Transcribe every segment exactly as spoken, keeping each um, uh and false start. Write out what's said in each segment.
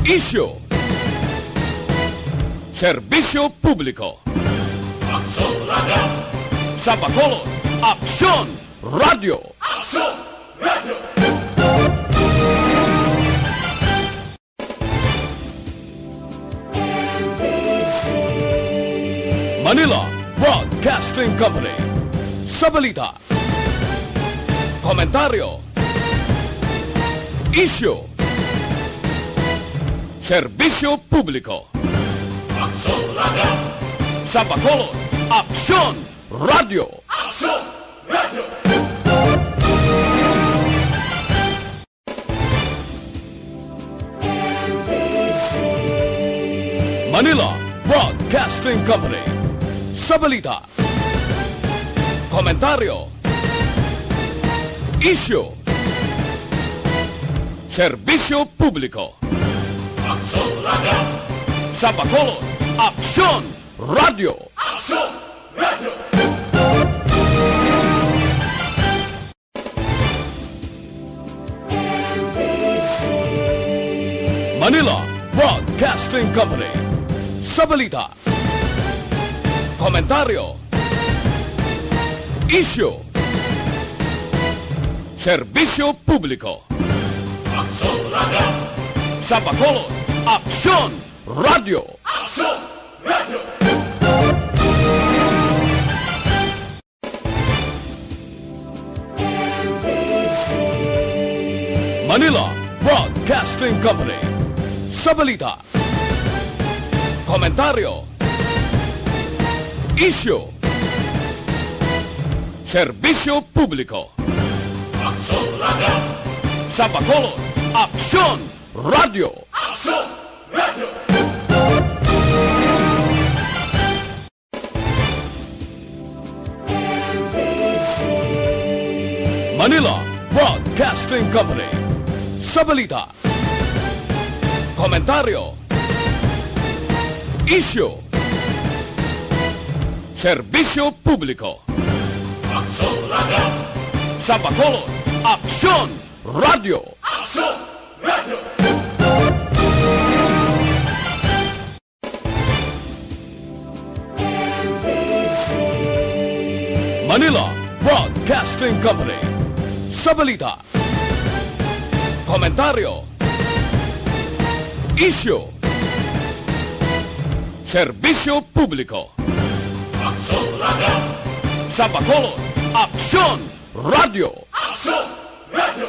Isyu. Serbisyo publiko. Aksyon Radio. Sa Bacolod, Aksyon Radio. Aksyon Radio. Manila Broadcasting Company. Sa balita, komentaryo, isyu, serbisyo publiko. Aksyon Radio. Sa Bacolod, Aksyon Radio. Aksyon Radio. Manila Broadcasting Company. Sa balita, komentaryo, isyu, serbisyo publiko. Aksyon Radio. Sa Bacolod, Aksyon Radio. Aksyon Radio. Manila Broadcasting Company. Sa balita, komentaryo, isyu, serbisyo publiko. Aksyon Radio. Sa Bacolod, Aksyon Radio. Aksyon Radio. Manila Broadcasting Company. Sa balita, komentaryo, isyu, serbisyo publiko. Aksyon Radio. Sa Bacolod, Aksyon Radio. Aksyon Radio. Manila Broadcasting Company. Sa balita, komentaryo, isyu, serbisyo publiko. Aksyon Radio. Sa Bacolod, Aksyon Radio. Aksyon Radio. Manila Broadcasting Company. Sa balita, komentaryo, isyu, serbisyo publiko. Aksyon Radio. Sa Bacolod, Aksyon Radio. Aksyon Radio.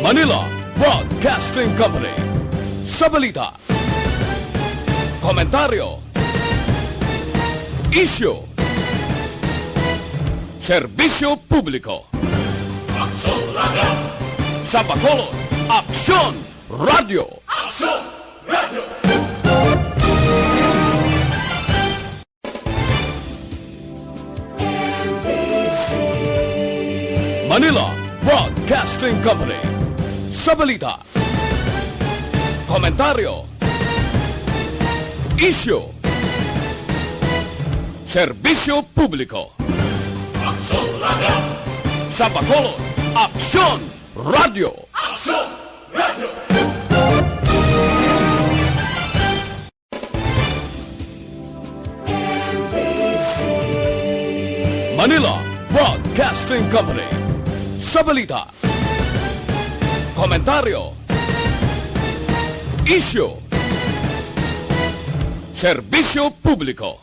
Manila Broadcasting Company. Sa balita, komentaryo, isyu, serbisyo publiko. Aksyon Radio. Sa Bacolod, Aksyon Radio. Aksyon Radio. Manila Broadcasting Company. Sa balita, komentaryo, isyu, serbisyo publiko. Aksyon Radio. Sa Bacolod, Aksyon Radio. Aksyon Radio. Manila Broadcasting Company. Sa balita, komentaryo, isyu, serbisyo publiko.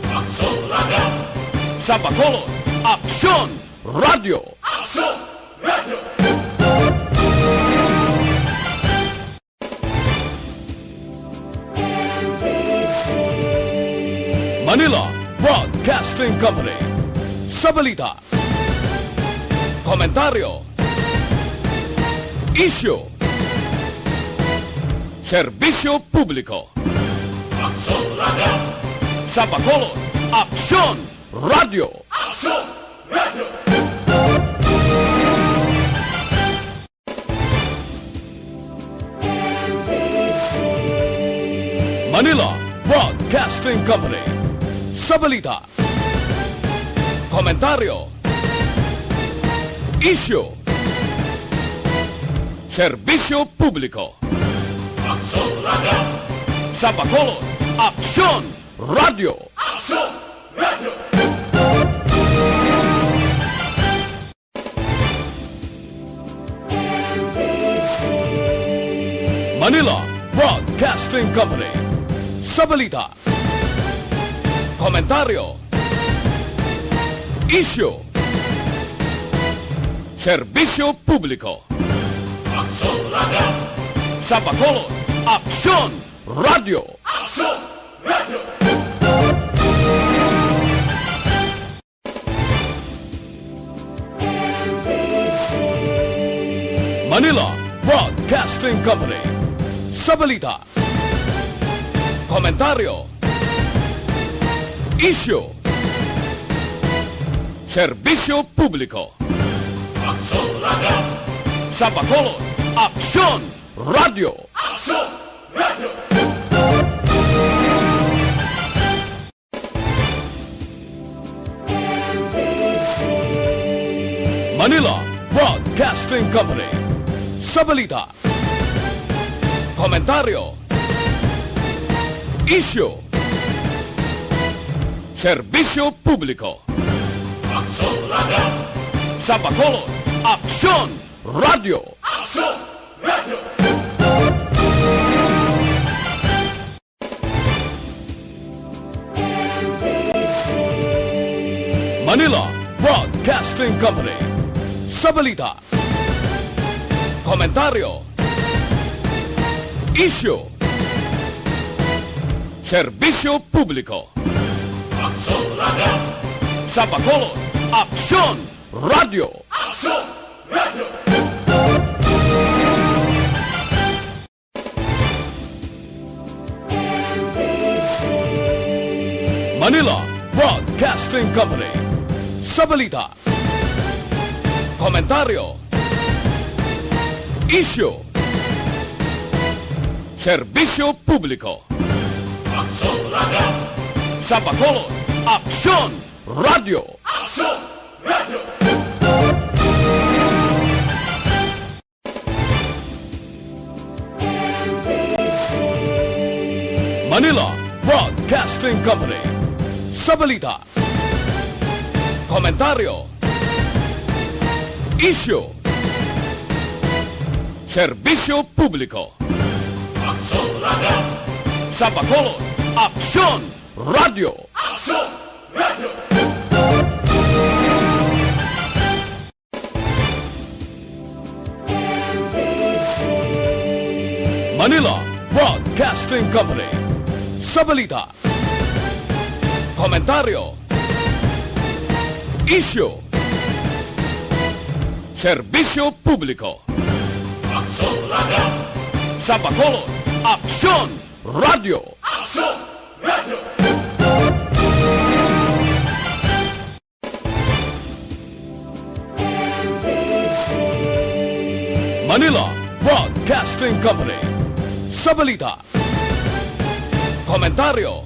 Aksyon Radio. Sa Bacolod, Aksyon Radio. Aksyon Radio. Manila Broadcasting Company. Sa balita, komentaryo, isyu, serbisyo publiko. Aksyon Radio. Sa Bacolod, Aksyon Radio. Aksyon Radio. Manila Broadcasting Company. Sa balita, Komentaryo. Isyu. Serbisyo publiko. Aksyon Radio. Sa Bacolod, Aksyon Radio. Aksyon Radio. Manila Broadcasting Company. Sa balita, komentaryo, isyu, serbisyo publiko. Aksyon Radio. Sa Bacolod, Aksyon Radio. Aksyon Radio. Manila Broadcasting Company. Sa balita, komentaryo, isyu, serbisyo publiko. Aksyon Radio. Sa Bacolod, Aksyon Radio. Aksyon Radio. Manila Broadcasting Company. Sa balita, komentaryo, isyu, serbisyo publiko. Aksyon Radio. Sa Bacolod, Aksyon Radio. Aksyon Radio. Manila Broadcasting Company. Sa balita, komentaryo, isyu, serbisyo publiko. Aksyon Radio. Sa Bacolod, Aksyon Radio. Aksyon Radio. Manila Broadcasting Company. Sa balita, komentaryo, isyu, serbisyo publiko. Aksyon Radio. Sa Bacolod, Aksyon Radio. Aksyon Radio. Manila Broadcasting Company. Sa balita, komentaryo, isyu, serbisyo publiko. Aksyon Radio. Sa Bacolod, Aksyon Radio. Aksyon Radio. Manila Broadcasting Company. Sa balita, komentaryo, isyu, serbisyo publiko. Aksyon Radio. Sa Bacolod, Aksyon Radio. Aksyon Radio. Manila Broadcasting Company. Sa balita, komentaryo,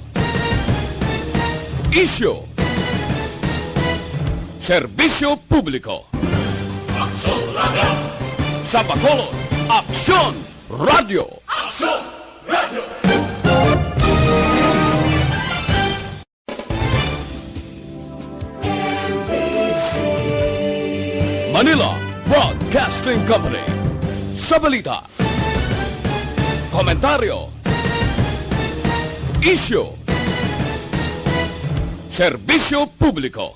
isyu, serbisyo publiko. Aksyon Radio. Sa Bacolod, Aksyon Radio. Aksyon Radio. Manila Broadcasting Company. Sa balita, komentaryo, isyu, serbisyo publiko.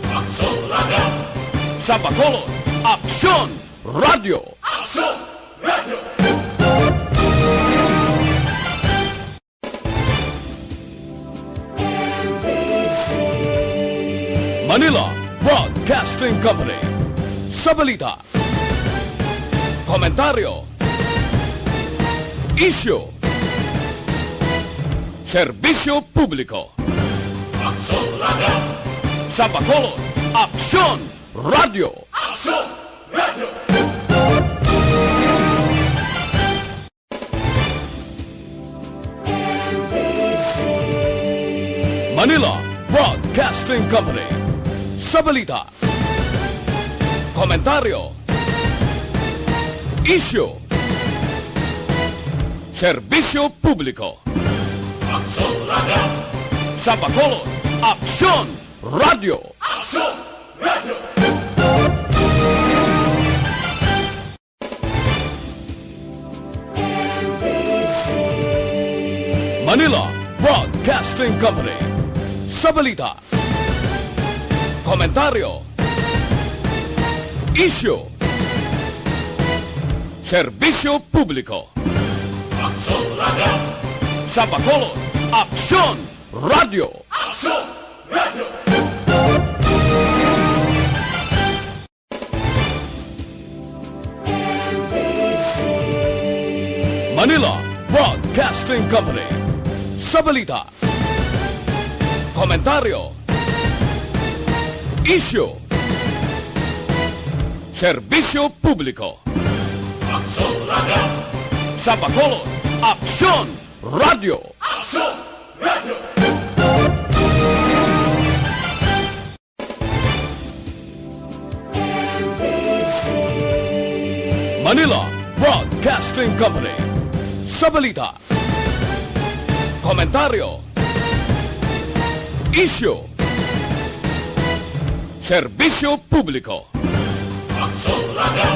Aksyon Radio. Sa Bacolod, Aksyon Radio. Aksyon Radio. Manila Broadcasting Company. Sa balita, komentaryo, isyu, serbisyo publiko. Aksyon Radio. Sa Bacolod, Aksyon Radio. Aksyon Radio. Manila Broadcasting Company. Sa balita, komentaryo, isyu, serbisyo publiko. Aksyon Radio! Sa Bacolod, Aksyon Radio! Aksyon Radio! Manila Broadcasting Company. Sa balita, komentaryo, isyu, serbisyo publiko. Aksyon Radio! Sa Bacolod, Aksyon Radio! Aksyon Radio! Manila Broadcasting Company. Sa balita, komentaryo, isyu, serbisyo publiko. Aksyon Radio! Sa Bacolod, Aksyon Radio! Aksyon Radio! Manila Broadcasting Company. Sa balita, komentaryo, isyu, serbisyo publiko. Aksyon Radio!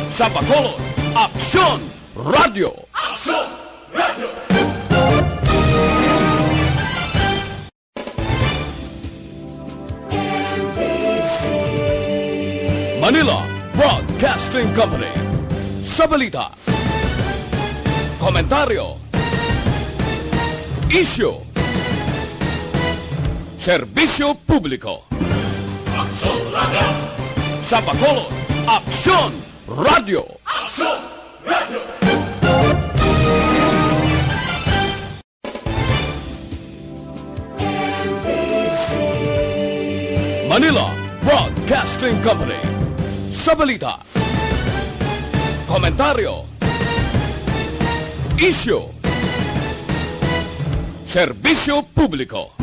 Sa Bacolod, Aksyon Radio! Aksyon Radio! Manila Broadcasting Company. Sa balita, komentaryo, isyu, serbisyo publiko. Aksyon Radio! Sa Bacolod, Aksyon Radio! Aksyon Radio! Manila Broadcasting Company. Sa balita, komentaryo, isyu, serbisyo publiko.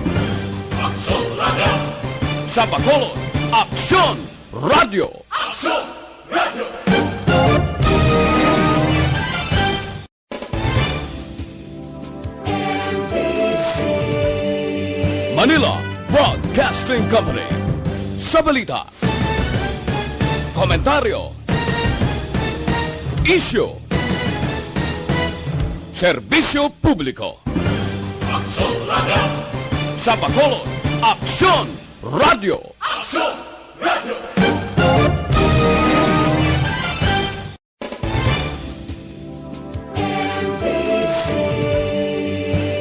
Aksyon Radio! Sa Bacolod, Aksyon Radio! Aksyon Radio! Manila Broadcasting Company. Sa balita, komentaryo, isyu, serbisyo publiko. Aksyon Radio! Sa Bacolod, Aksyon Radio! Aksyon Radio!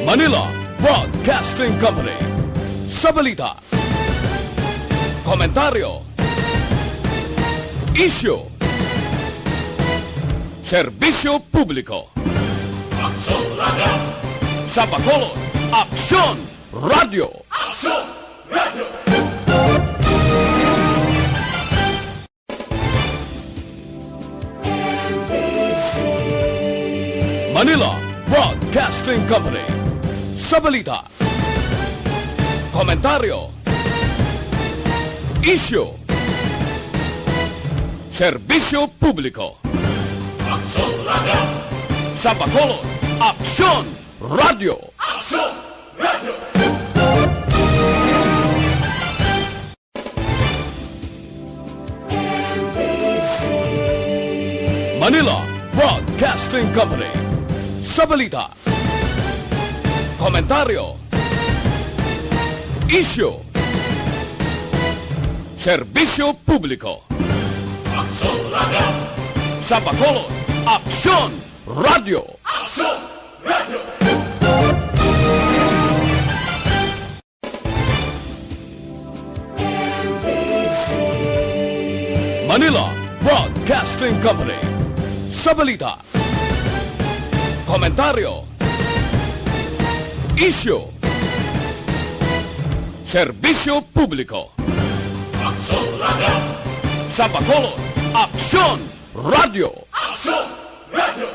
Manila Broadcasting Company. Sa balita, komentaryo, isyu, serbisyo publiko. Aksyon Radio! Sa Bacolod, Aksyon Radio! Aksyon Radio! Manila Broadcasting Company. Sa balita, komentaryo, isyu, serbisyo publiko. Aksyon Radio! Sa Bacolod, Aksyon Radio! Aksyon Radio! Manila Broadcasting Company. Sa balita, komentaryo, isyu, serbisyo publiko. Aksyon Radio! Sa Bacolod, Aksyon Radio! Aksyon Radio! Manila Broadcasting Company. Sa balita, komentaryo, isyu, serbisyo publiko. Aksyon Radio! Sa Bacolod, Aksyon Radio! Aksyon Radio!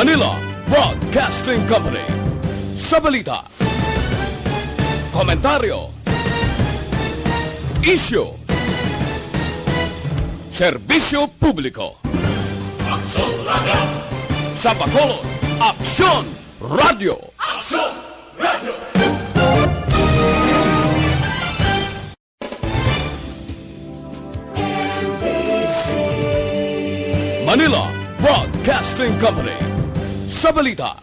Manila Broadcasting Company. Sa balita, komentaryo, isyu, serbisyo publiko. Aksyon Radio! Sa Bacolod, Aksyon Radio! Aksyon Radio! Manila Broadcasting Company. Sa balita,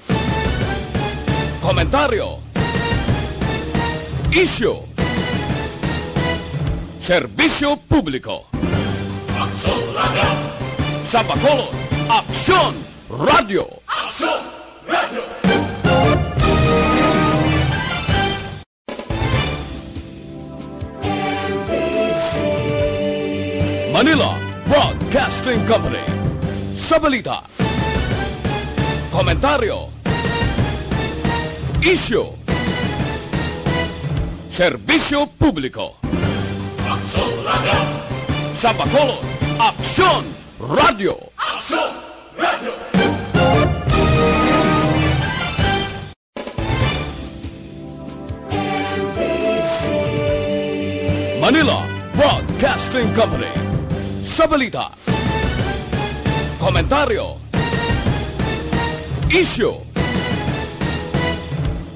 komentaryo, isyu, serbisyo publiko. Aksyon Radio! Sa Bacolod, Aksyon Radio! Aksyon Radio! Manila Broadcasting Company. Sa balita, komentaryo, isyu, serbisyo publiko. Aksyon Radio! Sa Bacolod, Aksyon Radio! Aksyon Radio! Manila Broadcasting Company. Sa balita, komentaryo, isyu,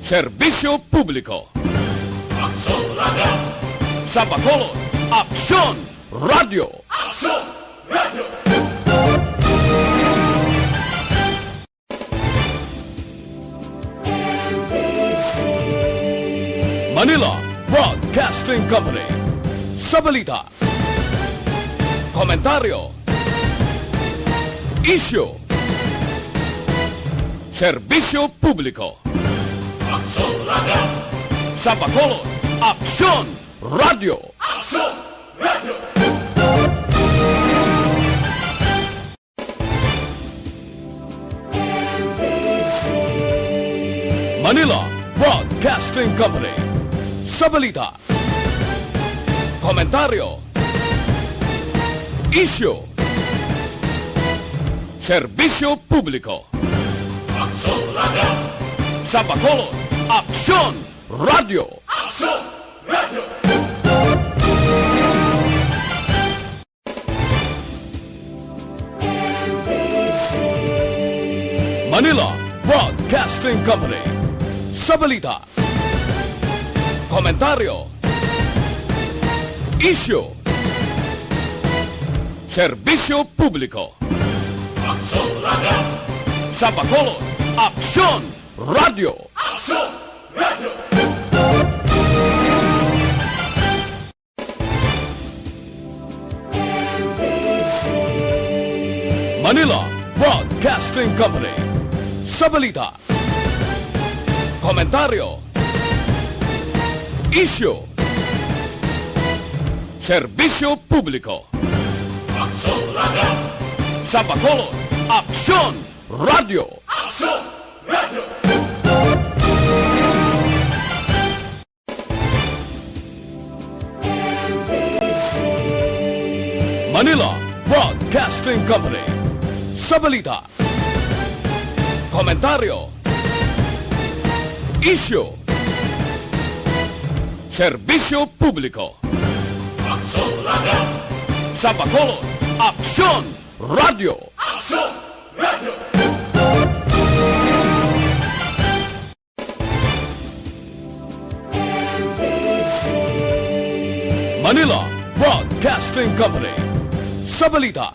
serbisyo publiko. Aksyon Radio! Sa Bacolod, Aksyon Radio! Aksyon Radio! Manila Broadcasting Company. Sa balita, komentaryo, isyu, serbisyo publiko. Aksyon Radio! Sa Bacolod, Aksyon Radio! Aksyon Radio! Manila Broadcasting Company. Sa balita, komentaryo, isyu, serbisyo publiko. Aksyon Radio! Sa Bacolod, Aksyon Radio! Aksyon Radio! Manila Broadcasting Company. Sa balita, komentaryo, isyu, serbisyo publiko. Aksyon Radio! Sa Bacolod, Aksyon Radio! Aksyon Radio! Manila Broadcasting Company. Sa balita, komentaryo, isyu, serbisyo publiko. Aksyon Radio! Sa Bacolod, Aksyon Radio! Aksyon Radio! Manila Broadcasting Company. Sa balita, komentaryo, isyu, serbisyo publiko. Aksyon Radio! Sa Bacolod, Aksyon Radio! Aksyon Radio! Manila Broadcasting Company. Sa balita,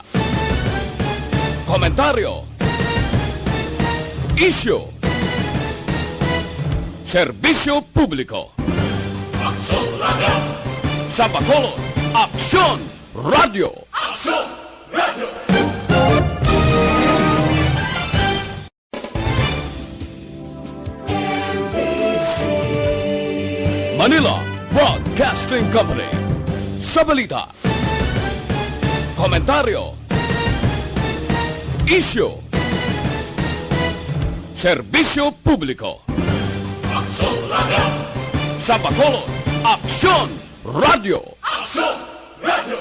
komentaryo, isyu, serbisyo publiko. Aksyon Radio! Sa Bacolod, Aksyon Radio! Aksyon Radio! Manila Broadcasting Company. Sa balita, komentaryo, isyu, serbisyo publiko. Aksyon Radio! Sa Bacolod, Aksyon Radio! Aksyon Radio!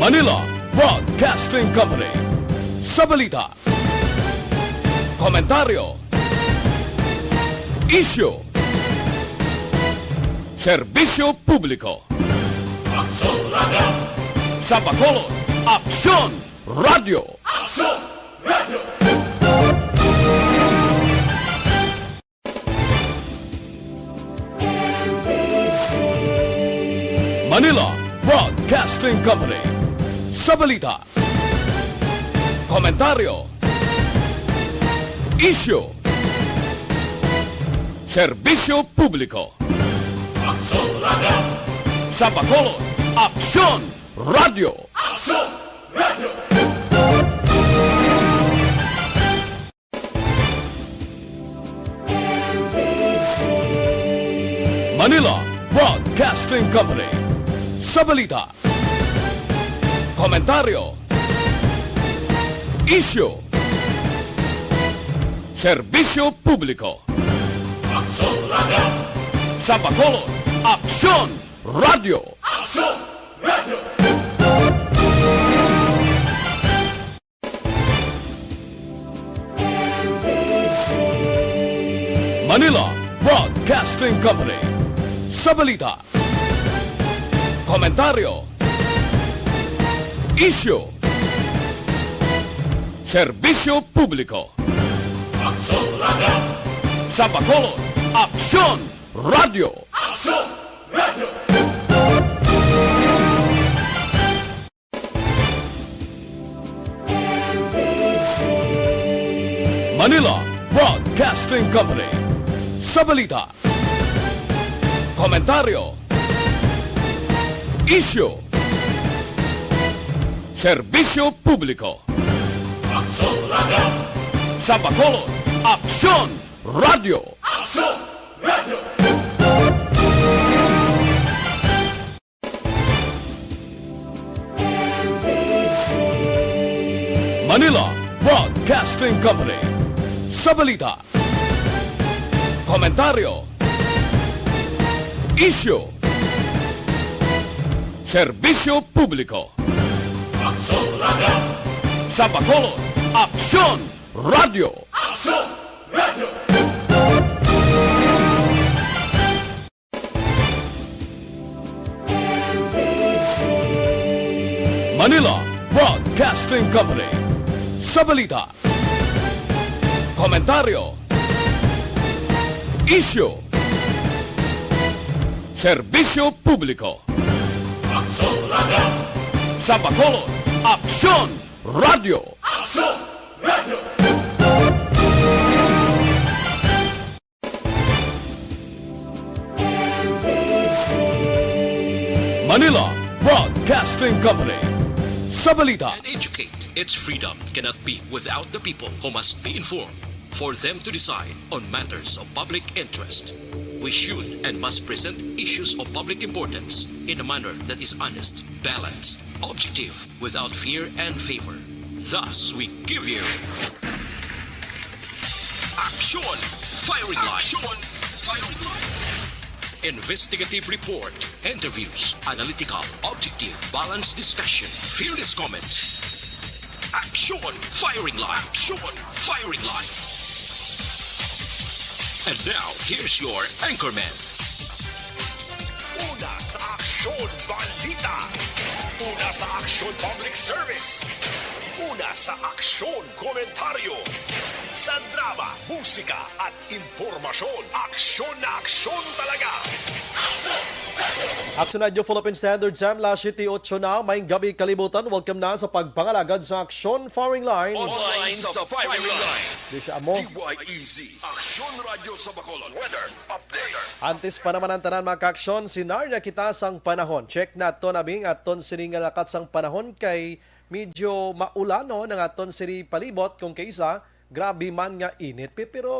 Manila Broadcasting Company. Sa balita, komentaryo, isyu, serbisyo publiko. Aksyon Radio. Sa Bacolod, Aksyon Radio. Aksyon Radio. Manila Broadcasting Company. Sa balita, komentaryo, isyu, serbisyo publiko. Aksyon Radio. Sa Bacolod, Aksyon Radio. Aksyon Radio. Manila Broadcasting Company. Sa balita, komentaryo, isyu, serbisyo publiko. Aksyon Radio. Sa Bacolod, Aksyon Radio. Aksyon Radio. Manila Broadcasting Company. Sa balita, komentaryo, isyu, serbisyo publiko. Aksyon Radio. Sa Bacolod, Aksyon Radio. Aksyon Radio. Manila Broadcasting Company. Sa balita, komentaryo, isyu, serbisyo publiko. Aksyon Radio. Sa Bacolod, Aksyon Radio. Aksyon Radio. Manila Broadcasting Company. Sa balita, komentaryo, isyu, serbisyo publiko. Aksyon Radio. Sa Bacolod, Aksyon Radio. Aksyon Radio. Manila Broadcasting Company. Sa balita, komentaryo, isyu, serbisyo publiko. Aksyon Radio. Sa Bacolod, Aksyon Radio. Aksyon Radio. Manila Broadcasting Company. Sa balita, and educate. Its freedom cannot be without the people who must be informed for them to decide on matters of public interest. We should and must present issues of public importance in a manner that is honest, balanced, objective, without fear and favor. Thus, we give you Aksyon Firing Line. Aksyon Firing Line. Investigative report, interviews, analytical, objective, balanced discussion, fearless comments. Aksyon Firing Line. Aksyon Firing Line. And now, here's your anchorman. Una sa Aksyon Balita. Una sa Aksyon Public Service. Una sa Aksyon Komentaryo. Sa drama, musika, at impormasyon, aksyon na aksyon talaga. Aksyon Radio Philippine Standard, Sam, las siete ocho na, maayong gabi kalibutan. Welcome na sa pagpangalagad sa Aksyon Firing Line. Online sa Firing Line. Di siya amo. D Y E Z, Aksyon Radio sa Bacolod. Weather update. Antes pa naman ang tanan, mga kaaksyon, senaryo kita sang panahon. Check nato na bing aton sini nga lakat sang panahon kay medyo maulano ang aton sini palibot kung kaysa grabe man nga init. Pe-, pero,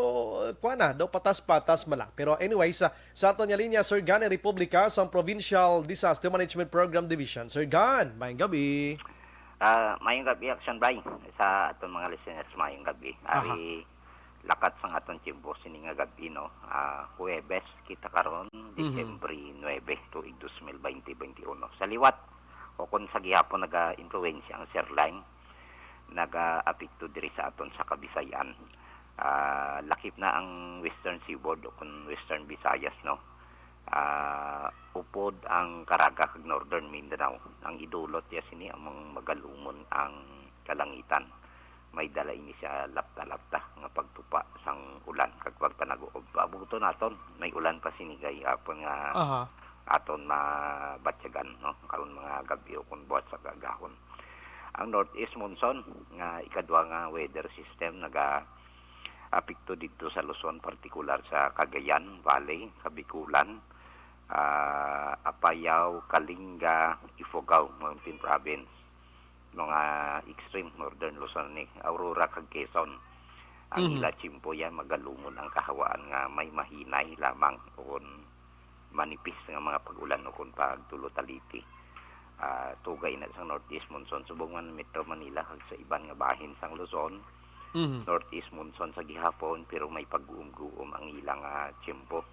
eh, kuwan na, daw patas-patas man lang. Pero anyways, ah, sa aton nga linya, Sir Gan Republica sang Provincial Disaster Management Program Division. Sir Gan, maayong gabi. Ah, maayong gabi, Action Bay. Sa aton mga listeners, maayong gabi. Aha. Ari, lakat sang aton tiyempo sini nga gabi, no? Ah, Huwebes kita karon, Mhm. Disyembre nuebe, tuig dos mil baynte, baynte uno. Sa liwat, O kung sa gihapon naga-impluwensya ang Sirline, naga-apekto diri sa aton sa Kabisayan. Ah, lakip na ang Western Seaboard o kung Western Visayas, no? Ah, upod ang Caraga kag Northern Mindanao. Ang idulot niya sini among magalumon ang kalangitan. May dala ini siya lapta-lapta nga pagtupa sang ulan kag pagpanaguob. Paabuton naton, may ulan pa sini gayapon nga Aha. aton mabatyagan, no? Karon mga gab-i o kung buhat sa gagahon. Ang northeast monsoon nga ikadwa nga weather system naga-apekto didto sa Luzon, partikular sa Cagayan Valley, Kabikulan, ah, Apayao, Kalinga, Ifugao, Mountain Province, mga extreme northern Luzon ni Aurora kag Quezon. Ang Mhm. ila tiyempo yan, magalumon ang kahawaan nga may mahinay lamang o kon manipis nga mga pag-ulan o kon pagtulo taliti. Ah, tugay na sang northeast monsoon subong man Metro Manila kag sa iban nga bahin sang Luzon. Mhm. Northeast monsoon sa gihapon, pero may pag-uum-guom ang ilang, ah, tiyempo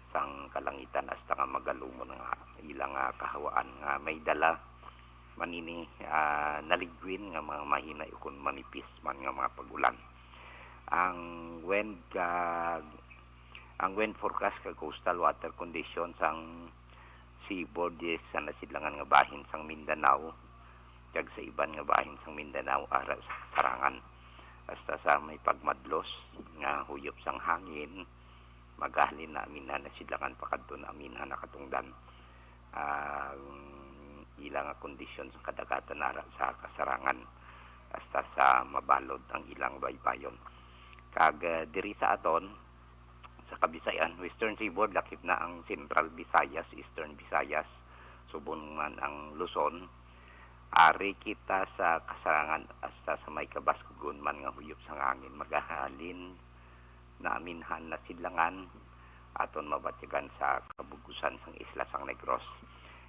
sang kalangitan hasta nga magalumon nga ilang, ah, kahawaan nga may dala man ini, ah, naligwin nga mga mahinay ukon manipis man nga mga pag-ulan. Ang wind, ah, ang wind forecast kag coastal water condition sang seaboard sa nasidlangan nga bahin sang Mindanao kag sa iban nga bahin sang Mindanao ara sa kasarangan, hasta sa may pagmadlos nga huyop sang hangin, magahalin na aminhan na sidlangan pakadto na aminhan na katungdan ang ila nga kondisyon sa kadagatan ara sa kasarangan hasta sa mabalod ang ilang baybayon. Kag, eh, diri sa aton, sa Kabisayan, Western Seaboard, lakip na ang Central Visayas, Eastern Visayas, subong man ang Luzon. Ari kita sa kasarangan hasta sa may kabaskugon man nga huyop sang hangin, magahalin na aminhan na sidlangan aton mabatyagan sa kabug-usan sang isla sang Negros.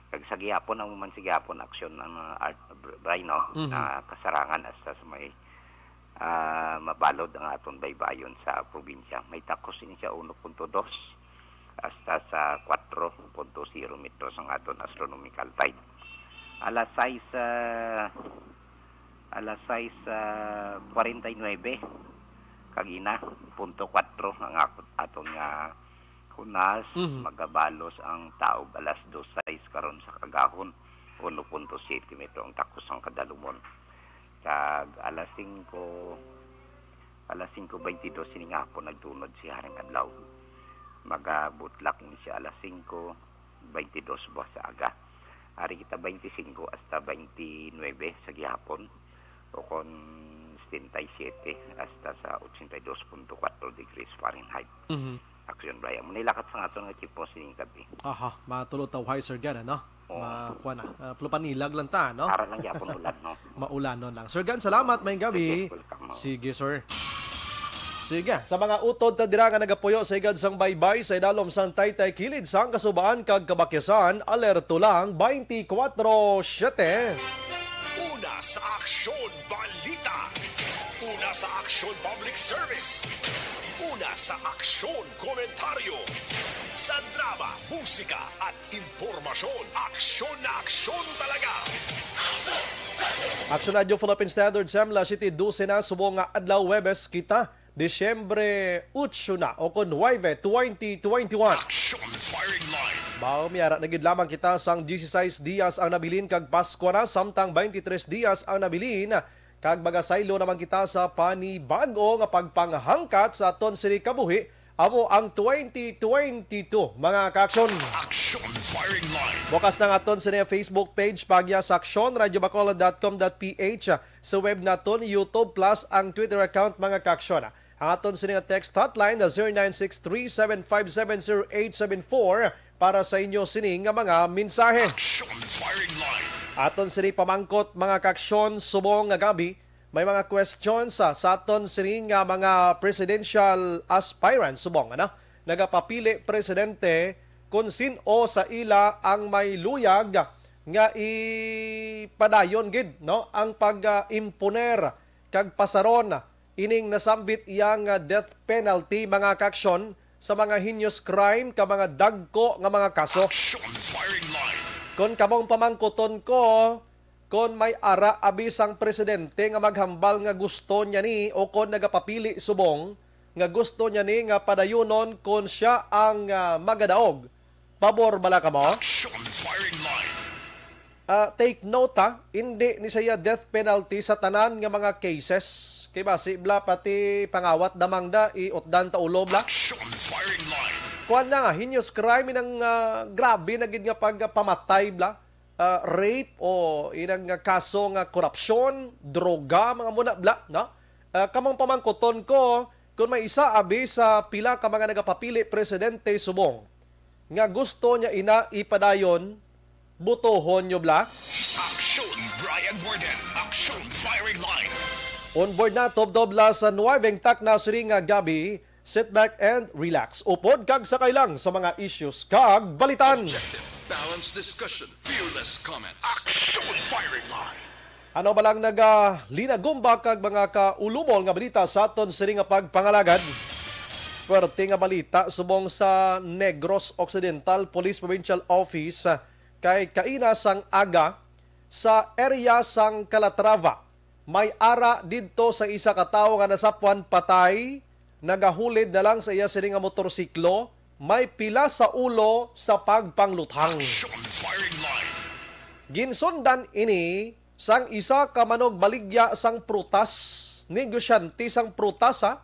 Kag sa gihapon, ang man sa gihapon aksyon ang mga art, Bray, no, Mhm. na kasarangan hasta sa may, ah, mabalod ang aton baybayon sa probinsya. May takos ini siya uno punto dos hasta sa kwatro punto zero metros ang aton astronomical tide. Alas sais, ah, alas sais, ah, kwarenta y nuebe kag ina, punto kwatro ang akot-, aton nga hunas, Mhm. magabalos ang taog alas dos sais karon sa kagahon, uno punto siyete metro ang takos sang kadalumon. Kag alas singko, alas singko baynte dos sining hapon nagtunod si Haring Adlaw. Magabutlak ni siya alas singko baynte dos buwas sa aga. Ari kita baynte singko hasta baynte nuebe sa gihapon, o kon setenta y siete hasta sa ochenta y dos punto kwatro degrees Fahrenheit. Mhm. Aksyon, Brian. Mo nilakat sa aton nga tipo sining gabi. Aha, matulo ta, uhay, Sir Gan, ano? Oo. Ma-, kuwan na. Ah, pero panilag lang ta, no? Ara lang gyapon ulan, no? Maulanon lang. Sir Gan, salamat. Maayong gabi. Sige, welcome, oh. Sige, sir. Sige, sa mga utod ta dira nga nagapuyo sa higad sang baybay sa idalom sang Taytay Kilid sang Kasubaan kag Kabakyasan, alerto lang twenty-four seven. Una sa aksyon, balita. Una sa aksyon, public service. Una sa aksyon, komentaryo. Sa drama, musika, at impormasyon, aksyon na aksyon talaga. Aksyon Radio Philippine Standard, Semla, siyete dose na, subong nga adlaw, Huwebes kita, Disyembre otso na, o kon nuebe, twenty twenty-one. Aksyon Firing Line. Mao, may ara na gid lamang kita sang dieciséis dias ang nabilin kag Pasko na, samtang twenty-tres dias ang nabilin, kag magasaylo naman kita sa panibag-o nga pagpanghangkat sa aton sini kabuhi, amo ang twenty twenty-two, mga kaaksyon. Aksyon Firing Line. Bukas na ang aton sini Facebook page, pagya sa aksyon, radyo bacolod dot com dot P H, sa web naton, YouTube, plus ang Twitter account, mga kaaksyon. Ang aton sini nga text hotline na zero nine six three seven five seven zero eight seven four para sa inyo sini nga mga mensahe. Action Firing Line. Aton sini pamangkot, mga kaaksyon, subong nga gabi, may mga questions sa, sa aton sini nga mga presidential aspirants subong, ano? Nagapapili presidente kung sin-o sa ila ang may luyag nga ipadayon gid, no, ang pag-imponer kag pasaron ining nasambit iya nga death penalty, mga kaaksyon, sa mga heinous crime ka mga dagko nga mga kaso. Action Firing Line. Kon kamong pamangkuton ko, kon may ara abi sang presidente nga maghambal nga gusto niya ni o kon nagapapili subong nga gusto niya ni nga padayunon kon siya ang, ah, magadaog, pabor bala kamo? Action firing line. Ah, take note, ha, hindi ni siya death penalty sa tanan nga mga cases. Kay basi bla pati pangawat damang da iutdan ta ulo bla. Action firing line. Kuan na, heinous crime inang, ah, grabe na gid nga pagpamatay bla. Ah, rape o inang nga kaso nga korupsyon, droga, mga muna bla, no? Ah, kamong pamangkuton ko, kung may isa abi sa pila ka mga nagapapili presidente subong nga gusto niya ina ipadayon, butohon nyo bla? Action, Brian Warden. Action, firing line. On board na, tubtob la sa nuwebeng takna sini nga gabi. Sit back and relax. Upod kag sakay lang sa mga issues kag balitan. Objective, balanced discussion, fearless comment. Action, firing line. Ano ba lang nagalinagumba kag mga kaulumol nga balita sa aton sini nga pagpangalagad? Pwerte nga balita subong sa Negros Occidental Police Provincial Office, ah, kay kaina sang aga sa area sang Calatrava, may ara didto sa isa ka tawo nga nasapwan patay, nagahulid na lang sa iya sini nga motorsiklo, may pila sa ulo sa pagpangluthang. Action firing line. Ginsundan ini sang isa ka manugbaligya sang prutas, negosyante sang prutas, ha,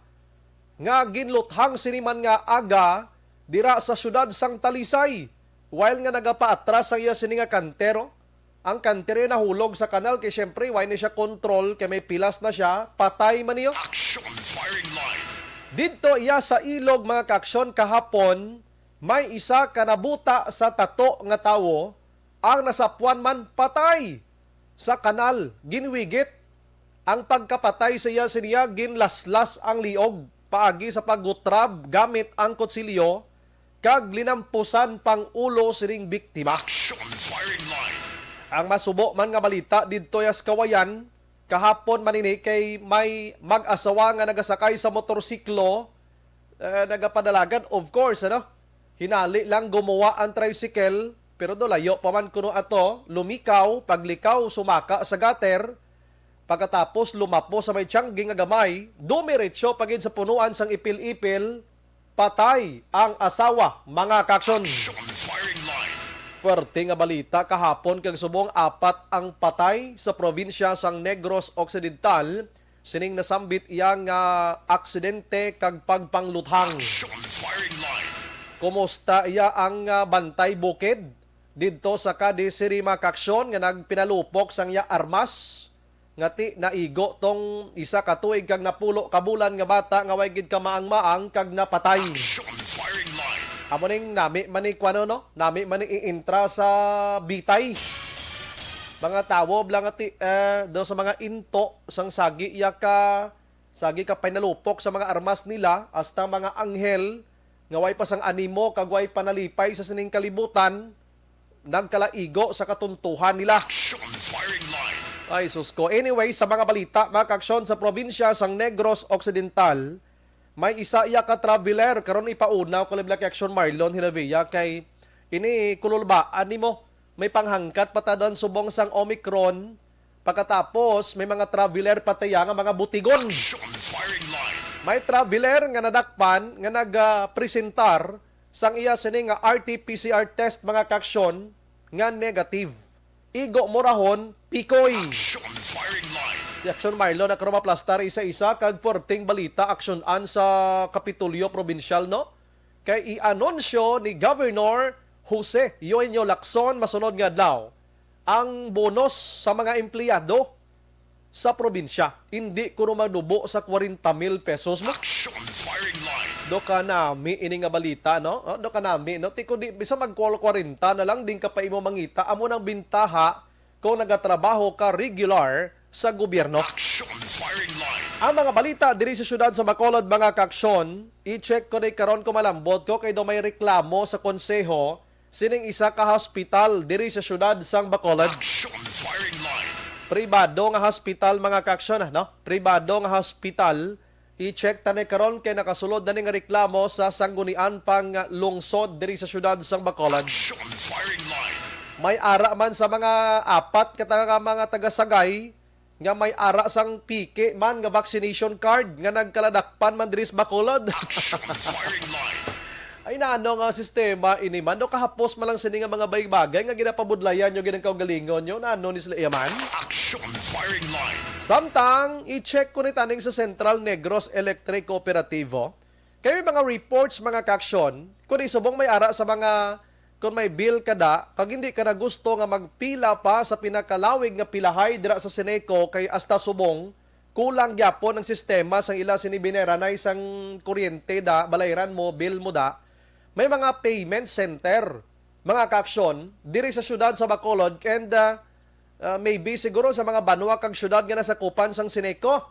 nga ginluthang sini man nga aga dira sa siyudad sang Talisay, while nga nagapaatras ang iya sini nga kantero. Ang kantero nahulog sa kanal kay siyempre, why ni siya control kay may pilas na siya, patay man niyo. Action firing line. Didto iya sa ilog, mga kaaksyon, kahapon, may isa ka nabuta sa tato nga tawo ang nasapwan man patay sa kanal, ginwigit. Ang pagkapatay sa iya siniya, ginlaslas ang liog paagi sa paggutrab gamit ang kutsilyo kag linampusan pang ulo sining biktima. Action firing line. Ang masubo man nga balita didto ya sa Kawayan, kahapon man ini kay may mag-asawa nga nagasakay sa motorsiklo, eh, nagapadalagan, of course, ano? Hinali lang gumuwa ang tricycle, pero do layo pa man kuno ato, lumikaw, paglikaw, sumaka sa gutter, pagkatapos lumapo sa may tiyanggi nga gamay, dumiretso pa gid sa punuan sang ipil-ipil, patay ang asawa, mga kaaksyon. Action firing line. Puwerte nga balita kahapon kag subong apat ang patay sa probinsya sang Negros Occidental sining nasambit iya nga aksidente kag pagpangluthang. Action firing line. Kumusta iya ang, ah, bantay bukid didto sa Cadiz City, mga kaaksyon, nga nagpinalupok sang iya armas? Nga ti naigo tong isa ka tuig kag napulo ka bulan nga bata nga way gid kamaang-maang kag napatay. Action firing line. Amo ning nami man ni kuwano, no? Nami man ni iintra sa bitay. Mga tawo bala nga ti, eh, do sa mga into sang sagi iya ka, sagi ka pinalupok sa mga armas nila, hasta mga anghel nga way pa sang animo kag way pa nalipay sa sining kalibutan, nagkalaigo sa katuntuhan nila. Action firing line. Ay, sus ko. Anyway, sa mga balita, mga kaaksyon, sa probinsya sang Negros Occidental, may isa iya ka traveler. Karon ipauna ko lang, Black Action Marlon Hinavia, kay ini kululbaan nimo. May panghangkat pa ta doon subong sang Omicron. Pagkatapos, may mga traveler pa tiya nga mga butigon. Action firing line. May traveler nga nadakpan nga nagapresentar sang iya sini nga R T P C R test, mga kaaksyon, nga negative. Igo mo rahon, pikoy. Action firing line. Si Action Marlon na karon maplastar isa-isa kag puwerteng balita aksyon-an sa Kapitolyo Probinsyal, no? Kay i-anunsyo ni Governor Jose Eugenio Lacson masunod nga adlaw ang bonus sa mga empleyado sa probinsya. Hindi kuno manubo sa kwarenta mil pesos mo. Action firing line. Do ka nami ini nga balita, no? Oh, do ka nami, no? Ti kundi bisan mag kwarenta na lang, din ka pa imo mangita. Amo nang bintaha kung nagatrabaho ka regular sa gobyerno. Action firing line. Ang mga balita diri sa siyudad sa Bacolod, mga kaaksyon, i-check ko na karon kung malambot ko kay do may reklamo sa konseho sining isa ka hospital diri sa siyudad sang Bacolod. Action firing line. Pribado nga hospital, mga kaaksyon, no? Pribado nga hospital. I-check ta ni karon kay nakasulod na ni nga reklamo sa sanggunian pang lungsod diri sa siyudad sang Bacolod. Action firing line. May ara man sa mga apat ka taga, mga taga-Sagay nga may ara sang piki man nga vaccination card nga nagkaladakpan man diri sa Bacolod. Action Firing Line. Ay, nano nga sistema ini man? No, kahapos man lang sini nga mga bagay-bagay nga ginapabudlayan nyo, ginang kaugalingon nyo, nano ni sila iya man? Action Firing Line. Samtang, i-check ko ni taning sa Central Negros Electric Cooperativo. Kay may mga reports, mga kaaksyon, kung isubong may ara sa mga, kung may bill ka da, kag hindi ka na gusto nga magpila pa sa pinakalawig nga pilahay dira sa Ceneco, kay hasta subong kulang gyapon ang sistema sang ila sini bineranay sang kuryente da, balayran mo, bill mo da. May mga payment center, mga kaaksyon, diri sa siyudad sa Bacolod, and, ah, ah, maybe siguro sa mga banwa kag siyudad nga nasakupan sang Ceneco.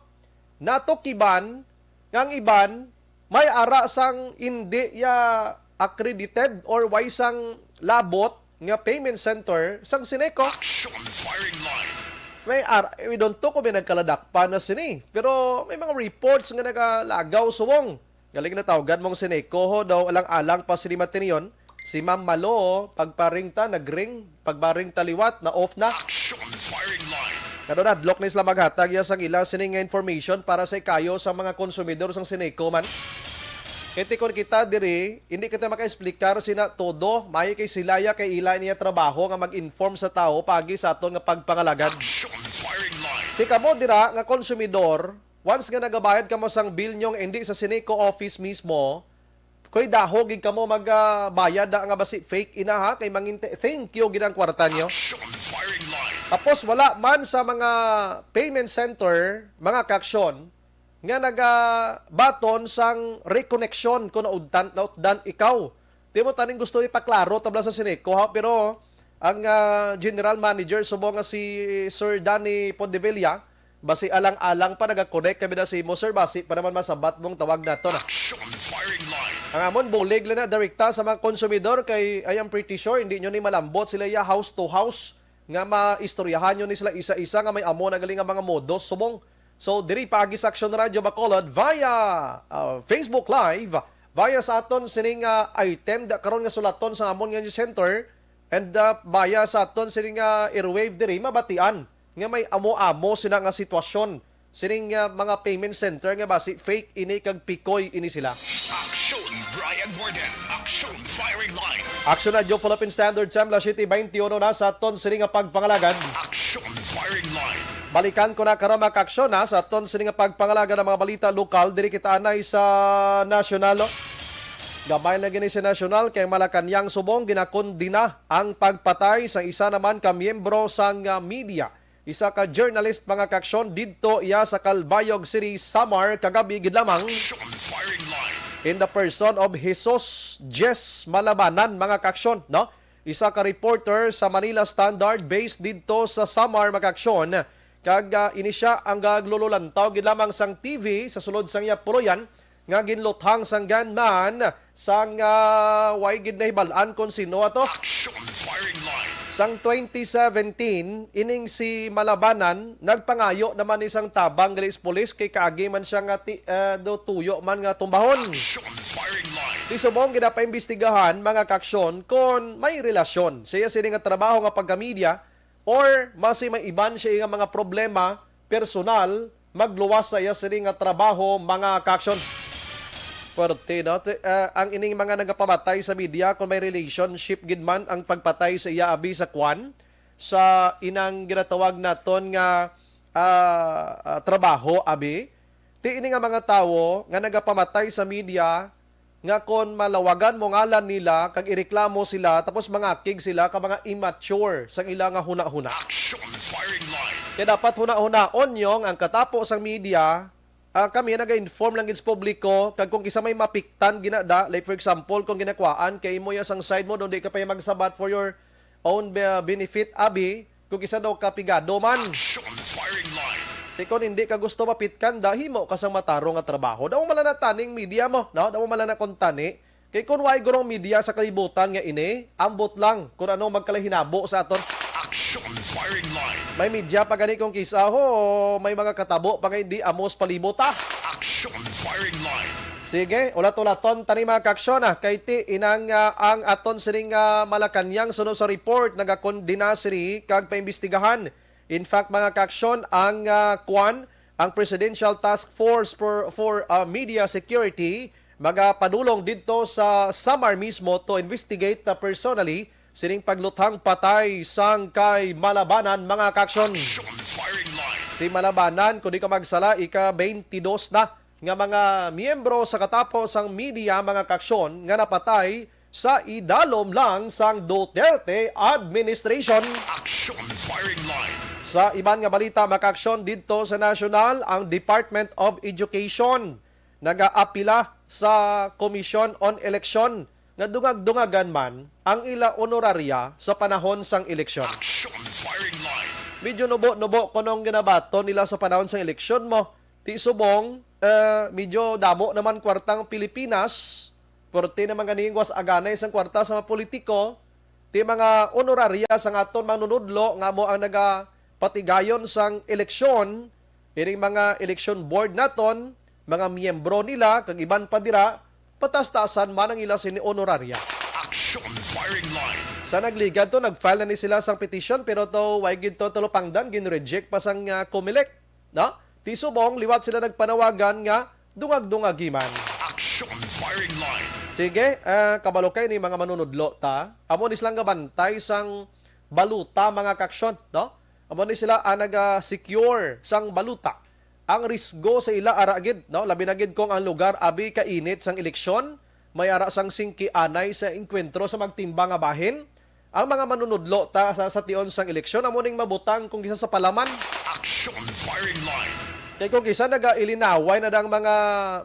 Natukiban nga ang iban may ara sang indi ya accredited or way sang labot nga payment center sang Ceneco. Action Firing Line. May ara, we don't talk kung may nagkaladakpan na sini. Pero may mga reports nga nagalagaw subong. Galing na tawgan mong Ceneco ho daw alang-alang pa sini matiniyon. Si Ma'am Malo, pagparing ta, nagring, pagparing ta liwat, na-off na. Action Firing Line. Kano na, hadlok ni sila maghatag ya sang ila sini nga information para sa ikayo sa mga konsumidor sang Ceneco man. Kay tikon kita diri, hindi kita maka-explicar sina todo, may kay sila ya kay ila niya trabaho nga mag-inform sa tawo pagi sa aton nga pagpangalagad. Action Firing Line. Ti kamo dira nga konsumidor, once nga nagabayad kamo sang bill nyo nga hindi sa Ceneco office mismo, koy daho gid kamo magbayad da nga basi fake ina ha, kay manginte, thank you gid ang kwarta nyo. Action Firing Line. Tapos wala man sa mga payment center, mga kaaksyon, nga nagabaton sang reconnection kung naudtan, nautdan ikaw. Di mo taning gusto ipaklaro tabla sa Ceneco ha, pero ang, ah, general manager subong nga si Sir Danny Pondevilla, basi alang-alang pa nagakonek kami na sa imo, sir, basi pa naman masabat mong tawag nato na. Action Firing Line. Ang amon bulig lang na direkta sa mga konsumidor kay I am pretty sure hindi nyo ni malambot sila ya house to house nga maistoryahan nyo ni sila isa-isa nga may amo na gali nga mga modos subong. So, diri paagi sa Action Radio Bacolod via, ah, Facebook Live, via sa aton sining, ah, item da karon nga sulaton sa amon nga news center, and, ah, via sa aton sining, ah, airwave diri mabatian nga may amo-amo sina nga sitwasyon sining, ah, mga payment center nga basi fake ini kag pikoy ini sila. Action Brian Morgan. Action Firing Line. Action Radio Philippine Standard Time, alas siyete beintiuno na sa aton sini nga pagpangalagad. Action Firing Line. Balikan ko na karon, mga kaaksyon, ha, sa aton sini nga pagpangalagad ang mga balita lokal. Diri kita anay sa nasyonal, no? Gamay na gini sa nasyonal kay ang Malacañang subong ginakondina ang pagpatay sa isa naman ka miyembro sang, ah, media. Isa ka journalist, mga kaaksyon, didto iya sa Calbayog City, Samar, kagabi gid lamang. Action Firing Line. In the person of Jesus Jess Malabanan, mga kaaksyon, no? Isa ka reporter sa Manila Standard based didto sa Samar, mga kaaksyon. Kag, ah, ini siya ang gaglululantaw gid lamang sang T V sa sulod sang iya puloyan nga ginluthang sang gunman sang, ah, way gid nahibal-an kon sino ato. Action Firing Line. Sang twenty seventeen, ining si Malabanan nagpangayo naman ni sang tabang gali sa pulis kay kaagi man siya nga ti-, ah, do tuyo man nga tumbahon. Action Firing Line. Di subong ginapaimbestigahan, mga kaaksyon, kon may relasyon siya sini nga trabaho nga pagkamedya or masi may iban siya nga mga problema personal magluwas sa iya sini nga trabaho, mga kaaksyon. Puwerte, no? Ti-, ah, ang ining mga nagapamatay sa media, kung may relationship gid man ang pagpatay sa iya abi sa kwan, sa inang ginatawag naton nga, ah, ah, trabaho abi, ti ini nga mga tawo nga nagapamatay sa media, nga kon malawagan mo ngalan nila kag ireklamo sila, tapos mangakig sila ka mga immature sang ila nga hunahuna. Action Firing Line. Kaya dapat hunahunaon nyo nga ang katapo sang media, ah, kami naga-inform lang gid sa publiko, kag kung kisa may mapiktan ginada, like for example, kung ginakwaan kay imo ya sang side mo, doon di ka pa magsabat for your own be-, benefit, abi, kung kisa daw kapigado man. Action Firing Line. Ti kon hindi ka gusto mapitkan, da, himo ka sang matarong nga trabaho. Daw mala na taning media mo, no? Daw mala na kon tani. Kay kun way gurong media sa kalibutan nga ini, ambot lang kung ano magkalahinabo sa aton. Action Firing Line. May media pa gani kung kisa ho, may mga katabo pa nga hindi amos palibot, ah. Action Firing Line. Sige, ulat-ulaton tani, mga kaaksyon, ah, kay ti inang, ah, ang aton sining, ah, Malacañang suno sa report nagakondena sini kag paimbestigahan. In fact, mga kaaksyon, ang, ah, kwan, ang Presidential Task Force for, for, ah, Media Security magapadulong didto sa Samar mismo to investigate, ah, personally sining pagluthang patay sang kay Malabanan, mga kaaksyon. Action Firing Line. Si Malabanan, kung di ka magsala, ika twenty-dos na nga mga miyembro sa katapo sang media, mga kaaksyon, nga napatay sa idalom lang sang Duterte administration. Action Firing Line. Sa iban nga balita, mga kaaksyon, didto sa nasyonal, ang Department of Education nagaapila sa Commission on Election nga dungag-dungagan man ang ila honoraria sa panahon sang eleksyon. Action Firing Line. Medyo nubo-nubo kunong ginabaton nila sa panahon sang eleksyon mo. Ti subong, eh, medyo damo naman kwartang Pilipinas. Pwerte naman ganing was aganay sang kwarta sa mga politiko. Ti mga honoraria sang aton manunudlo nga mo ang nagapatigayon sang eleksyon, ining mga election board naton, mga miyembro nila, kag iban pa dira, patas-tasan man ang ila sini honoraria. Action Firing Line. Sa nagligad to, nag-file na ni sila sang petition, pero to, way gid to talupangdan, gin-reject pa sang, ah, Comelec, no? Ti subong, liwat sila nagpanawagan nga dungag-dungagi man. Action Firing Line. Sige, ah, kabalo kay ni mga manunudlo ta. Amo ni silang gabantay sang baluta, mga kaaksyon, no? Amo ni sila ang naga-secure sang baluta. Ang risgo sa ila ara gid, no? Labi na gid kung ang lugar abi kainit sang eleksyon, may ara sang singki anay sa engkwentro sa magtimbang nga bahin. Ang mga manunudlo ta sa, sa tion sang eleksyon amo ning mabutang kung kisa sa palaman. Action Firing Line. Kay kung kisa nagailinaway na dang mga,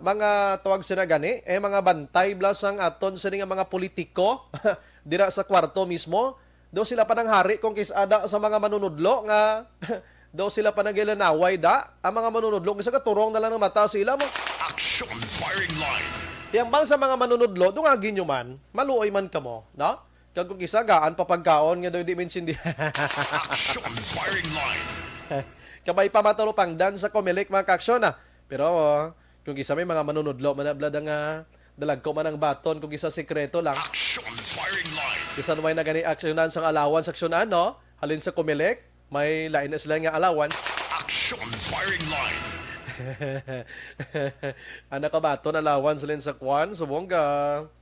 mga tawag sina gani, eh, mga bantay bla sang aton sini nga mga politiko dira sa kwarto mismo, daw sila pa nang hari kung kis-, ada sa mga manunudlo nga daw sila pa nagailinaway da. Ang mga manunudlo, kisa gaturong na lang ng mata sa ila mo. Action Firing Line. Ti ambal sa mga manunudlo, dungagi nyo man, maluoy man kamo, no? Kag kung kisa, gaan pa pagkaon nga daw di maintindihan. Action Firing Line. Kabay pa matalupangdan sa Comelec, mga kaaksyon, ah. Pero, kung kisa may mga manunudlo, man, blada nga, dalagko man ang baton, kung kisa sikreto lang. Action Firing Line. Bisan way na gani aksyonan sang allowance, aksyonan, no? Halin sa Comelec, may lain na sila nga allowance. Action Firing Line. Ang nakabaton allowance, halin sa kwan, subong ka.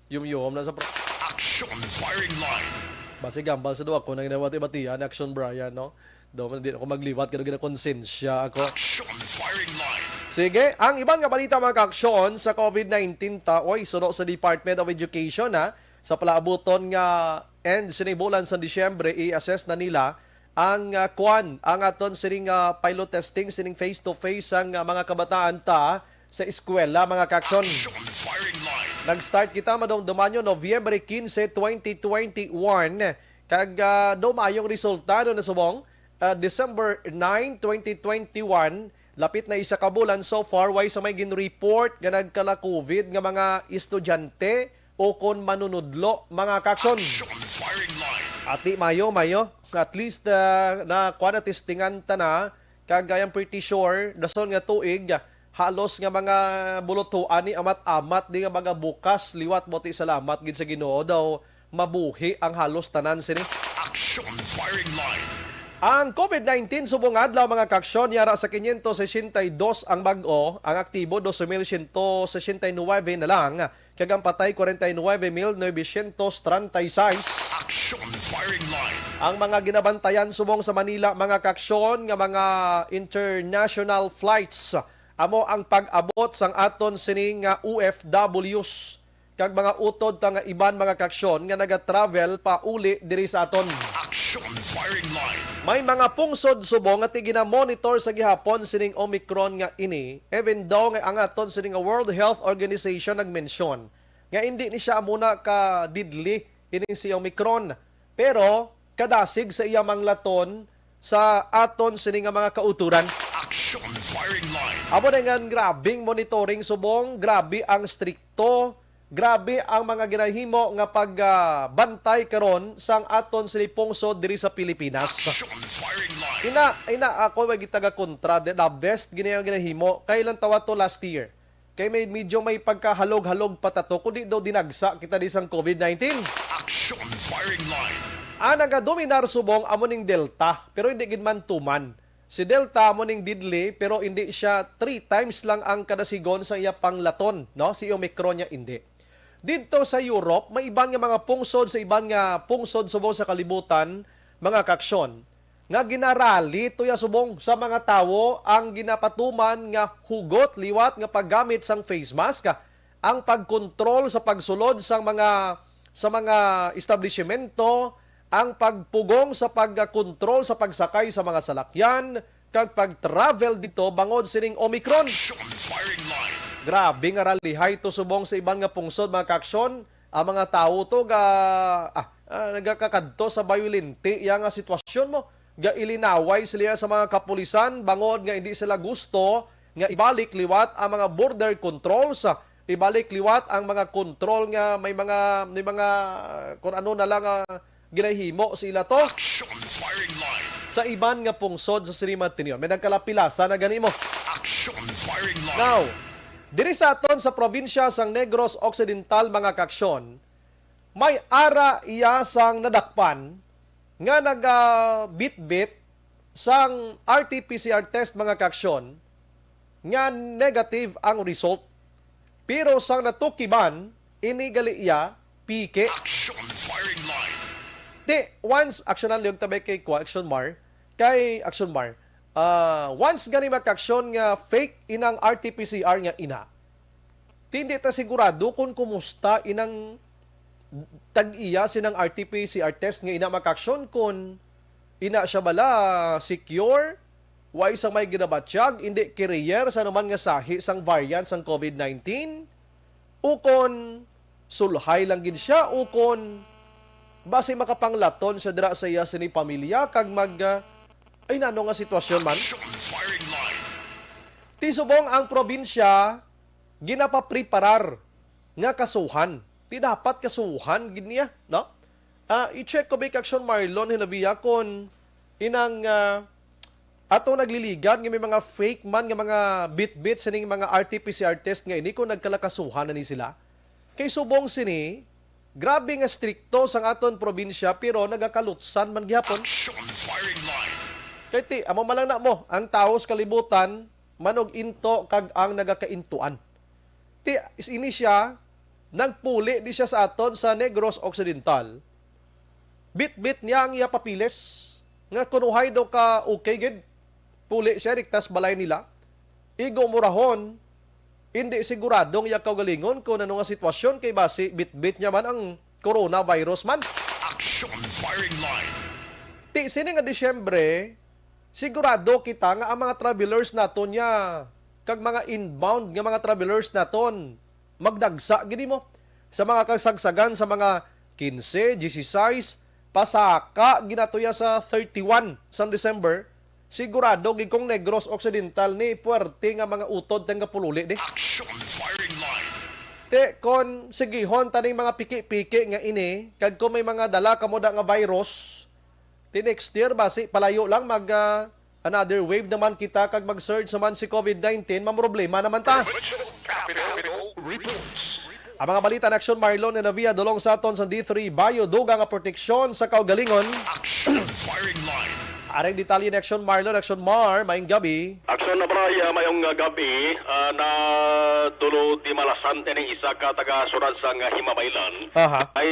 Yum-yum na sa pro- Action Firing Line. Basi gambal sa duwa ko nang ginawati-batian, Action Brian, no? Do, di ako magliwat, kaya ginakonsensya ako. Action Firing Line. Sige, ang iban nga balita, mga kaaksyon, sa covid nineteen ta, oy, suno sa Department of Education, ha, sa palaabuton nga end sini bulan sa Disyembre, i-assess na nila ang, ah, kwan, ang aton sining, ah, pilot testing, sining face-to-face ang, ah, mga kabataan ta sa eskwela, mga kaaksyon. Action Firing Line. Nag-start kita, madumduman nyo, Nobyembre quince, twenty twenty-one. Kag, ah, daw maayong resulta, no, nasubong, ah, December nine, twenty twenty-one, lapit na isa ka bulan so far, way sa may gin-report nga nagkala-covid nga mga estudyante o kon manunudlo, mga kaaksyon. Action Firing Line. Ati, mayo, mayo. At least, ah, na, kuwan, na testingan ta na. Kag I am pretty sure, dason nga tuig, halos nga mga bulutuan ni amat-amat di nga mga bukas liwat mo ti salamat gid sa Ginoo daw mabuhi ang halos tanan sini. Action Firing Line. Ang covid nineteen subong adlaw, mga kaaksyon, yara sa quinientos sesenta y dos ang bag-o, ang aktibo dos mil siyento sesenta y nuwebe na lang, kag ang patay, kwarenta y nuwebe mil novecientos treinta y seis. Action Firing Line. Ang mga ginabantayan subong sa Manila, mga kaaksyon, nga mga international flights, amo ang pag-abot sang aton sini nga O F Ws kag mga utod ta nga iban, mga kaaksyon, nga nagatravel pauli diri sa aton. Action Firing Line. May mga pungsod subong nga ti ginamonitor sa gihapon sining Omicron nga ini, even though nga ang aton sini nga World Health Organization nagmensyon nga indi ni siya amo na ka deadly ining si Omicron, pero kadasig sa iya manglaton sa aton sini nga mga kauturan. Action Firing Line. Amo na nga grabing monitoring subong, grabe ang strikto, grabe ang mga ginahimo nga pag, ah, bantay karon sang aton sini pungsod diri sa Pilipinas. Action Firing Line. Ina, ina, ako may gitaga kontra, the, the best gini ang ginahimo. Kailan tawa to last year? Kay may, medyo may pagkahalog-halog pa ta to, kundi daw dinagsa kita di sang COVID nineteen. Action Firing Line. Ang nagadominar subong amo ning Delta, pero hindi gid man tuman. Si Delta amo ning deadly, pero hindi siya three times lang ang kadasigon sa iya panglaton, no? Si Omicron niya hindi. Didto sa Europe, may iban nga mga pungsod sa iban nga pungsod subong sa kalibutan, mga kaaksyon, nga ginarali tuya subong sa mga tawo ang ginapatuman nga hugot liwat nga paggamit sang face mask, ang pagkontrol sa pagsulod sang mga, sa mga establishmento, ang pagpugong sa pagkontrol sa pagsakay sa mga salakyan, kag pag-travel dito bangod sining Omicron. Action Firing Line. Grabe nga ralihay to subong sa iban nga pungsod, mga kaaksyon. Ang mga tawo to ga, ah, ah, nagakakadto sa bayulinti iya nga sitwasyon mo. Gailinaway sila sa mga kapulisan bangod nga hindi sila gusto nga ibalik liwat ang mga border controls, ah, ibalik liwat ang mga control nga may mga, may mga, ah, kung ano na lang, ah, ginahimo sa ila to. Action Firing Line. Sa iban nga pungsod sa Siriman Tinion, may nagkalapilasa na gani mo. Action Firing Line. Now, diri sa aton sa probinsya sang Negros Occidental, mga kaaksyon, may ara iya sang nadakpan nga nagabitbit sang R T P C R test, mga kaaksyon, nga negative ang result. Pero sang natukiban, ini gali iya piki. Action Firing Line. Ti, once, aksyonan liyog tabay kay kwa, Action Mar, kay Action Mar, ah, once gani makaaksyon nga fake inang R T P C R nga ina, ti hindi ta sigurado kung kumusta inang tag-iya sinang R T P C R test nga ina makaaksyon, kung ina siya bala secure, wa sang may ginabatyag, hindi carrier sa anuman nga sahi sang variant sang COVID nineteen, ukon sulhay lang gid siya, ukon basi makapanglaton siya dira sa iya sini pamilya kag mag, ah, ay, nano nga sitwasyon man. Action Firing Line. Ti subong ang probinsya ginapapreparar nga kasuhan. Ti dapat kasuhan gid niya, no? Ah, i-check ko ba, Action Marlon Hinabia, kung inang, ah, ato nagliligad nga may mga fake man nga mga bitbit sining mga R T P C R test nga ini, kung nagkalakasuhan na ni sila. Kay subong sini, grabe nga strikto sang aton probinsya, pero nagakalutsan man gihapon. Action Firing Line. Kay ti, amo man lang na mo, ang tawo sa kalibutan, manog-into kag ang nagakaintuan. Ti, is-, ini siya, nagpuli di siya sa aton sa Negros Occidental. Bitbit niya ang iya papeles, nga kunuhay daw ka okay gid. Puli siya, riktas balay nila. Igo murahon, hindi sigurado ang iya kaugalingon kung ano nga sitwasyon, kay basi bitbit niya man ang coronavirus man. Action Firing Line. Ti, sini nga Disyembre, sigurado kita nga ang mga travelers naton niya, kag mga inbound nga mga travelers naton, magdagsa gid mo sa mga kasagsagan sa mga quince, dieciséis, pasaka ginatuya sa thirty-one sang December, sigurado gid kung Negros Occidental ni puwerte nga mga utod tang gapululi ni. Action Firing Line. Te, kon sigihon taning mga piki-piki nga ini, kag kung may mga dala kamo da nga virus, ti next year, basi palayo lang mag, ah, another wave naman kita kag mag-surge naman si COVID nineteen, mamroblema naman ta. Provincial Capital Reports. Ang mga balita ni Action Marlon Navia dulong sa aton sa D three Bio, dugang nga proteksyon sa kaugalingon. Action Firing Line. Aring detalye ni Action Marlon, Action Mar, maayong gabi. Action na, Brian, maayong, ah, gabi. Ah, na tulo di malasan ining isa ka taga-syudad sang Himabaylan. Aha. Ay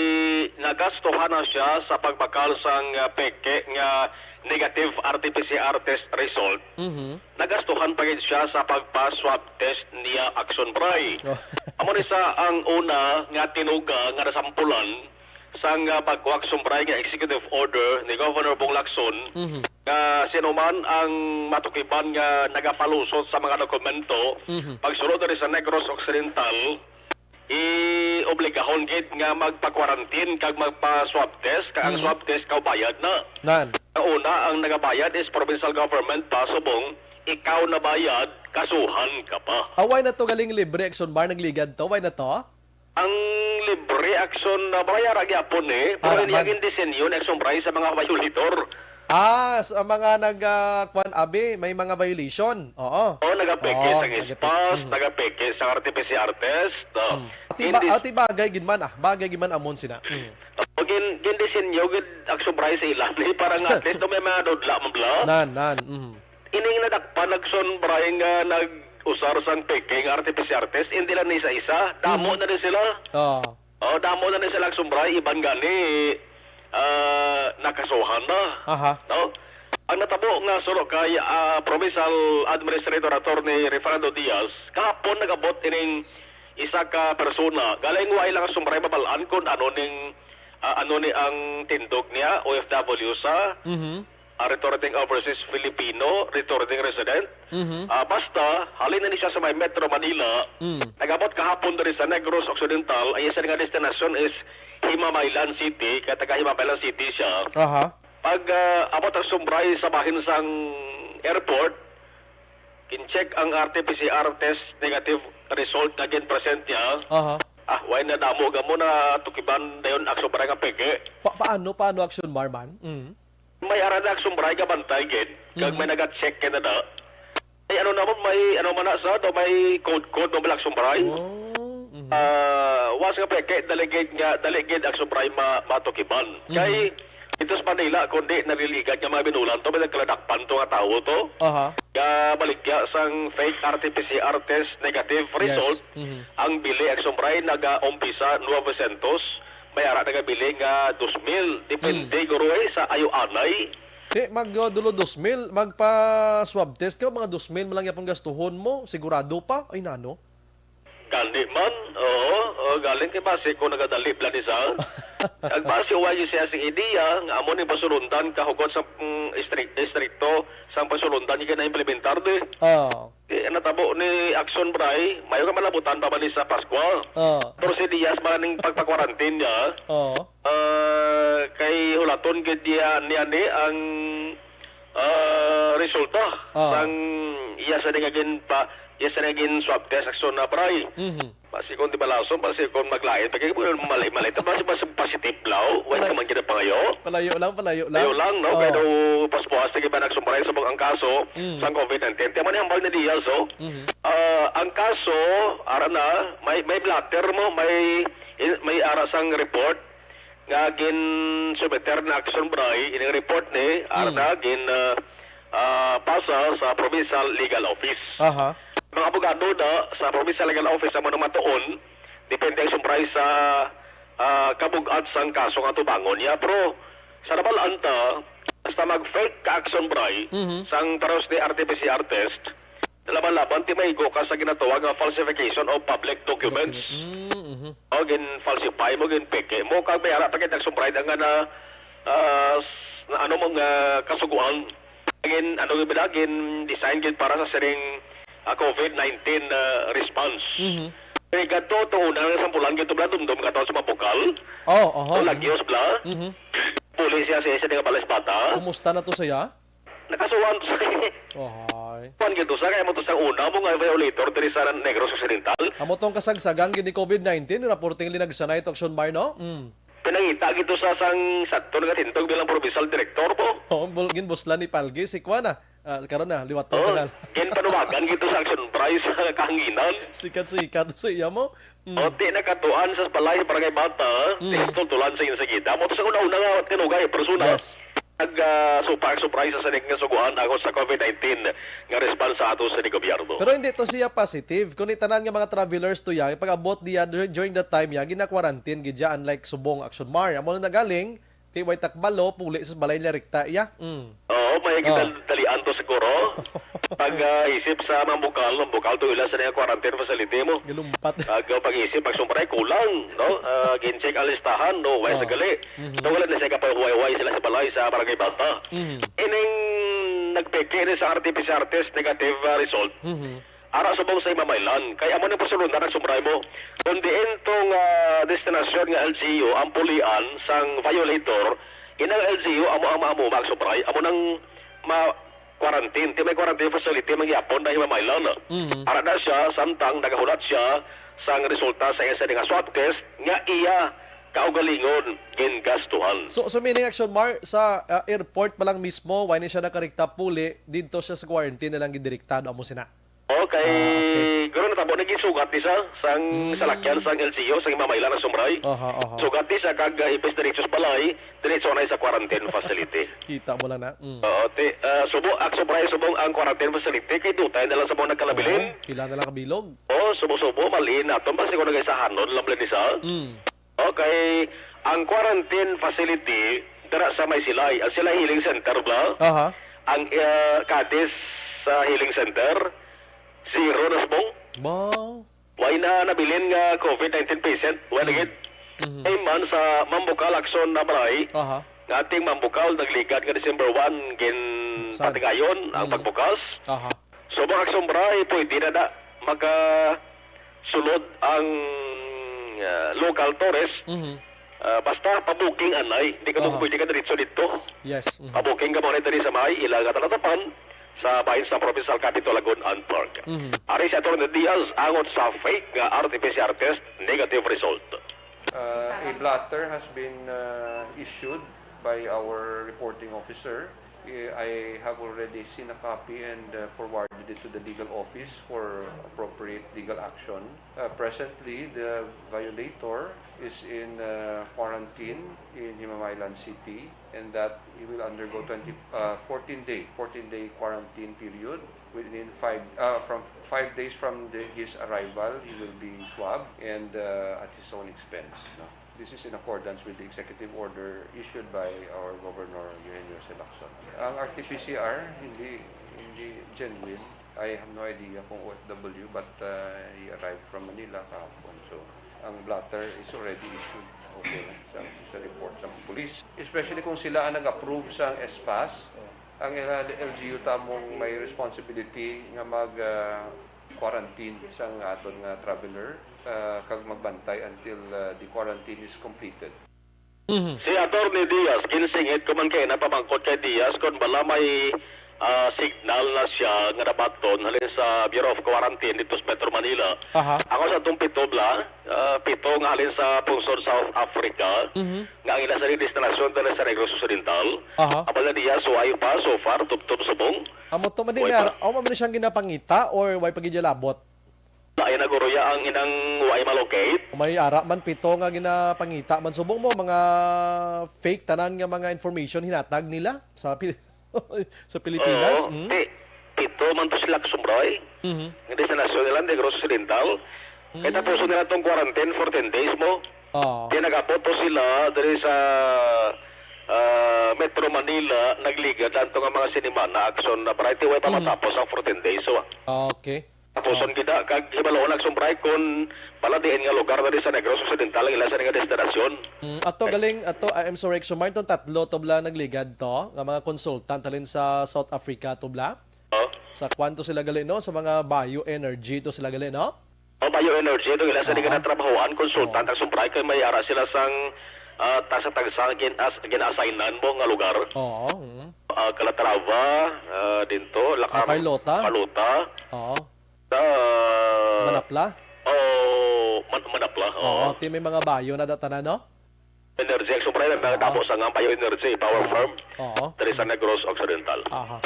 nagastuhan na siya sa pagbakal sang, ah, peke nga negative R T P C R test result. Mhm. Nagastuhan pa gid siya sa pagpa-swab test niya, Action Bray. Oh. Amo ni sa ang una nga tinuga nga nasampulan sang, ah, pagkuha, Action Bray, nga executive order ni Governor Bong Lacson, Mhm. nga sino man ang matukiban nga nagapalusot sa mga dokumento, Mhm. pagsulod diri sa Negros Occidental, i-obligahon gid nga magpa-quarantine kag magpa-swab test, kag ang Mm. swab test kaubayad na. Nan. Ang una, ang nagabayad is provincial government pa, subong ikaw nabayad, kasuhan ka pa. Away na to galing libre, Action Mar, nagligad to. Away na to? Ang libre, Action na bayara gyapon eh. Pero Ara hindi man. Ang disenyo ni Action Bray sa mga violator. Ah, so, ang mga nag, ah, kwan, abi, may mga violation. Oo. Oh, nagapeke Oo, sang nagapeke. spas, Mhm. nagapeke sang R T P C R test, oh. Mm. Ati ba, Hindi ati bagay gid man, ah. Bagay gid man amon sina. Mm. O, gin-, gindisenyo gid Action Bray sa ila ni para nga at least no may mga dudla man bala. Nan, nan. Mhm. Ining nadakpan Action Bray nga nag-usar sang peke nga R T P C R test, hindi lang ni isa-isa. Damo Mhm. na ni sila. Oo. Oh, damo na ni sila Action Bray, iban gani, ah, nakasuhan na. Aha. No? Ang natabo nga suno kay, ah, Provincial Administrator Attorney Referendo Diaz, kahapon nag-abot ining isa ka persona. Galing wa lang Action Bray mabal-an kung ano ning, ah, ano ni ang tindog niya, O F W sa Mhm. ah, returning overseas Filipino, returning resident. Mhm. Ah, basta, halin na ni siya sa may Metro Manila. Mm. Nag-abot kahapon diri sa Negros Occidental, ang isa nga destinasyon is Himamaylan City, kay taga Himamaylan City siya. Aha. Pag, ah, abot Action Bray sa bahin sang airport, gin-check ang R T P C R test negative result nga gin-present niya. Aha. Ah, why na damo gamo na tukiban dayon Action Bray nga peke? Pa-, paano, paano Action Bray man? Mm. May ara na Action Bray nga bantay gid, kag Mhm. may naga-check gid na. Ay, ano naman, may, ano man na sa, do, may code-code mo bala Action Bray. Oh, mhm. Ah, was nga peke, dali gid nga, dali gid Action Bray ma-, matukiban. Mhm. Kay, ito sa Manila, kundi naliligat nga mga binulan to, may nagkaladakpan to nga tawo to. Aha. Nga baligya sang fake R T P C R test negative Yes. result, Mhm. ang bili Action Bray naga-umpisa nueve centos, may ara nagabili nga dos mil. Depende, Mm. guro, eh, sa ayo anay. Ti, mag, uh, dulo dos mil, magpa-swab test ka, mga dos mil man lang yapon gastuhon mo, sigurado pa? Ay, nano? Gani man, oo, oo, galing kay basi ko nagadali bala ni sa. Kag basi wa gyud siya sing ideya nga amo ni pasulundan kahugot sa, mm, istri-, istrikto sang pasulundan nga ginaimplementar di. Oo. Di, ang natabo ni Action Bray, mayo nga malabutan pa man ni sa Pascua. Oo. Pero si Diaz man ning pagpa-quarantine niya, Oo. ah, kay hulaton gid niya, niya ni ang, ah, resulta Oo. sang iya sa nga ginpa-, iya sa nga gin-swab test, Action na Bray. Mhm. Basi kung di malason, basi kung maglain, pag mali-mali, ta basi, basi positive law, wala Wala. ka man ginapangayo. Palayo lang, palayo lang. Layo lang, no? Oo. Kaya daw paspuas na iba nagsumbray sa mga ang kaso Mm. sang covid nineteen. Tiyan mo ni hambal ni Diaz, oh. Mhm. Ah, ang kaso, ara na, may, may blotter mo, may, may ara sang report nga gin-submiter na Action Bray, ining report ni, ara Mm. na, gin, ah, ah, pasa sa provincial legal office. Aha. Mga abogado na sa provincial legal office ang mga matuon, depende ang sumbray sa, ah, kabug-at sang kaso nga tubangon niya. Pero sa nabal-an ta, basta mag-fake ka Action Bray Mhm. sang paros ni R T P C R test, laban-laban ti maigo ka sa ginatawag nga falsification of public documents. Document. Mm, mhm. O, gin-falsify mo, gin-peke mo, kag may ara pa kita Action Bray nga na, ah, s-, na ano mo nga kasuguan. Gin, ano gid ba, gin-design gid para sa sining, ah, covid nineteen, ah, response. Mhm. Eh, gato, to una nga sampulan gid to bala, dumdum gato sa mabukal. Oh, oho, To mhm. lagyos bala. Mhm. Puli siya sa isa nga balas bata. Kumusta na to siya? Nakasuhan to sa Ohay. Kuan gid to sa, kaya mo to sa una mo nga violator diri sa Negros Occidental. Amo tong kasagsagan gid ni covid nineteen, raporting linagsanay to Action Bray, no? Mm. Pinangita gid to sa sang sakto nga tindog bilang provincial director po. Oo, bul-, ginbuslan ni Palgi si kuan na. Ah, karon na, liwat to Oh, tagal. Ginpanuwagan gid to sa Action Bray sa kahanginan. Sikat-sikat sa iya mo. Mm. O, di nakatuan sa balay sa Barangay Bata, Mm. di tultulan sa insagida. Mo to sa una-una nga tinugay, persona. Yes. Nag, ah, supak surprise sa sining nga suguan ako sa covid nineteen nga response sa ato sa gobyerno. Pero hindi to siya positive. Kung itanan nga mga travelers to ya, pag-abot diya dur-, during that time ya, gina-quarantine gid ya, unlike subong Action Mar. Amo na galing, ti way takbalo, puli sa balay niya rekta ya. Mm. Oo, may Oh. gidal-, dalian to siguro. Pag, ah, isip sa mga bukal, ang bukal to ila sa nila quarantine facility mo. Galumpat. Pag, ah, pag-isip, pag sumpray, kulang, no? Ah, gin-check ang listahan, no? Way Oh. sa gali. Mhm. So, wala na siya kapag huway-huway sila sa balay sa Barangay Bata. Mhm. Ining nagpeke ni sa R T P C R test negative, ah, result. Mhm. Ara subong sa Himamaylan. Kay amo ni pasulundan ang sumbray mo. Kung diin tong, ah, destinasyon nga L G U ang pulian sang violator, inang L G U amo ang maamo magsumbray. Amo nang ma-, quarantine. Ti may quarantine facility mangyapon na Himamaylan. Mhm. Ara na siya, samtang nagahulat siya sang resulta sa iya sa nga swab test nga iya kaugalingon gingastuhan. So, so meaning, Action Mar, sa, ah, airport pa lang mismo, wala ni siya nakarekta puli, didto siya sa quarantine na lang gidirektado, amo sina? Okay. Ah, okay. Guro, natabo na gisugat ni sa, sang Mm. salakyan, sang L G U, sang Himamaylan, Action Mar. Aha, aha. Sugat ni sa kag, ah, ipis diretso sa balay, diretso na sa quarantine facility. Kita mo lang na. Mm. Oo, ti, ah, subo, Action Mar, subong ang quarantine facility, kay dutay na lang sa mga nagkalabilin. Oo, pila na lang kabilog. Oh, subo-subo, maliin naton, basi kung nagaisahanon, lang ni sa. Mm. Okay, ang quarantine facility dira sa may Silay, ang Silay Healing Center bala, Aha. ang, ah, Cadiz sa Healing Center, zero na subong. Wow. Way na nabilin nga covid nineteen patient, way na Hmm. gid. Mhm. Ay man sa Mambukal, Action Mar, Aha. nga ating Mambukal nagligad nga December one, Sad. ginpatigayon ang Hmm. pagbukas. Aha. So, mga Action Mar, pwede na na makasulod ang, ah, local tourist. Mhm. Ah, basta pa-booking anay, hindi ka Aha. pwede ka diretso dito. Yes. Mhm. Pa-booking ka muna diri sa may ila nga talatapan sa bahin sa Provincial Capitol, Lagun-an Park. Mhm. Ari si Attorney Diaz angot sa fake nga R T P C R test, negative result. Uh, a blotter has been, uh, issued by our reporting officer. I I have already seen a copy and, uh, forwarded it to the legal office for appropriate legal action. Uh, presently, the violator is in, uh, quarantine in Himamaylan City, and that he will undergo twenty, uh, fourteen day, fourteen day quarantine period within five, uh, from five days from the, his arrival, he will be swabbed and, uh, at his own expense, no? This is in accordance with the executive order issued by our Governor Eugenio C. Lacson. Ang R T P C R, hindi, hindi genuine. I have no idea kung O F W, but, uh, he arrived from Manila kahapon. So, ang blotter is already issued. Okay na sa, sa report sa police. Especially kung sila ang nag-approve sa S pass, ang L G U ta mong may responsibility nga mag, uh, quarantine sang aton nga traveler, uh, kag magbantay until, uh, the quarantine is completed. Mhm. Si Attorney Diaz, ginsingit ko man kay napamangkot kay Diaz kung bala may, ah, signal na siya nga nabaton halin sa Bureau of Quarantine dito sa Metro Manila. Aha. Ako sa atong pito bala, ah, pito nga halin sa pungsod South Africa, Mhm. nga ang ila sa destinasyon dala sa Negros Occidental. Aha. Abala niya, so ay pa, so far, tubtob subong. Amo to, madi, Way may pa. ara-, amo man siyang ginapangita or way pa gid labot? Ay, naguruya ang inang way malocate. May ara man pito nga ginapangita man subong mo, mga fake tanan nga mga information hinatag nila sa Pil-, sa Pilipinas. Oo. Mm. Ti-, pito man to sila, Action Mar. Mhm. Hindi sa National Negros Occidental. Kaya Mm. tapuson nila tong quarantine, fourteen days mo. Oo. Kaya nag-abot to sila diri sa, ah, Metro Manila, nagligad lang to nga mga sinimana, Action Mar, way pa Mm. matapos ang fourteen days. So, Okay. Tapuson Oh. kita, kag hibaluon, Action Mar, kung pala diin nga lugar na di sa Negros Occidental ang ila sa nga destinasyon. Mm, ato Eh. galing, ato, I am sorry, Action Mar, itong tatlo to bala nagligad to, nga mga consultant halin sa South Africa to bala. Oh. Sa kwanto sila gali, no? Sa mga bioenergy to sila gali, no? Oh, bioenergy, itong ila sa Oo. nga natrabahoan, consultant, Oo. Action Mar, kay may ara sila sang, ah, tagsa-tagsa gin-as-, gin-assignan mo nga lugar. Oo, mm. Ah, Calatrava, ah, dinto, Ah, Lacar-, Carlota? Carlota. Oo. Sa Manapla? Oh, Man-, Manapla, Oo, oo. Ti may mga bayo na datanan, no? Energy, Action Mar, Oo. nagdabo sa nga bioenergy, power Oo. farm. Oo. Diri sa Mm. Negros Occidental. Aha.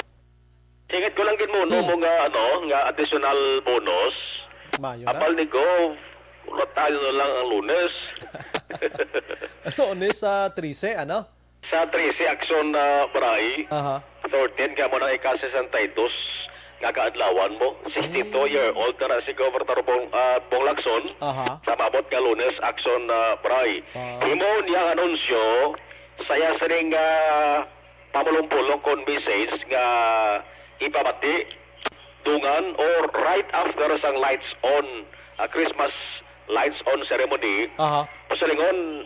Singit ko lang gid mo, no, Mm. mo nga, ano, nga additional bonus. Mayo na. Apal ni Gov, ulot tayo na lang ang Lunes. Lunes sa trese, ano? Sa trese, Action, ah, Mar, Aha. thirteen, kaya mo na ika-sesenta y dos nga kaadlawan mo. Sixty-two Mm. year old na ra si Governor Bong, ah, Bong Lacson. Aha. Sa maabot nga Lunes, Action, ah, Mar. Ah. Himo niya ang anunsyo, saya sining, ah, pamulong-pulong kon message nga ipabati dungan or right after sang lights on, ah, Christmas lights on ceremony, Aha. Pasilingon,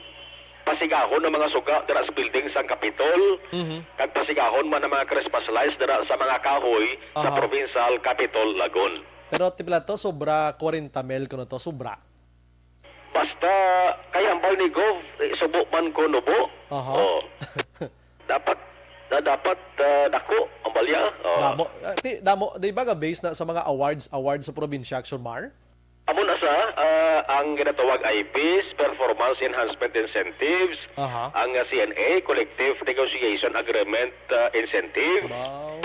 pasigahon ang mga suga dira sa building sang Capitol, Mhm. kag pasigahon man ang mga Christmas lights dira sa mga kahoy sa Aha. Provincial Capitol, Lagun. Pero ti pila to, sobra kwarenta mil kuno to, sobra. Basta kay hambal ni Gov, eh, subo man ko nubo. Aha. Oh. Dapat, da-, dapat, ah, dako ang balya. Oh. Damo, ah, ti, damo, di ba nga based na sa mga awards, awards sa probinsya, Action Mar? Amo na sa, ah, ang ginatawag I Ps, Performance Enhancement Incentives, Aha. ang, ah, C N A, Collective Negotiation Agreement, ah, Incentive. Wow.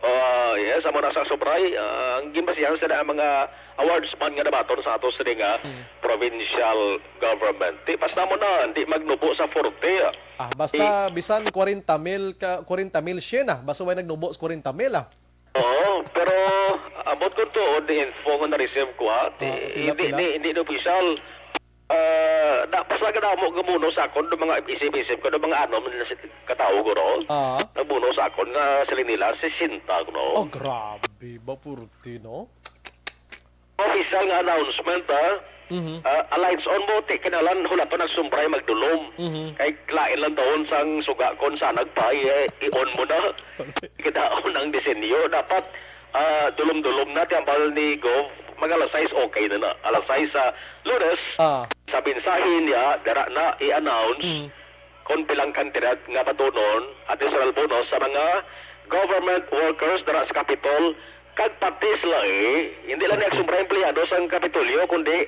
Ah, yes, amo na sa Subray. Ah, ang ginbasihan sa mga awards man nga nabaton sa ato sini nga Hmm. provincial government. Di, basta mo na, di magnubo sa forte, ah. Ah, basta Di bisan kwarenta mil ka, kwarenta mil siya na. Basta way nagnubo sa kwarenta mil, ah. Oo, pero abot ko to, the info nga na-receive ko, ha. Di, Ah, pila, hindi, pila? hindi, hindi na official. Ah, na, basta kadamo nga muno sa akon, do mga isip-isip ko, do mga ano man na si, katawo ko ron. Ah. Nagmuno sa akon nga sila nila, sesenta ko, no? Oh, grabe ba, purti, no? Official nga announcement, ha? Mhm. Ah, ang lights on mo, ti, kinahanglan hulaton ang Subray magdulom. Mhm. Kay lain lang daw sang suga kon sa nagpay, eh, i-on mo na. Kadaon ang disenyo. Dapat, ah, dulom-dulom na, ti, ambal ni Gov, mag alas sais, okay na na. Alas sais sa Lunes, Ah. sa mensahe niya, dara na i-announce Mm. kung pilang kantidad nga batunon, additional bonus sa mga government workers dara sa Capitol, kag pati sila, eh, hindi lang ni ang Subray empleyado sang Kapitolyo, kundi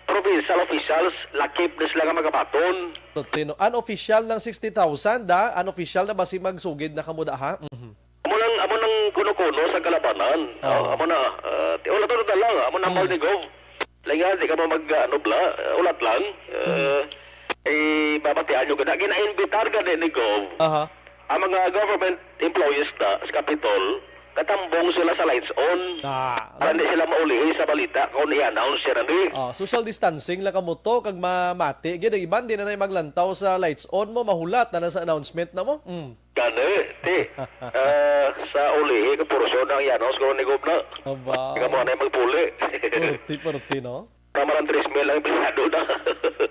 provincial officials, lakip na sila nga magabaton. Pero tino-, unofficial ng sixty thousand, ah? Unofficial na ba si magsugid na kamo da, ha? Mhm. Amo nang, amo nang kuno-kuno sa kalabanan. Oo. Ah, amo na, ah, ti-, wala to na lang. Amo na, Hmm. ambal ni Gov. Lang yan, di ka mo mag, ah, ano, bla, ah, ulat lang. Ah, Hmm. eh, babatian nyo ka na. Ginaimbitar ka din ni Gov. Aha. Ang mga government employees na sa Capitol, katambong sila sa lights on. Ah, Para hindi sila maulihi sa balita kung i-announce siya na ni. Oh, social distancing lang kamo to, kag mamati. Gid, ang iban, di na na maglantaw sa lights on mo, mahulat na na sa announcement na mo. Mm. Gani, ti, ah, sa ulihi, ka porsyon ang i-announce ko ni Gov na. Aba. Ikaw mo na yung magpuli. Purti, purti, no? Tama lang, tres mil ang empleyado na.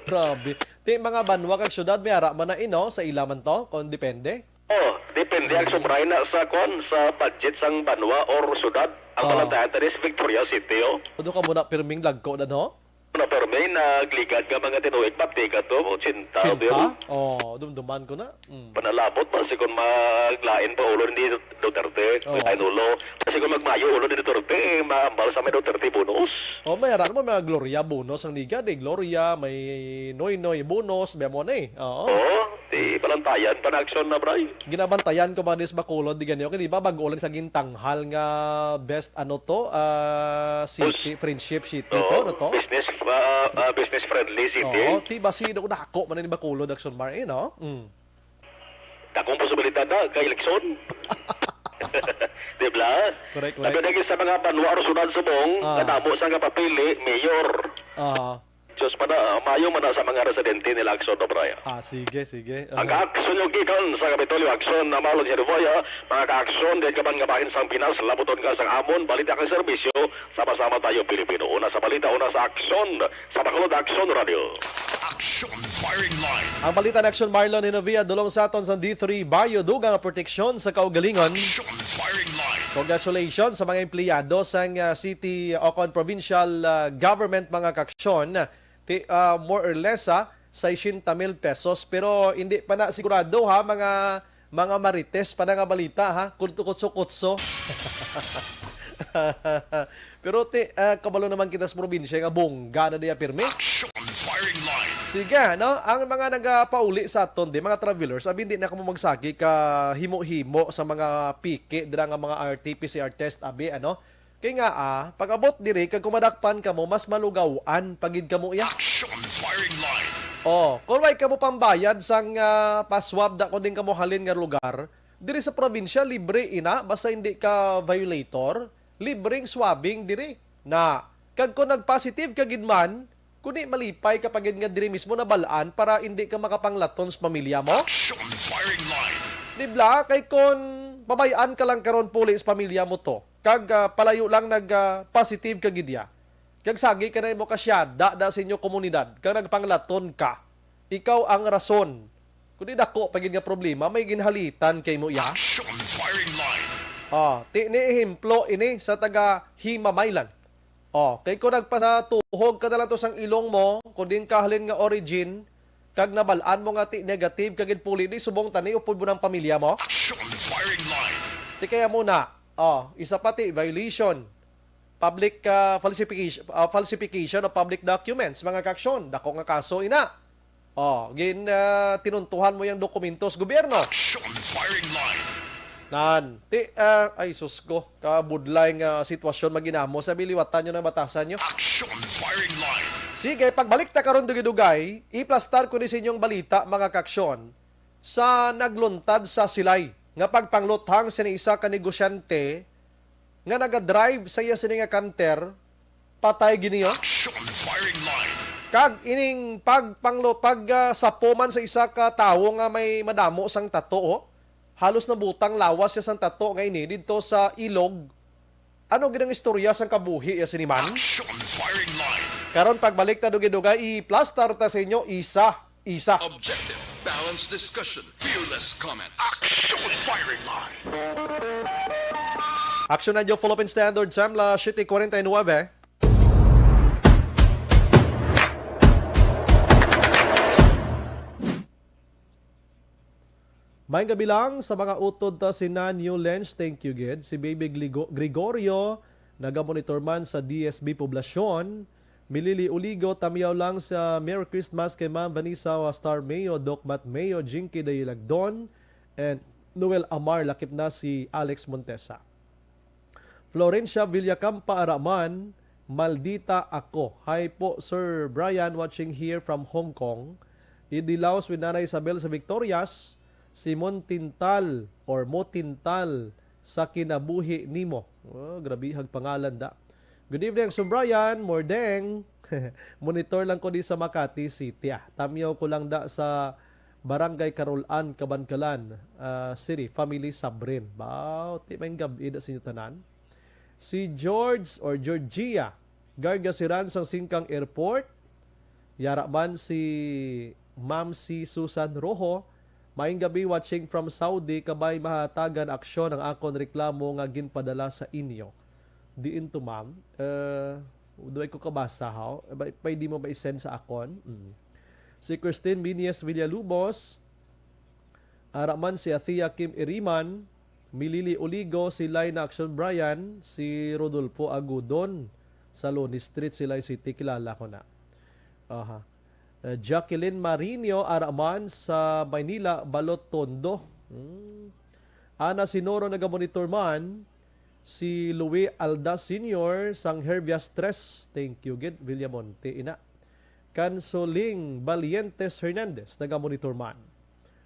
Grabe. Ti, mga banwa kag syudad, may ara man na, eh, no? Sa ila man to, kung depende. Oh, depende ang Mm. Subray na sa, kwan, sa budget sang banwa or syudad. Ang Oh. Palantayan tani sa Victoria City, oh. Udo ka muna, pirming lagko na, no? Na permi, nagligad nga mga tinuig, pati ka to, ochenta, Ochenta? Pero Oh, dumduman ko na. Mm. Panalabot, basi kung maglain pa ulo ni Duterte, Oh. lain ulo. Basi kung magmayo ulo ni Duterte, eh, maambal sa may Duterte bonus. Oh, may ara naman, mga Gloria bonus ang ligad, eh. Gloria, may Noynoy bonus, may mo na, eh. Oo. Oo, di Palantayan pa na aksyon na, Bray. Ginabantayan ko man is Bacolod, di ganyo. Kaya di ba, bago lang sa gintanghal nga best, ano to, ah, city, Bus-, friendship city to, Oo, no to? business, ah, ah, business friendly city. Oo, ti ba si, dako man ni Bacolod, Action Mar, eh, no? Mm. Dakong posibilidad na kay eleksyon. Di ba? Correct, correct. Labi na gyud sa mga banwa o syudad subong, Ah. nga damo sa nga papili, mayor. Ah. Diyos pa na, mayo man na sa mga residente nila Action, no, Brian? Ah, sige, sige. Ang Aha. Action yung gikan sa Kapitolyo Action na Marlon Herboya, mga ka-action, din ka man nga bahin sang Pinas, labuton ka sang amon, balita kang serbisyo, sama-sama tayo Pilipino. Una sa balita, una sa aksyon, sa Bacolod Action Radio. Action Firing Line. Ang balita na Action Marlon Hinovia, dulong sa aton sa D three Barrio Dugang, ang proteksyon sa kaugalingon. Action Firing Line. Congratulations sa mga empleyado sang, ah, city o kon provincial, ah, government, mga kaksyon. Ti, ah, more or less, ha, sesenta mil pesos. Pero hindi pa na sigurado, ha, mga, mga marites pa na nga balita, ha. Kutso-kutso-kutso. Pero ti, ah, kabalo naman kita sa probinsya nga bongga na diya pirmi. Action Firing Line. Sige, no? Ang mga nagapauli sa aton, di, mga travelers, abi, hindi na kamo magsagi ka himo-himo sa mga piki dira nga mga R T P C R test, abi, ano? Kay nga, ah, pag-abot diri, kag kumadakpan kamo, mas malugawan pa gid kamo iya. Action Firing Line. Oh, kung way kamo pambayad sang, ah, pa-swab da kung din kamo halin nga lugar, diri sa probinsya, libre ina, basta hindi ka violator, libreng swabbing diri. Na, kag kung nag-positive ka gid man, kundi malipay ka pa gid nga diri mismo nabal-an para hindi ka makapanglaton sa pamilya mo. Action Firing Line. Di bla, kay kung pabay-an ka lang karon puli sa pamilya mo to, kag, ah, palayo lang nag, ah, positive ka gid ya. Kag sagi ka na imo kasyada da sa inyo komunidad, kag nagpanglaton ka. Ikaw ang rason. Kundi dako pa gid nga problema, may ginhalitan kay mo iya. Action Firing Line. Ah, ti ni ehemplo ini sa taga Himamaylan. Oh, kay kung nagpasatuhog ka na lang to sang ilong mo, kung din ka halin nga origin, kag nabal-an mo nga ti negative, kag ginpuli ni subong tani upod mo ng pamilya mo. Action Firing Line. Ti kaya mo na, oh, isa pa ti violation. public, ah, falsification, ah, falsification of public documents, mga kaaksyon. Dako nga kaso ina. Oh, gin, ah, tinuntuhan mo yung dokumento sa gobyerno. Action firing line. Nan, ti, ah, ay sus ko, kabudlay nga sitwasyon maginamo sa biliwatan nyo na batasan nyo. Action firing line. Sige, pagbalik ta karon dugay-dugay, iplastar ko ni sa inyong balita, mga kaaksyon, sa nagluntad sa Silay nga pagpangluthang sini isa ka negosyante nga nagadrive sa iya sini nga canter, patay gini, oh. Action firing line. Kag ining pagpanglo pag ah, sapo man sa isa ka tawo nga may madamo sang tato, oh. Halos nabutang lawas siya sang tato nga ini didto sa ilog. Ano gid ang istorya sang kabuhi ya sini man? Action firing line. Karon pagbalik ta dugay-dugay, i-plastar ta sa inyo isa-isa. Objective, balanced discussion, fearless comment. Action firing line. Action Radio Philippine Standard Time, las siyete cuarenta y nueve. May gabi lang sa mga utod ta si Nanyo Lench, thank you gid. Si Baby Gligo- Gregorio, nagamonitor man sa D S B Poblacion. Milili Uligo, tamyaw lang sa Merry Christmas kay Ma'am Vanessa Star Mayo, Doc Matt Mayo, Jinky Dayilagdon, and Noel Amar, lakip na si Alex Montesa. Florencia Villacampa Araman, Maldita Ako. Hi po, Sir Brian, watching here from Hong Kong. Idilaos with Nanay Isabel sa Victorias, si Montintal or Motintal sa kinabuhi nimo. Oh, grabe hag pangalan da. Good evening, Sir Brian. Mordeng. Monitor lang ko di sa Makati City. Ah, tamyaw ko lang da sa Barangay Carolan, Kabankalan, ah, City. Family Sabrin. Baw, ti may gabi da sa inyo tanan. Si George or Georgia Gargasiran sang Singkang Airport. Yara man si Ma'am si Susan Rojo. Maayong gabi, watching from Saudi. Kabay mahatagan aksyon ang akon reklamo nga ginpadala sa inyo. Diin to, ma'am? Uh, duway ko kabasa, ha? Ba- Pwede mo ba i-send sa akon? Mm. Si Christine Minies Villalubos, ara man si Athea Kim Iriman, Milili Oligo, si Laina Action Brian, si Rodolfo Agudon, sa Loni Street, Silay City, kilala ko na. Aha. Uh, Jacqueline Marinho, ara man sa Maynila, Balot Tondo. Hmm. Ana Sinoro, nagamonitor man. Si Louis Alda Senior sang Herbias Tres. Thank you gid, Villamonte, ina. Kansoling Valientes Hernandez, nagamonitor man.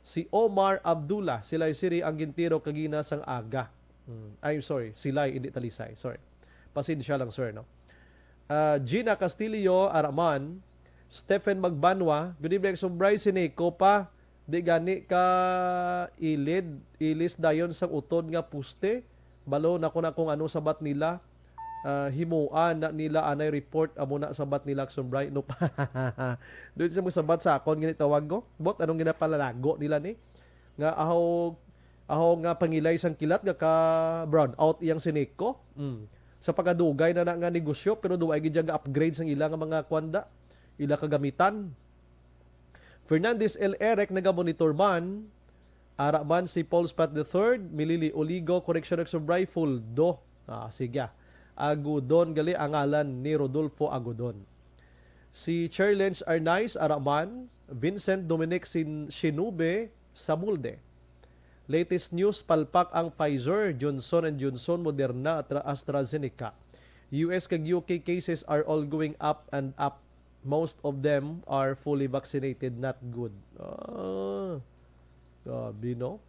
Si Omar Abdullah, Silay City, ang gintiro kagina sang aga. Hmm. Ay, sorry, Silay, hindi Talisay. Sorry. Pasensya lang, sir, no? Ah, Gina Castillo, ara man. Stephen Magbanwa, good evening, Sir Bryce, Sineco pa. Di gani ka ilid, ilis dayon sang utod nga poste. Balo na ko na kung ano sabat nila. Ah, himuan na nila anay report amo na sabat nila, Sir Bryce. No pa. Doon sa magsabat sa akon, gani tawag ko. Bot, anong ginapalalago nila ni? Nga aho, aho nga pangilay sang kilat nga ka brown out iyang Sineco. Mm. Sa pagkadugay na, na nga negosyo, pero duwa gid nga upgrade sang ila nga mga kwanda, ila kagamitan. Fernandez L. Eric, nagamonitor man. Ara man si Paul Spat the third, Milili Oligo, correction, Exobray, Fuldo. Ah, sige. Agudon gali ang ngalan ni Rodolfo Agudon. Si Challenge Arnaiz, ara man, Vincent Dominic Sin Shinube, Samulde. Latest news, palpak ang Pfizer, Johnson and Johnson, Moderna, at AstraZeneca. U S kag U K cases are all going up and up. Most of them are fully vaccinated, not good. Ah, grabe, no?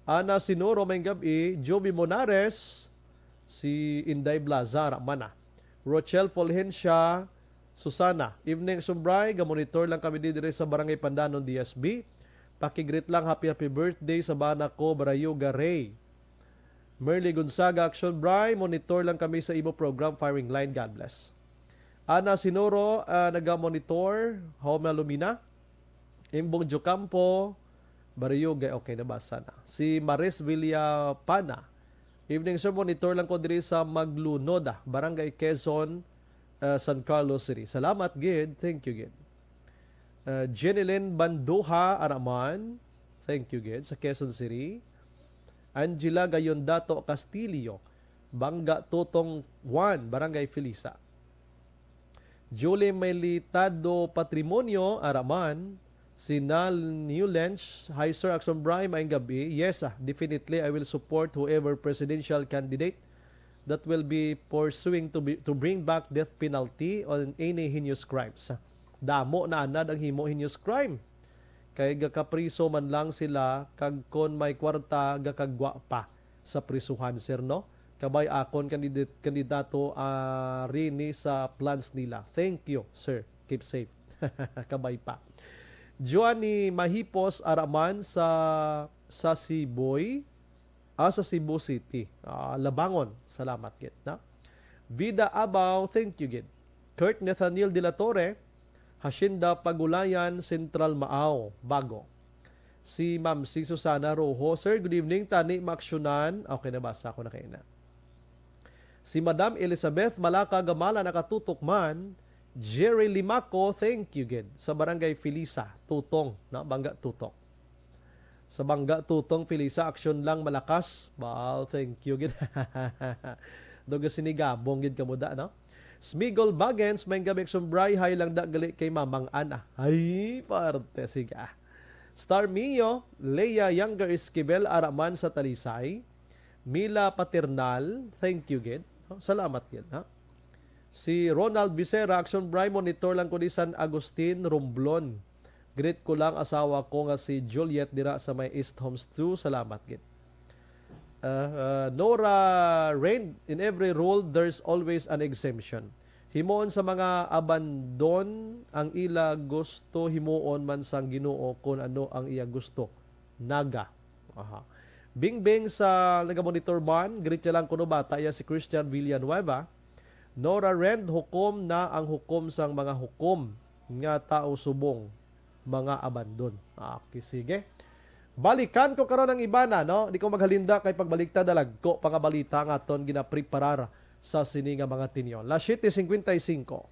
Ana Sinuro, may gabi. Joby Monares, si Inday Blazar, mana. Rochelle Fulgencia, Susana, evening, Sumbray. Gamonitor lang kami di diri sa Barangay Pandanon, D S B. Pakigreet lang, happy, happy birthday sa bana ko, Barayuga Ray. Merly Gonzaga, Action Bray, monitor lang kami sa imo program, Firing Line. God bless. Ana Sinoro, ah, naga-monitor, Homa Lumina. Imbong Jocampo, Barayuga, okay, nabasa na. Si Maris Villapana, evening, sir, monitor lang ko diri sa Maglunod, ah, Barangay Quezon, ah, San Carlos City. Salamat gid, thank you gid. Ah, Jenilyn Banduha Araman, thank you gid, sa Quezon City. Angela Gayondato Castillo, Bangga Tutong one, Barangay Felisa. Julie Melitado Patrimonio, ara man. Si Nal Newlench, "Hi, Sir Action Bry, maayong gabi. Yes, ah, definitely, I will support whoever presidential candidate that will be pursuing to be, to bring back death penalty on any heinous crimes." Damo na anad ang himo heinous crime. Kay gakapriso man lang sila, kag kon may kwarta, gakagwa pa sa prisuhan, sir, no? Kabay akon kandidate, kandidato, ah, rini sa plans nila. Thank you, sir. Keep safe. Kabay pa. Joanny Mahipos, ara man sa, sa Siboy, ah, sa Cebu City. Ah, Labangon. Salamat gid, na? Vida Abaw, thank you gid. Kurt Nathaniel de la Torre, Hacienda Pagulayan, Central Maao, Bago. Si Ma'am si Susana Rojo, "Sir, good evening. Tani maaksyonan." Okay, nabasa ko na kaina. Si Madam Elizabeth Malaka Gamala, nakatutok man. Jerry Limaco, thank you gid. Sa Barangay Felisa, Tutong, na, Bangga Tutong. Sa Bangga Tutong, Felisa, aksyon lang malakas. Wow, thank you gid. Duga sinigabong gid kamo da, no? Smigol Bagens, "Maayong gabi, Action Bry, hi lang da gali kay Mamang Ana." Ay, parte, sige, ah. Star Mio, Leia Younger Esquivel, ara man sa Talisay. Mila Paternal, thank you gid. Oh, salamat gid, ha? Si Ronald Vicera, "Action Bry, monitor lang ko di San Agustin, Romblon. Greet ko lang asawa ko nga si Juliet dira sa may East Homes two. Salamat gid." Ah, ah, Nora Rand, "In every rule, there's always an exemption. Himuon sa mga abandon ang ila gusto, himuon man sang Ginoo kon ano ang iya gusto." Naga. Aha. Bingbing sa nagamonitor man, greet niya lang kuno bata iya si Christian Villanueva. Nora Rand, "Hukom na ang hukom sang mga hukom nga tawo subong mga abandon." Okay, sige. Balikan ko karon ang iba na, no? Di ko maghalinda kay pagbaliktad, dalagko pa nga balita nga aton ginapreparar sa sini nga mga tinyo. Las siete cincuenta y cinco.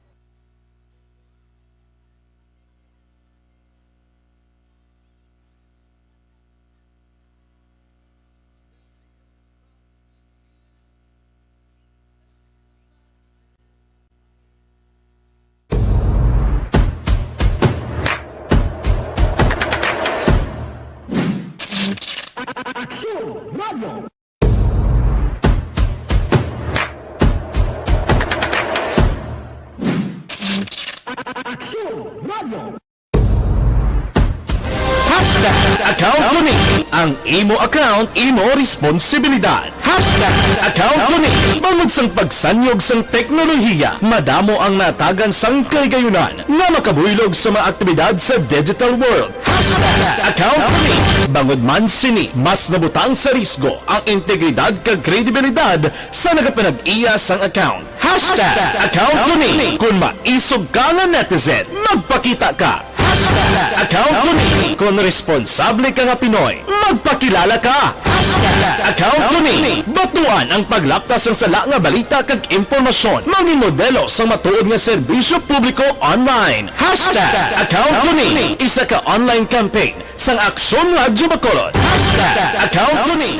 Aksyon Radio. Aksyon Radio. Hashtag account ko ni. Ang imo account, imo responsibilidad. Hashtag account ko ni. Bangod sang pagsanyog sang teknolohiya, madamo ang natagan sang kahigayunan nga makabuylog sa mga aktibidad sa digital world. Hashtag account ko ni. Bangod man sini, mas nabutang sa risgo ang integridad kag kredibilidad sa nagapanag-iya sang account. Hashtag account ko ni. Kon maisog ka nga netizen, magpakita ka. Hashtag account ko ni. Kon responsable ka nga Pinoy, magpakilala ka. Hashtag account ko ni. Batuan ang paglapta sang sala nga balita kag impormasyon. Mangin modelo sang matuod nga serbisyo publiko online. Hashtag account ko ni. Isa ka online campaign sang Aksyon Radyo Bacolod. Hashtag account ko ni.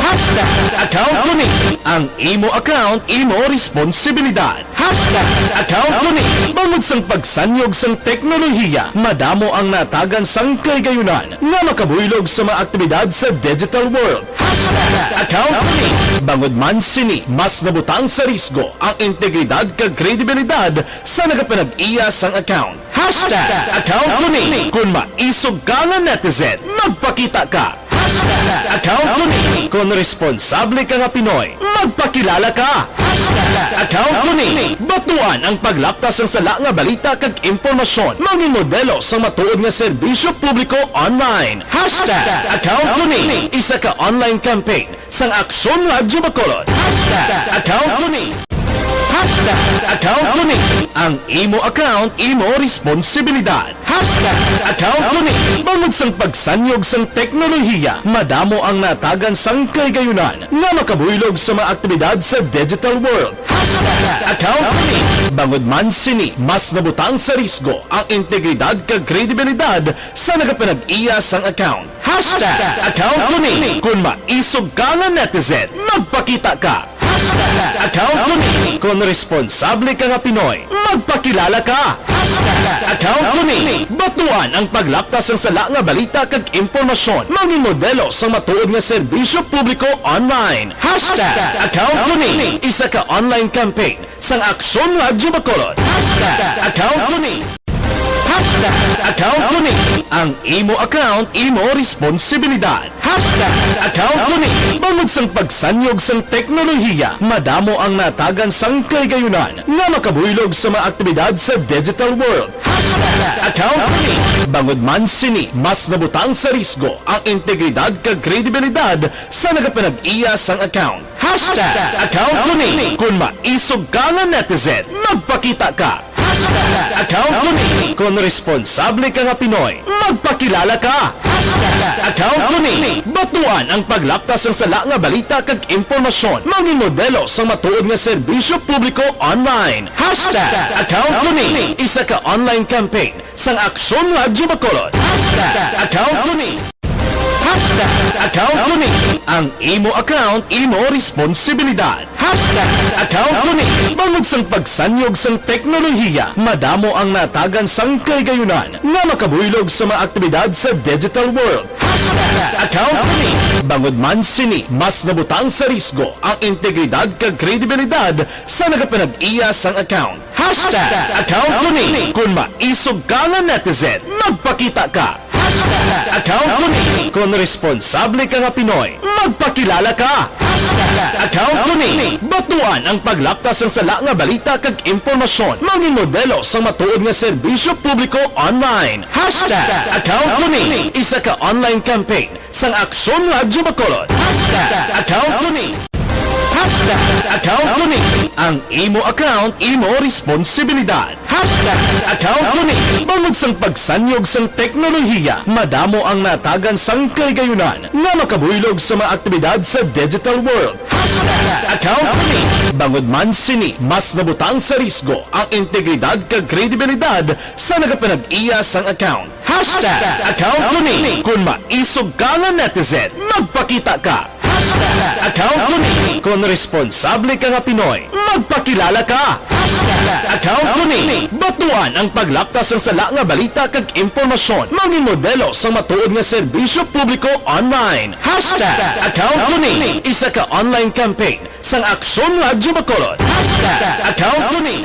Hashtag account ko ni. Ang imo account, imo responsibilidad. Hashtag account ko ni. Bangod sang pagsanyog sang teknolohiya, madamo ang natagan sang kahigayunan nga makabuylog sa mga aktibidad sa digital world. Hashtag account ko ni. Bangod man sini, mas nabutang sa risgo ang integridad kag kredibilidad sa nagapanag-iya sang account. Hashtag account ko ni. Kon maisog ka nga netizen, magpakita ka. Hashtag account ko ni. Kon responsable ka nga Pinoy, magpakilala ka. Hashtag account ko ni. Batuan ang paglapta sang sala nga balita kag impormasyon. Mangin modelo sang matuod nga serbisyo publiko online. Hashtag account ko ni. Isa ka online campaign sang Aksyon Radyo Bacolod. Hashtag account ko ni. Hashtag account ko ni. Ang imo account, imo responsibilidad. Hashtag account ko ni. Bangod sang pagsanyog sang teknolohiya, madamo ang natagan sang kahigayunan nga makabuylog sa mga aktibidad sa digital world. Hashtag account ko ni. Bangod man sini, mas nabutang sa risgo ang integridad kag kredibilidad sa nagapanag-iya sang account. Hashtag account ko ni. Kon maisog ka nga netizen, magpakita ka. Hashtag account ko ni. Kon responsable ka nga Pinoy, magpakilala ka. Hashtag account ko ni. Batuan ang paglapta sang sala nga balita kag impormasyon. Mangin modelo sa matuod nga serbisyo publiko online. Hashtag account ko ni. Isa ka online campaign sang Aksyon Radyo Bacolod. Hashtag account ko ni. Hashtag account ko ni. Ang imo account, imo responsibilidad. Hashtag account ko ni. Bangod sang pagsanyog sang teknolohiya, madamo ang natagan sang kahigayonan nga makabuylog sa mga aktibidad sa digital world. Hashtag account ko ni. Bangod man sini, mas nabutang sa risgo ang integridad kag kredibilidad sa nagapanag-iya sang account. Hashtag account ko ni. Kon maisog ka nga netizen, magpakita ka. Hashtag account ko ni. Kon responsable ka nga Pinoy, magpakilala ka. Hashtag account ko ni. Batuan ang paglapta sang sala nga balita kag impormasyon. Mangin modelo sa matuod nga serbisyo publiko online. Hashtag account ko ni. Isa ka online campaign sang Aksyon Radyo Bacolod. Hashtag account ko ni. Hashtag account ko ni. Ang imo account, imo responsibilidad. Hashtag account ko ni. Bangod sang pagsanyog sang teknolohiya, madamo ang natagan sang kahigayonan nga makabuylog sa mga aktibidad sa digital world. Hashtag account ko ni. Bangod man sini, mas nabutang sa risgo ang integridad kag kredibilidad sa nagapanag-iya sang account. Hashtag account ko ni. Kon maisog ka nga netizen, magpakita ka. Hashtag account ko ni. Kon responsable ka nga Pinoy, magpakilala ka. Hashtag account ko ni. Batuan ang paglapta sang sala nga balita kag impormasyon. Mangin modelo sang matuod nga serbisyo publiko online. Hashtag account ko ni. Isa ka online campaign sang Aksyon Radyo Bacolod. Hashtag account ko ni. Hashtag account ko ni. Ang imo account, imo responsibilidad. Hashtag account ko ni. Bangod sang pagsanyog sang teknolohiya, madamo ang natagan sang kahigayonan nga makabuylog sa mga aktibidad sa digital world. Hashtag account ko ni. Bangod man sini, mas nabutang sa risgo ang integridad kag kredibilidad sa nagapanag-iya sang account. Hashtag account ko ni. Kon maisog ka nga netizen, magpakita ka. Hashtag account ko ni. Kon responsable ka nga Pinoy, magpakilala ka. Hashtag account ko ni. Batuan ang paglapta sang sala nga balita kag impormasyon. Mangin modelo sang matuod nga serbisyo publiko online. Hashtag account ko ni. Isa ka online campaign sang Aksyon Radyo Bacolod. Hashtag account ko ni.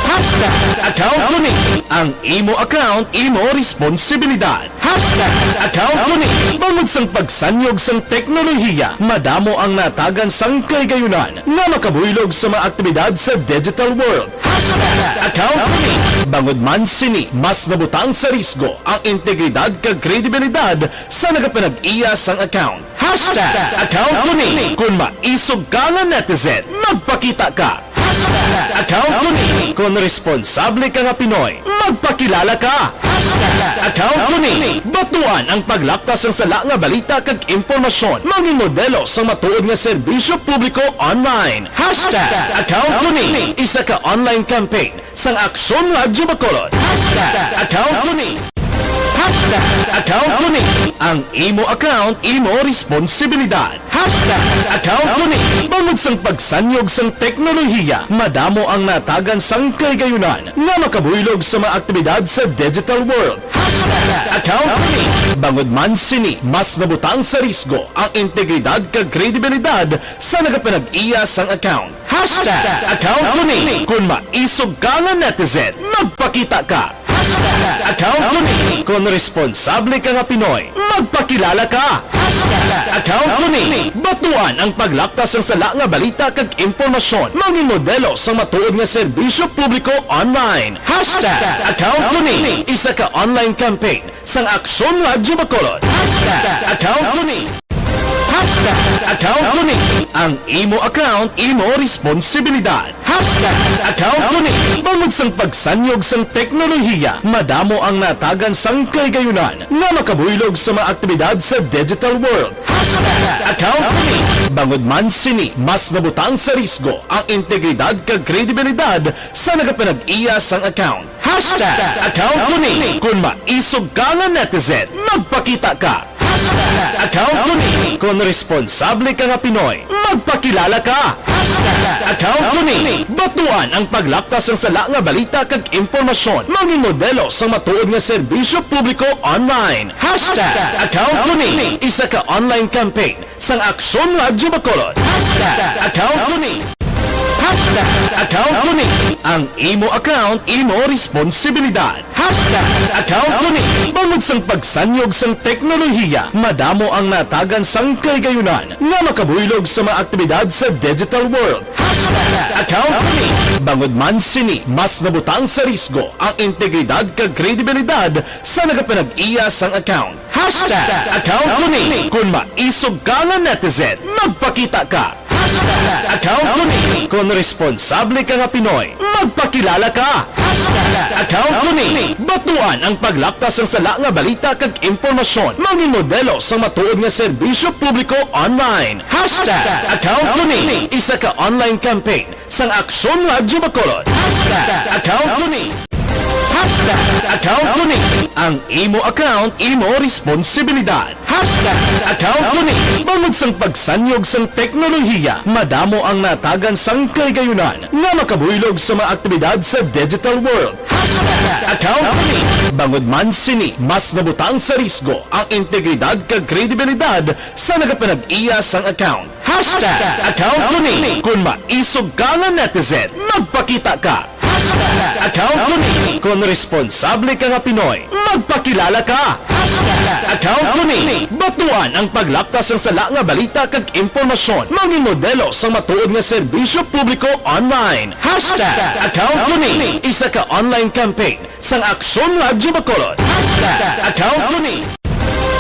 Hashtag account ko ni. Ang imo account, imo responsibilidad. Hashtag account ko ni. Bangod sang pagsanyog sang teknolohiya, madamo ang natagan sang kahigayonan nga makabuylog sa mga aktibidad sa digital world. Hashtag account ko ni. Bangod man sini, mas nabutang sa risgo ang integridad kag kredibilidad sa nagapanag-iya sang account. Hashtag account ko ni. Kon maisog ka nga netizen, magpakita ka. Hashtag account ko ni. Kon responsable ka nga Pinoy, magpakilala ka. Hashtag account ko ni. Batuan ang paglapta sang sala nga balita kag impormasyon. Mangin modelo sang matuod nga serbisyo publiko online. Hashtag account ko ni. Isa ka online campaign sang Aksyon Radyo Bacolod. Hashtag account ko ni. Hashtag account ko ni. Ang imo account, imo responsibilidad. Hashtag account ko ni. Bangod sang pagsanyog sang teknolohiya, madamo ang natagan sang kahigayonan nga makabuylog sa mga aktibidad sa digital world. Hashtag account ko ni. Bangod man sini, mas nabutang sa risgo ang integridad kag kredibilidad sa nagapanag-iya sang account. Hashtag account ko ni. Kon maisog ka nga netizen, magpakita ka. Hashtag account ko ni. Kon responsable ka nga Pinoy, magpakilala ka. Hashtag account ko ni. Batuan ang paglapta sang sala nga balita kag impormasyon. Mangin modelo sang matuod nga serbisyo publiko online. Hashtag account ko ni. Isa ka online campaign sang Aksyon Radyo Bacolod. Hashtag account ko ni. Hashtag account ko ni. Ang imo account, imo responsibilidad. Hashtag account ko ni. Bangod sang pagsanyog sang teknolohiya, madamo ang natagan sang kahigayonan nga makabuylog sa mga aktibidad sa digital world. Hashtag account ko ni. Bangod man sini, mas nabutang sa risgo ang integridad kag kredibilidad sa nagapanag-iya sang account. Hashtag account ko ni. Kon maisog ka nga netizen, magpakita ka. Hashtag account ko ni. Kon responsable ka nga Pinoy, magpakilala ka. Account ko ni. Batuan ang paglaptas sang sala nga balita kag impormasyon. Mangin modelo sang matuod nga serbisyo publiko online. Hashtag account ko ni. Isa ka online campaign sang Aksyon Radyo Bacolod. Hashtag account ko ni. Hashtag account ko ni. Ang imo account, imo responsibilidad. Hashtag account ko ni. Bangod sang pagsanyog sang teknolohiya, madamo ang natagan sang kahigayunan nga makabuylog sa mga aktibidad sa digital world. Hashtag account ko ni. Bangod man sini, mas nabutang sa risgo ang integridad kag kredibilidad sa nagapanag-iya sang account. Hashtag account ko ni. Kung maisog ka nga netizen, magpakita ka. Hashtag account ko ni. Kung responsable ka nga Pinoy, magpakilala ka. Hashtag account ko ni. Batuan ang paglaptas sang sala nga balita kag impormasyon. Mangin modelo sang matuod nga serbisyo publiko online. Hashtag account ko ni. Isa ka online campaign sang Aksyon Radyo Bacolod. Hashtag account ko ni. Hashtag account ko ni. Ang imo account, imo responsibilidad. Hashtag account ko ni. Bangod sang pagsanyog sang teknolohiya, madamo ang natagan sang kahigayunan nga makabuylog sa mga aktibidad sa digital world. Hashtag account ko ni. Bangod man sini, mas nabutang sa risgo ang integridad kag kredibilidad sa nagapanag-iya sang account. Hashtag account ko ni. Kung maisog ka nga netizen, magpakita ka. Hashtag account ko ni. Kung responsable ka nga Pinoy, magpakilala ka. Hashtag account ko ni. Batuan ang paglaptas sang sala nga balita kag impormasyon. Mangin modelo sang matuod nga serbisyo publiko online. Hashtag account ko ni. Isa ka online campaign sang Aksyon Radyo Bacolod. Hashtag account ko ni.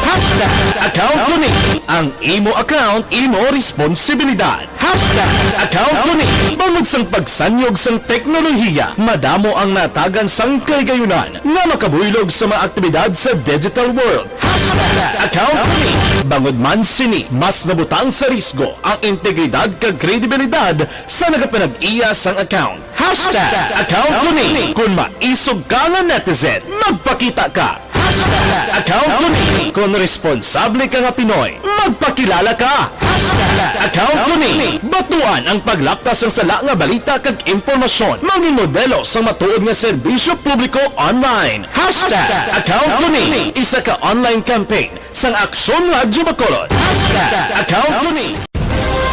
Hashtag account ko ni. Ang imo account, imo responsibilidad. Hashtag account ko ni. Bangod sang pagsanyog sang teknolohiya, madamo ang natagan sang kahigayunan nga makabuylog sa mga aktibidad sa digital world. Hashtag account ko ni. Bangod man sini, mas nabutang sa risgo ang integridad kag kredibilidad sa nagapanag-iya sang account. Hashtag account ko ni. Kung maisog ka nga netizen, magpakita ka. Hashtag account ko ni. Kung responsable ka nga Pinoy, magpakilala ka. Hashtag account ko ni. Batuan ang paglaptas sang sala nga balita kag impormasyon. Mangin modelo sang matuod nga serbisyo publiko online. Hashtag account ko ni. Isa ka online campaign sang Aksyon Radyo Bacolod. Hashtag account ko ni.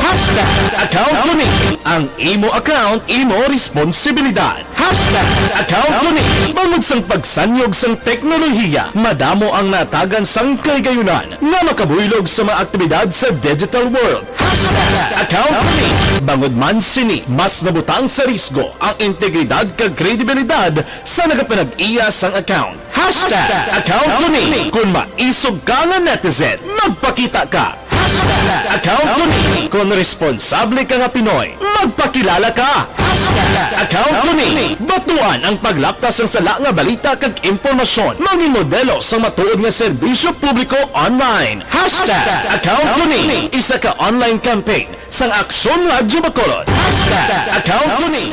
Hashtag account ko ni. Ang imo account, imo responsibilidad. Hashtag account ko ni. Bangod sang pagsanyog sang teknolohiya, madamo ang natagan sang kahigayunan nga makabuylog sa mga aktibidad sa digital world. Hashtag account ko ni. Bangod man sini, mas nabutang sa risgo ang integridad kag kredibilidad sa nagapanag-iya sang account. Hashtag account ko ni. Kung maisog ka nga netizen, magpakita ka. Hashtag account ko ni. Kung responsable ka nga Pinoy, magpakilala ka. Hashtag account ko ni. Batuan ang paglaptas sang sala nga balita kag impormasyon. Mangin modelo sang matuod nga serbisyo publiko online. Hashtag account ko ni. Isa ka online campaign sang Aksyon Radyo Bacolod. Hashtag account ko ni.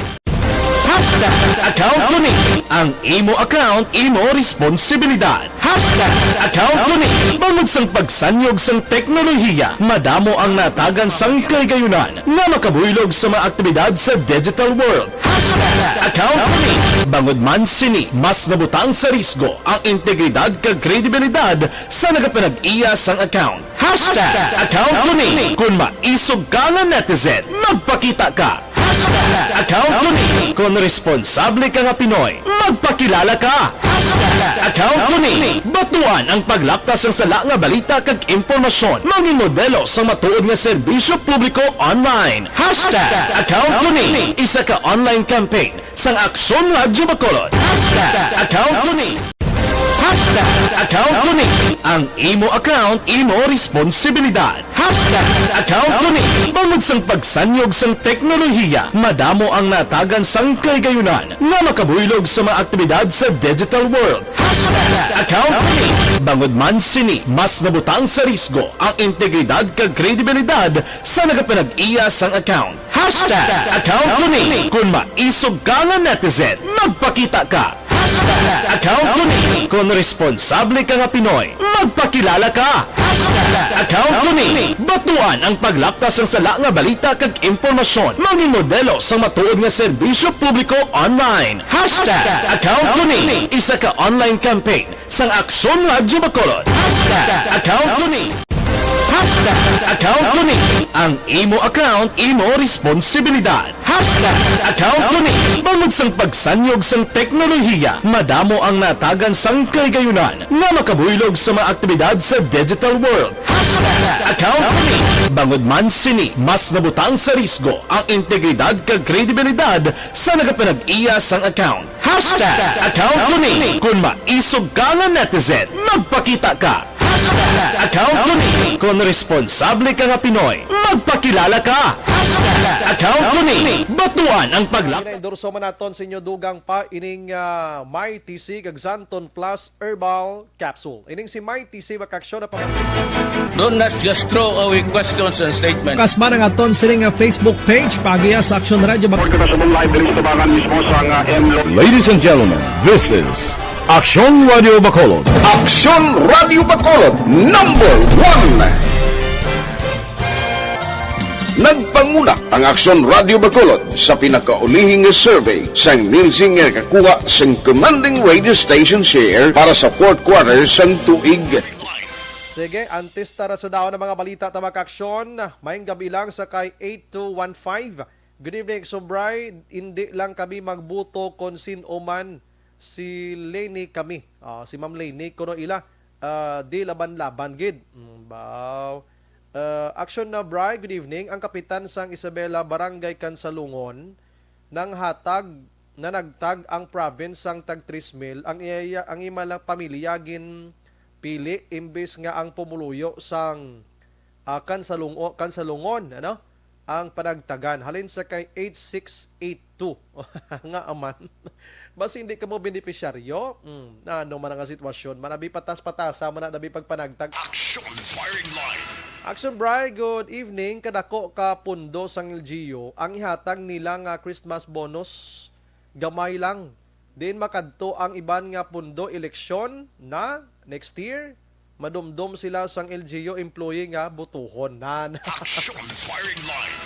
Hashtag account ko ni. Ang imo account, imo responsibilidad. Hashtag account ko ni. Bangod sang pagsanyog sang teknolohiya, madamo ang natagan sang kahigayunan nga makabuylog sa mga aktibidad sa digital world. Hashtag account ko ni. Bangod man sini, mas nabutang sa risgo ang integridad kag kredibilidad sa nagapanag-iya sang account. Hashtag account ko ni. Kung maisog ka nga netizen, magpakita ka. Hashtag account ko ni. Kung responsable ka nga Pinoy, magpakilala ka. Hashtag account ko ni. Batuan ang paglaptas sang sala nga balita kag impormasyon. Mangin modelo sang matuod nga serbisyo publiko online. Hashtag account ko ni. Isa ka online campaign sang Aksyon Radyo Bacolod. Hashtag account ko ni. Hashtag account ko ni. Ang imo account, imo responsibilidad. Hashtag account ko ni. Bangod sang pagsanyog sang teknolohiya, madamo ang natagan sang kahigayunan nga makabuylog sa mga aktibidad sa digital world. Hashtag account ko ni. Bangod man sini, mas nabutang sa risgo ang integridad kag kredibilidad sa nagapanag-iya sang account. Hashtag account ko ni. Kung maisog ka nga netizen, magpakita ka. Hashtag Account ko ni. Kon responsable ka nga Pinoy, magpakilala ka. Hashtag account ko ni. Batuan ang paglapta sang sala nga balita kag impormasyon. Mangin modelo sang matuod nga serbisyo publiko online. Hashtag account ko ni. Isa ka online campaign sang Aksyon Radyo Bacolod. Hashtag account ko ni. Hashtag account ko ni. Ang imo account, imo responsibilidad. Hashtag account ko ni. Bangod sang pagsanyog sang teknolohiya, madamo ang natagan sang kahigayunan nga makabuylog sa mga aktibidad sa digital world. Hashtag account ko ni. Bangod man sini, mas nabutang sa risgo ang integridad kag kredibilidad sa nagapanag-iya sang account. Hashtag account ko ni. Kung maisog ka nga netizen, magpakita ka. Hashtag account ko ni. Kung responsable ka nga Pinoy, magpakilala ka. Hashtag account ko ni. Batuan ang paglap- Ina-endorso man naton sa inyo dugang pa ining, ah, Mighty C kag Xanthone Plus Herbal Capsule. Ining si Mighty C, makaaksyon na pa. Do not just throw away questions and statements. Kasman ang aton sining nga Facebook page, pagiya sa Aksyon Radyo Bacolod. Report kita sa live diri sa tubangan mismo sa nga M Lo- Ladies and gentlemen, this is Aksyon Radio Bacolod. Aksyon Radio Bacolod, number one. Nagpanguna ang Aksyon Radio Bacolod sa pinakaulihing nga survey sang Nielsen nga nakakuha sang commanding radio station share para sa fourth quarter sang tuig. Sige, antes tara sa daon ng mga balita, ta makaaksyon. Maayong gabi lang sa kay eight two one five. Good evening, Sobray. Hindi lang kami magbuto kon sin-o man, si Leni kami. Ah, si Ma'am Leni, kuno ila, ah, di laban-laban gid. Mm, baw. Ah, aksyon na, Bri. Good evening. Ang kapitan sang Isabela, Barangay Kansalungon, nang hatag, nanagtag ang province sang tag tres mil. Ang iya, ang ima lang pamilya gin pili imbis nga ang pumuluyo sang, ah, Kansalungo-, Kansalungon, ano? Ang panagtagan. Halin sa kay eight six eight two. Nga aman. Basi hindi ka mo benepisyaryo? Hmm, ano man nga sitwasyon? Manabi patas-patasa, manabi pagpanagtag. Action firing line. Action Bri, good evening. Kadako ka pundo sang L G U ang ihatag nila nga Christmas bonus, gamay lang. Diin makadto ang iban nga pundo, eleksyon na next year, madumdom sila sang L G U employee nga butuhon. Nan. Action firing line.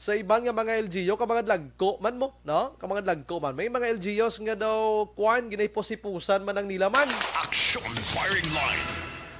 Sa iban nga mga L G U, ka mga dagko man mo, no? Ka mga dagko man. May mga L G Us nga daw, kwan, ginay pusipusan man ang nila man. Action firing line.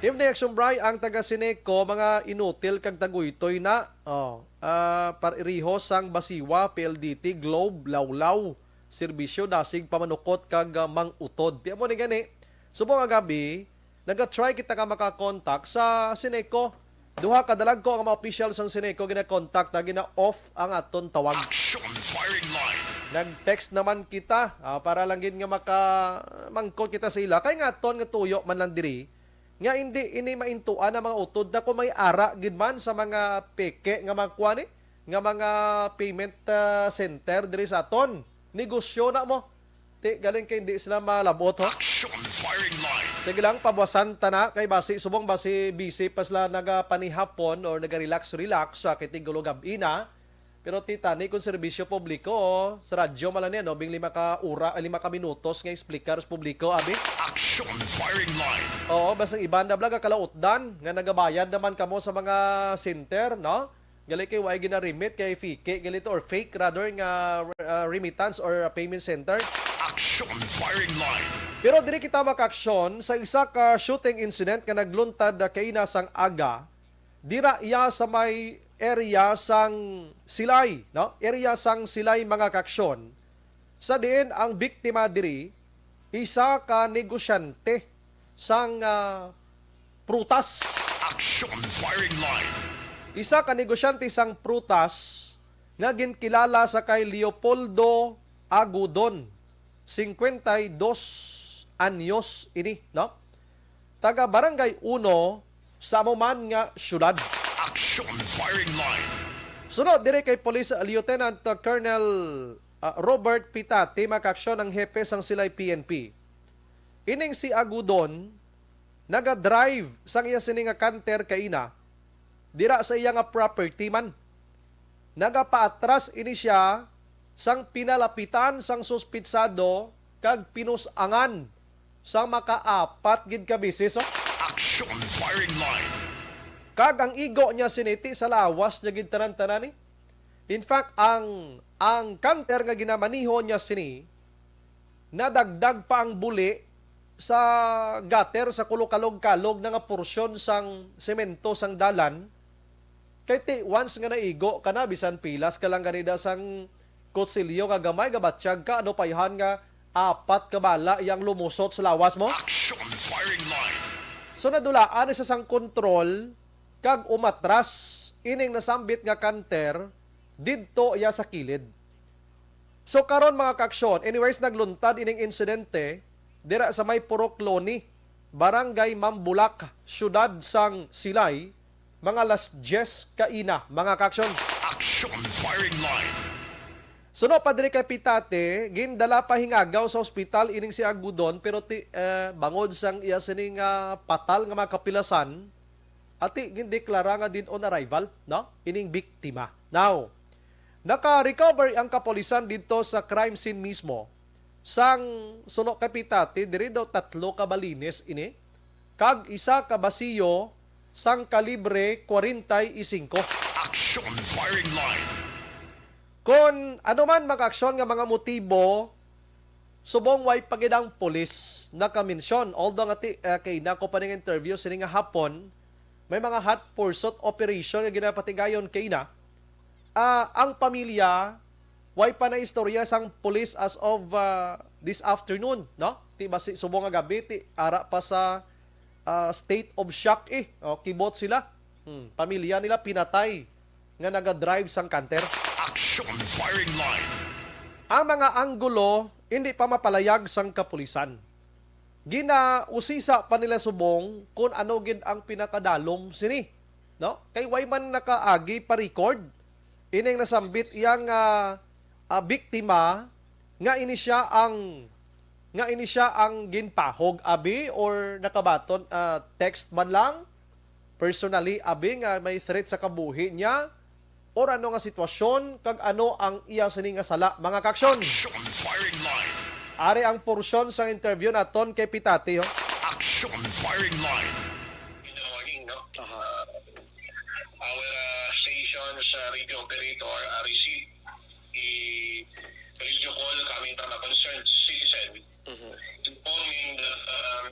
Evening, Action Bri, ang taga Sineco, mga inutil kag taguytoy na. Oh, ah, pareho sang Basiwa, P L D T, Globe, Lawlaw. Serbisyo dasig pamanukot kag, ah, mang-utod. Ti amo ni gani, subong nga gabi, naga-try kita nga maka-contact sa Sineco. Duha ka dalagko nga mga official sang Sineco gina-contact na gina-off ang aton tawag. Action firing line. Nag-text naman kita, ah, para lang gid nga maka-, mangkot kita sa ila. Kay nga aton nga tuyo man lang diri, nga hindi ini maintuan ang mga utod na kung may ara gid man sa mga peke nga mga kuan, eh, nga mga payment, ah, center diri sa aton. Negosyo na mo. Ti, galing kay hindi sila malabot, ho? Action firing line. Sige lang, pabuasan ta na kay basi, subong basi busy pa sila nagapanihapon or naga-relax-relax sa kitigulo gab-i na. Pero ti tani kung serbisyo publiko, sa radyo man lang niya, no? Bing lima ka ura, lima ka minutos nga explicar sa publiko, abi? Action firing line. Oo, basta ang iban na bala kalautdan nga nagabayad naman kamo sa mga center, no? Gali kay way gina-remit kay fake, gali to, or fake rather, nga, uh, remittance or payment center. Action firing line. Pero diri kita makaaksyon sa isa ka shooting incident nga nagluntad, uh, kaina sang aga, dira iya sa may area sang Silay, no? Area sang Silay, mga kaaksyon, sa diin ang biktima diri isa ka negosyante sang, ah, prutas. Action firing line. Isa ka negosyante sang prutas nga ginkilala sa kay Leopoldo Agudon, cincuenta y dos anyos ini, no? Taga Barangay Uno sa amo man nga syudad. Action firing line. Sunod diri kay Police Lieutenant Colonel, ah, Robert Pitati, makaaksyon ang hepe sang Silay P N P. Ining si Agudon naga-drive sang iya sini nga canter kaina dira sa iya nga property man. Nagapaatras ini sia sang pinalapitan sang suspitsado kag pinus-angan sa makaapat gid ka beses, oh. Action firing line. Kag ang igo niya sini ti sa lawas niya gid tanan-tanan, eh. In fact, ang, ang kanter nga ginamaniho niya sini, nadagdag pa ang buli sa gutter sa kulo kalog-kalog na nga porsyon sang semento sang dalan. Kay ti, once nga naigo ka na, bisan pilas ka lang gani da sang kutsilyo nga gamay, gabatyag ka, ano pa ihan nga apat ka bala iyang lumusot sa lawas mo? Action firing line. So, nadulaan ni sa sang kontrol kag umatras ining nasambit nga kanter didto iya sa kilid. So, karon, mga kaaksyon, anyways, nagluntad ining insidente dira sa may Purok Loni, Barangay Mambulak, siyudad sang Silay, mga alas diyes kaina, mga kaaksyon. Action firing line. Suno pa diri kay Pitate, gindala pa hingagaw sa ospital ining si Agudon, pero ti, eh, bangod sang iya sini nga patal nga mga kapilasan, ati gindeklara nga dead on arrival, no? Ining biktima. Now, naka-recover ang kapulisan didto sa crime scene mismo. Sang suno kay Pitate, diri daw tatlo ka balines ini, kag isa ka basiyo sang kalibre kwarenta y singko. Action firing line. Kon ano man, mga kaaksyon, nga mga motibo, subong way pa gid ang pulis nakamention. Although nga ti, ah, kay nako pa ning interview sini nga hapon, may mga hot pursuit operation nga ginapatigayon kay na. Ah, ang pamilya, way pa na istorya sang pulis as of, ah, this afternoon, no? Ti basi subong nga gabi, ti ara pa sa, ah, state of shock, eh. O, kibot sila. Hmm, pamilya nila pinatay nga naga-drive sang kanter. Action firing line. Ang mga anggulo hindi pa mapalayag sang kapulisan. Ginausisa pa nila subong kung ano gid ang pinakadalom sini, no? Kay way man nakaagi pa record ining nasambit iyang, ah, ah, biktima nga ini siya ang, nga ini siya ang ginpahog, abi, or nakabaton, ah, text man lang, personally, abi, nga may threat sa kabuhi niya, or ano nga sitwasyon, kag ano ang iya sini nga sala, mga kaaksyon. Action firing line. Ari ang porsyon sang interview naton kay Pitate, ho. Action firing line. In the morning, no? Aha. Uh, our, uh, station's, uh, radio operator, uh, received a radio call coming from a concerned citizen, mhm, informing that, um,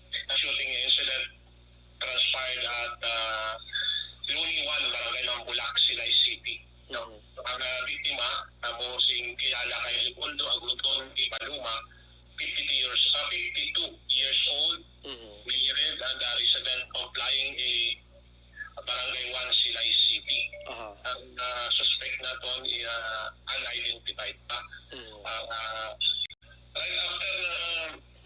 a shooting incident transpired at, uh, Luni one, Barangay Mambulak, Silay City. No? Mhm. Ang, uh, biktima, amo sing kilala kay Leopoldo Agudon Ipaluma, fifty-two years, uh, fifty-two years old, mhm, married and a resident of Flying A, Barangay one, Silay City. Aha. Ang, ah, suspect naton, ah, unidentified pa. Mm. Ah, ah, right after na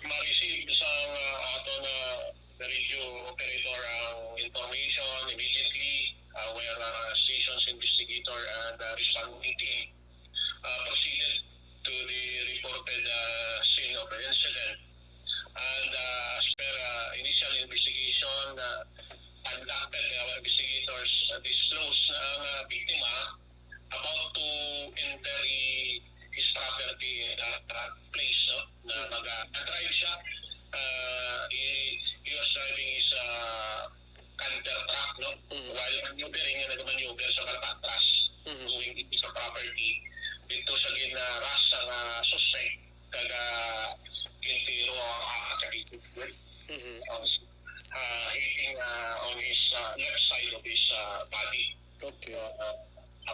ma-receive sa, ah, aton, ah, radio operator ang information, immediately, ah, our, ah, stations investigator and, ah, responding team, ah, proceeded to the reported, ah, scene of the incident. And, ah, as per, ah, initial investigation, ah, conducted by our investigators, ah, disclosed na ang, ah, biktima about to enter i-, his property in that, ah, place, no? Na mag-, ah, nag-drive siya. Ah, he, he was driving his, ah, canter truck, no? Mhm. While maneuvering, nga nag-maneuver sa Malapatras, mhm, going into sa property, dito sa gin-, ah, rush ang, ah, suspect, kag, ah, gintiro ang, ah, kapitid. Mhm. Um, ah, hitting, ah, on his, ah, left side of his, ah, body. Okay. Ah, ah,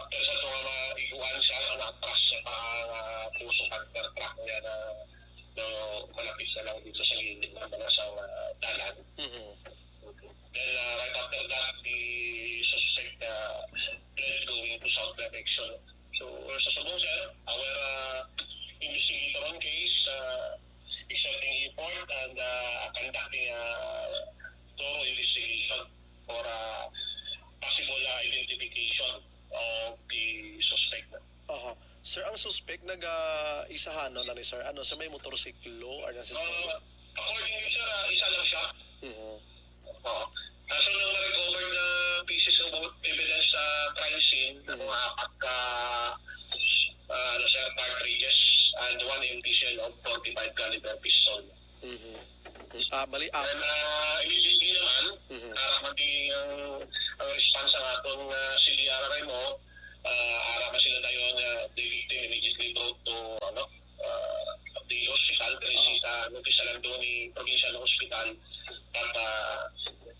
after sa ito nga maiguan siya, nga naatras siya pa ang, ah, puso canter truck niya na, no, malapit na lang dito sa gilid ng mga sa, ah, dalan. Mhm. Then, uh, right after that, the suspect, uh, fled going to south direction. So, sa subong, sir, our, uh, investigator on case, uh, exerting effort and, uh, conducting a thorough investigation for, uh, possible, uh, identification of the suspect. Aha. Sir, ang suspect naga-isahanon lang ni sir. Ano, sir, may motorsiklo or nasa Uh, according to sir, uh, isa lang siya. Mhm. Oo. Kaso nang ma-recover na pieces of evidence sa crime scene, mm, mga apat ka, ah, ano, sir, cartridges, and one empty shell of forty-five caliber pistol. Mhm. Ah, bali, ah, And, ah, immediately naman, Mhm. ah, maging ang, ang response sa aton nga C D R R M O, ah, ara man sila dayon nga the victim immediately brought to, ano, ah, the hospital, diri Aha. sa Notisalan ni Provincial Hospital, but, ah,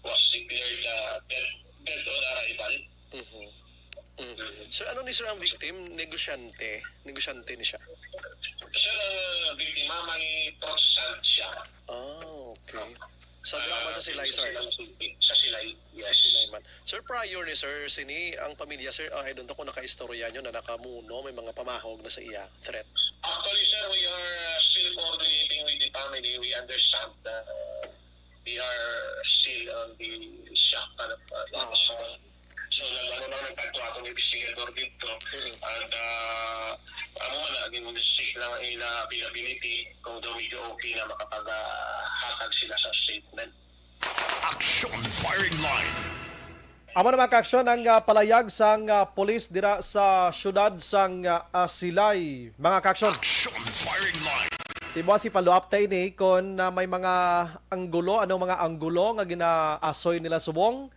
was declared, ah, dead, dead on arrival. Mhm. Mhm. Sir, ano ni sir ang victim? Negosyante? Negosyante ni siya? Sir, ang, ah, biktima may fruit stand siya. Ah, okay. Sa dira man sa Silay, sir? Sa Silay, yes. Silay man. Sir, prior ni sir, sini ang pamilya, sir, ah, I don't know kung nakaistorya nyo na nakamuno, may mga pamahog na sa iya, threat. Actually, sir, we are, uh, still coordinating with the family. We understand that, uh, they are still on the shock, ano, uh, Ah. tapos, uh, so, nag-, ano lang, nagkadto ako ng investigador dito. Mm. And, uh, amo man, naging seek lang ang ila availability kung daw medyo okay na makapag, uh, hatag sila sa statement. Action Firing Line. Amo na, mga kaaksyon, ang, ah, palayag sang, ah, pulis dira sa siyudad sang, ah, ah, Silay, mga kaaksyon. Action Firing Line. Tibuas, i-follow up ta ini kon, ah, may mga anggulo, anong mga anggulo nga ginaasoy nila subong,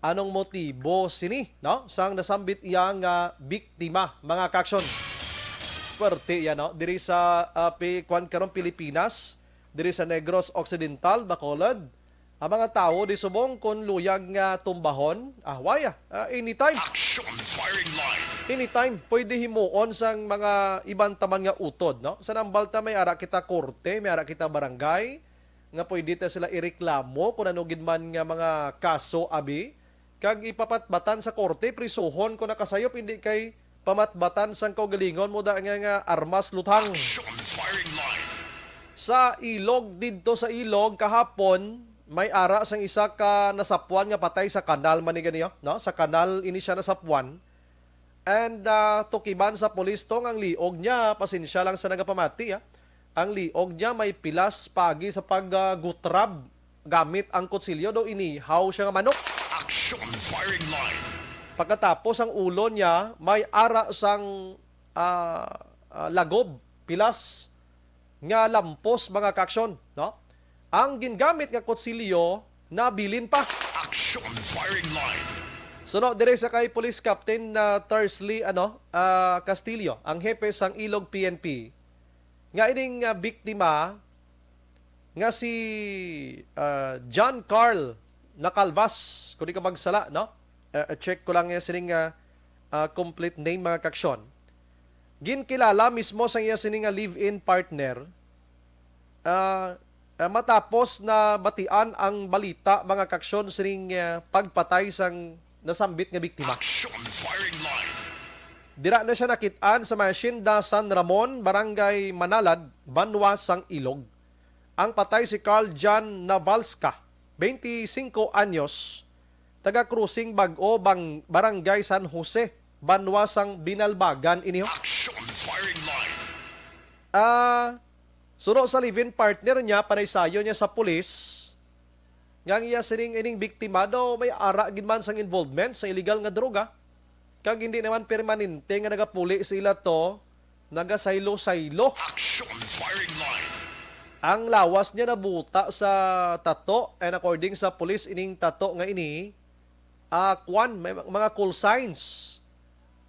anong motibo sini, no? Sang nasambit iya nga biktima, mga kaaksyon. Puwerte iya, no? Diri sa, ah, pi-, kwan karon, Pilipinas, diri sa Negros Occidental, Bacolod, ang mga tawo di subong kon luyag nga tumbahon, ah, why, ah, ah, anytime. Action Firing Line. Anytime, pwede himuon sang mga iban taman nga utod, no? Sa nambal ta, may ara kita korte, may ara kita barangay, nga pwede ta sila ireklamo kung ano gid man nga mga kaso, abi. Kag ipapatbatan sa korte, prisuhon kung nakasayop, hindi kay pamatbatan sang kaugalingon mo da nga, nga armas luthang. Action Firing Line. Sa Ilog, didto sa Ilog, kahapon, may ara sang isa ka nasapwan nga patay sa kanal man ni ganiya, no? Sa kanal ini siya nasapwan. And, ah, tukiban sa pulis tong ang liog niya, pasensya lang sa nagapamati, ah. Ang liog niya may pilas paagi sa pag, ah, gutrab gamit ang kutsilyo, daw inihaw siya nga manok. Action Firing Line. Pagkatapos, ang ulo niya may ara sang, ah, ah, lagob, pilas nga lampos, mga kaaksyon, no? Ang gingamit nga kutsilyo nabilin pa. Action Firing Line. Suno diri sa kay Police Captain, ah, Tersley, ano, ah, Castillo, ang hepe sang Ilog P N P, nga ining, ah, biktima nga si, ah, John Carl Nacalvas, kung di ka magsala, no? Ah, check ko lang nga sining, ah, ah, complete name, mga kaaksyon. Ginkilala mismo sang iya sini nga live-in partner, ah, ah, matapos na batian ang balita, mga kaaksyon, sining, ah, pagpatay sang nasambit nga biktima. Action Firing Line. Dira na siya nakit-an sa may Hacienda San Ramon, Barangay Manalad, banwa sang Ilog. Ang patay si Carl John Navalska, twenty-cinco anyos, taga Krusing Bag-o, Bang-, Barangay San Jose, banwa sang Binalbagan ini. Action Firing Line. Ah, suno sa live-in partner niya, panaysayon niya sa pulis nga ang iya sining ining biktima daw may ara gid man sang involvement sa illegal nga droga, kag hindi naman permanente nga nagapuli sa ila to, nagasaylo-saylo. Action Firing Line. Ang lawas niya nabuta sa tato, and according sa pulis, ining tato nga ini, ah, kwan, may mga call signs.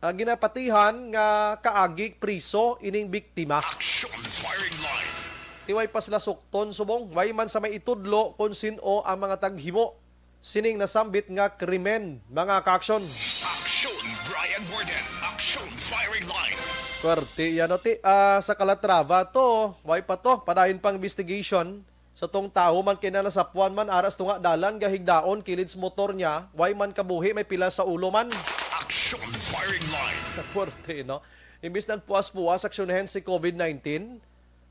Ah, ginapatihan nga kaagi priso ining biktima. Action Firing Line. Ti way pa sila sukton subong, way man sa may itudlo kon sin-o ang mga taghimo sining nasambit nga krimen, mga kaaksyon. Action, Brian Warden. Action Firing Line. Swerte yan, no? Ti, ah, sa Calatrava to, way pa to, padayon pang investigation. Sa tong tawo man kay na nasapwan man, aras to nga dalan, gahigdaon, kilid sa motor niya, way man kabuhi, may pila sa ulo man. Action Firing Line. Puwerte, no? Imbis nagpuas-puas, aksyonahan si COVID nineteen,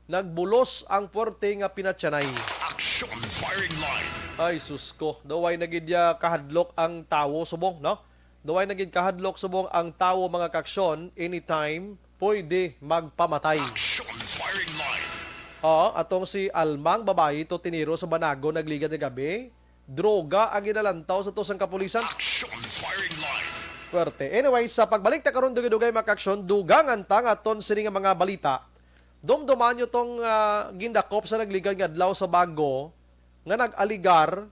nagbulos ang puwerte nga pinatyanay. Action Firing Line. Ay, sus ko. Daw way na gid ya kahadlok ang tawo subong, no? Daw way na gid kahadlok subong ang tawo, mga kaaksyon, anytime pwede magpamatay. Action Firing Line. Oo, atong si Almang, babayi to, tiniro sa banagon, nagligad nga gabi. Droga ang ginalantaw sa to sang kapulisan. Action Firing Line. Puwerte. Anyway, sa pagbalik ta karon, dugay-dugay, mga kaaksyon, dugangan ta nga aton sini nga mga balita. Dumduman nyo tong, ah, gindakop sa nagligal nga adlaw sa Bago nga nag-aligar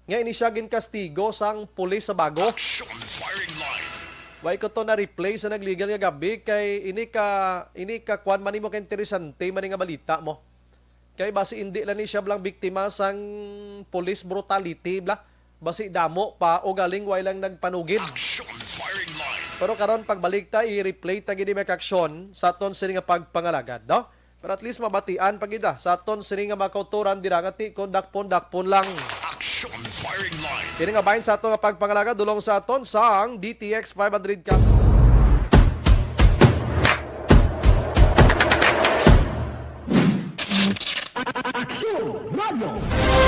nga ini siya ginkastigo sang pulis sa Bago. Action firing line. Why ko to na-replay sa nagligal nga gabi kay ini ka, ini ka kwan man nimo ka interesante man nga balita mo. Kay basi indi lang ni siya blang biktima sang police brutality bla. Basi damo pa o galing way lang nagpanugid. Action firing line. Pero karon pagbalik ta, i-replay ta gid ni mga aksyon sa aton sini nga pagpangalagad, no? Pero at least mabatian pa gid, ah, sa aton sini nga mga kauturan dira nga ti kon dakpon-dakpon lang. Action firing line. Kini nga bahin sa aton nga pagpangalagad dulong sa aton sang D T X five hundred ka.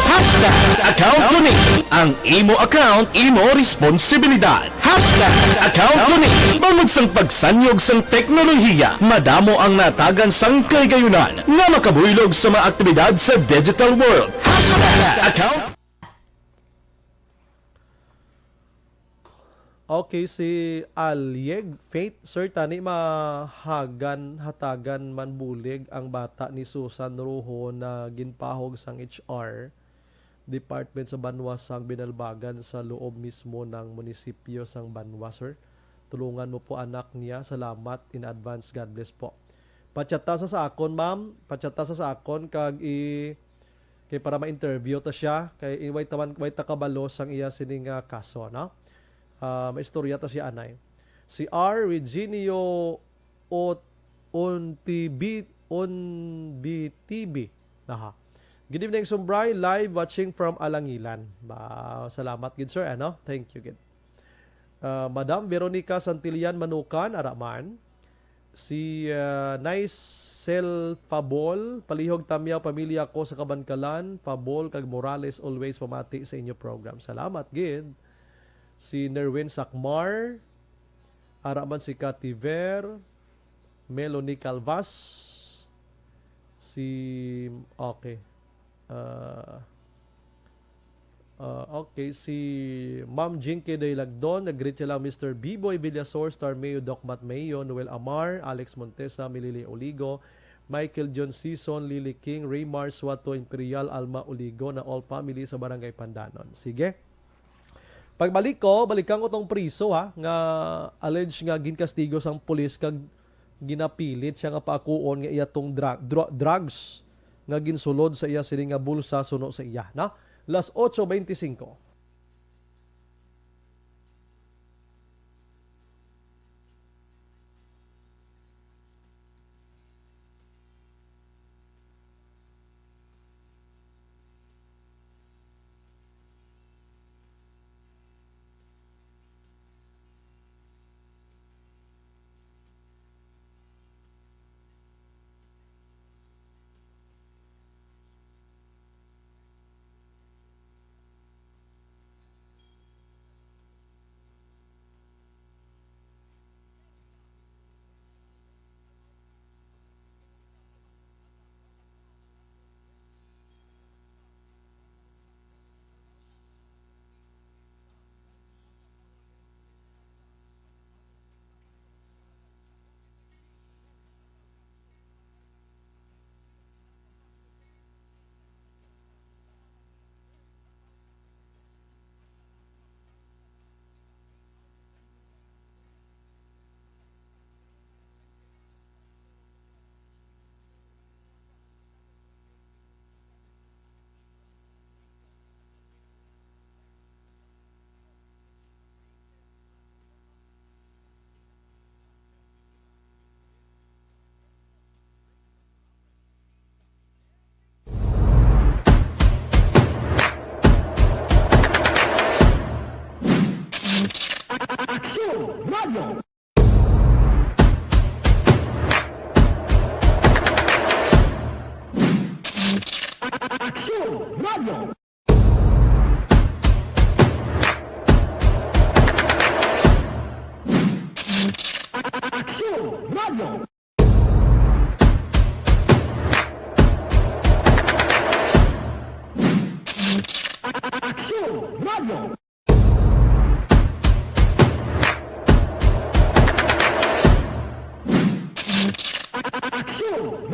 Hashtag account ko ni. Ang imo account, imo responsibilidad. Hashtag account ko ni. Bangod sang pagsanyog sang teknolohiya, madamo ang natagan sang kaligayunan nga makabuylog sa mga aktibidad sa digital world. Hashtag account. Okay, si Alieg Faith, sir, tani mahagan, hatagan man bulig ang bata ni Susan Rojo na ginpahog sang H R department sa banwa sang Binalbagan sa loob mismo ng munisipyo sang banwa, sir. Tulungan mo po anak niya. Salamat in advance. God bless po. Patsata sa sa akon, ma'am. Patsata sa sa akon kag i kay para ma-interview ta siya kay way taman way ta kabalo sang iya sini nga kaso, no? Ah, maistorya ta siya anay. Si R Reginio Ot Ontibi Onbitibi. Aha. Good evening, Sumbray. Live watching from Alangilan. Ba, salamat gid, sir, ano? Thank you gid. Ah, Madam Veronica Santillan Manukan, ara man. Si, ah, Nicel Fabol, palihog tamyaw pamilya ko sa Kabankalan, Fabol kag Morales, always pamati sa inyo program. Salamat gid. Si Nerwin Sakmar, ara man si Cathy Ver, Melanie Calvas, si, okay. Ah, ah, okay, si Ma'am Jinky Daylagdon, nag-greet siya lang, Mister Biboy Villasor, Star Mayo, Doc Matt Mayo, Noel Amar, Alex Montesa, Milili Oligo, Michael John Sison, Lily King, Raymar Suato Imperial, Alma Oligo, na all family sa Barangay Pandanon. Sige. Pagbalik ko, balikan ko tong priso, ha, nga alleged nga ginkastigo sang pulis kag ginapilit siya nga paakuon nga iya tong dra-, dra-, drugs nga ginsulod sa iya sini nga bulsa suno sa iya, na? Las ocho veinticinco.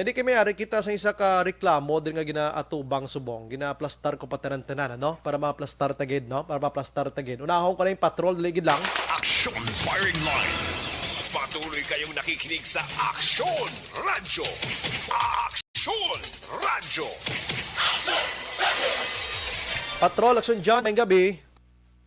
Hindi kami ari kita sa isa ka reklamo din nga ginaatubang subong, ginaplastar ko pa tanan-tanan, ano? Para maplastar ta gid, no? Para maplastar ta gid. Unahon ko na yung patrol, dali gid lang. Action Firing Line. Patuloy kayong nakikinig sa Action Radyo. Action Radyo. Patrol, Action John, maayong gabi.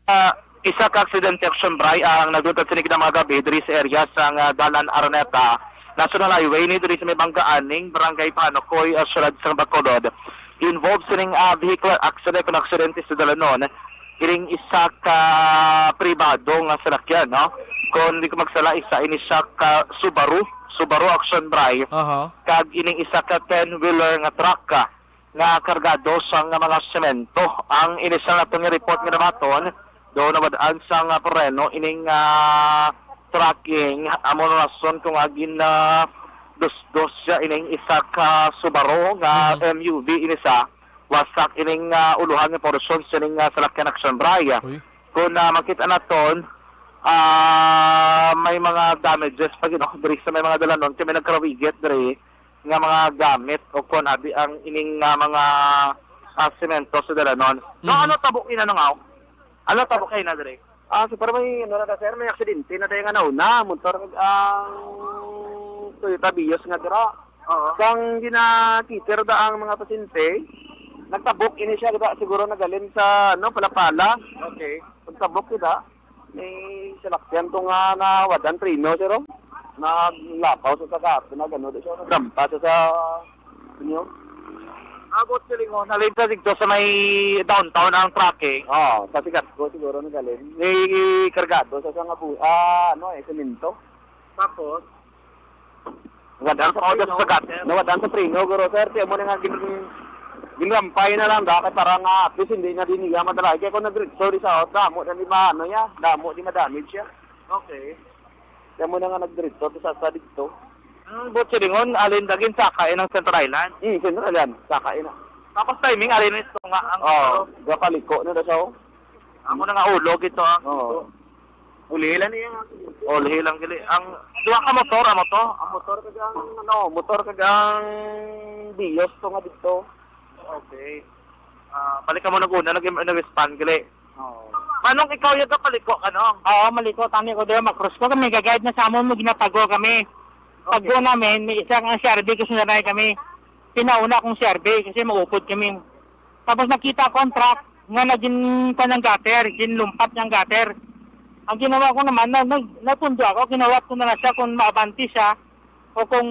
Ah, isa ka aksidente, Action Bray, ang nagtutad sinig na mga gabi diri sa area sang, ah, Dalan Araneta National Highway ni diri sa may Banggaan ning Barangay Panukoy, ah, sulod sang Bacolod. Involved sining, ah, vehicular accident, kung aksidente sa dalanon, ining isa ka pribado nga salakyan, no? Kung di ko magsala, isa ini siya ka Subaru, Subaru Action Bray, Aha. kag ining isa ka ten-wheeler nga truck, ah, nga kargado sang mga semento. Ang initial nato nga report nga nabaton, do nawad-an sang, ah, preno ining, ah, trucking, amo na rason kung agi na dos-dos siya ining isa ka Subaru nga Mhm. M U V ini sa wasak ining, ah, uluhan nga porsyon sining, ah, salakyan, Action Bray. Uy. Kung, ah, makita naton, ah, may mga damages pa gid, no? Diri sa may mga dalanon, kay may nagkarawigit diri nga mga gamit o kon abi ang ining nga mga, ah, semento sa dalanon. So, Mhm. ano tabo ina nung aw? Ano tabo kay na dire? Ah, so para may ano na, sir, may aksidente na tayo nga nauna, motor ang Toyota Vios nga dira. Oo. Sang ginakiter da ang mga pasyente, nagtabok ini siya, diba? Siguro nagaling sa, ano, Palapala. Okay. Pagtabok, diba? May salakyan to nga nawadan preno, sir, oh. Naglapaw sa sagat, nagano, di siya, nagrampa sa, sa, inyo. Abot silingon, halin sa dito sa may downtown ang trucking. Oo, sa sigat ko siguro nagaling. May kargado sa, sa nga bu-, ah, ano, eh, semento. Tapos? Nawadan sa, oh, sa sagat. Nawadan sa preno, guro, sir. Kaya mo na nga gin-, ginrampay na lang, da, kay para nga, at least, hindi na din niya madala. Kaya kung nag-, sorry sa, oh, damo na di ma-, ano niya, damo di ma-damage siya. Okay. Kaya mo na nga nagdiretso to sa, sa dito. Ang buot silingon, alin dagin saka inang Central Island? Hmm, Central Island. Saka ina. Tapos timing, alin ito nga ang Oh, gapaliko na daw siya, oh. Amo na nga ulo, gito, ah. Oo. Uli lang niya. Uli lang, gili. Ang duha ka motor, amo to? Ang motor kag ang, ano, motor kag ang Vios to nga dito. Okay. Ah, balik ka mo nag-una, nag-, nag-respond, gili. Oo. Manong, ikaw yung kapaliko ka, no? Oo, maliko. Tani ko doon, makross ko. Kami, gagayad na sa amon mo, ginatago kami. Pag Okay. doon namin, may isang ang C R V, kasi nanay kami. Pinauna akong C R V, kasi maupod kami. Tapos nakita ko ang truck nga naging kanang gutter, ginlumpat niyang gutter. Ang ginawa ko naman, na, na, natundo ako, ginawat ko na lang siya kung maabante siya o kung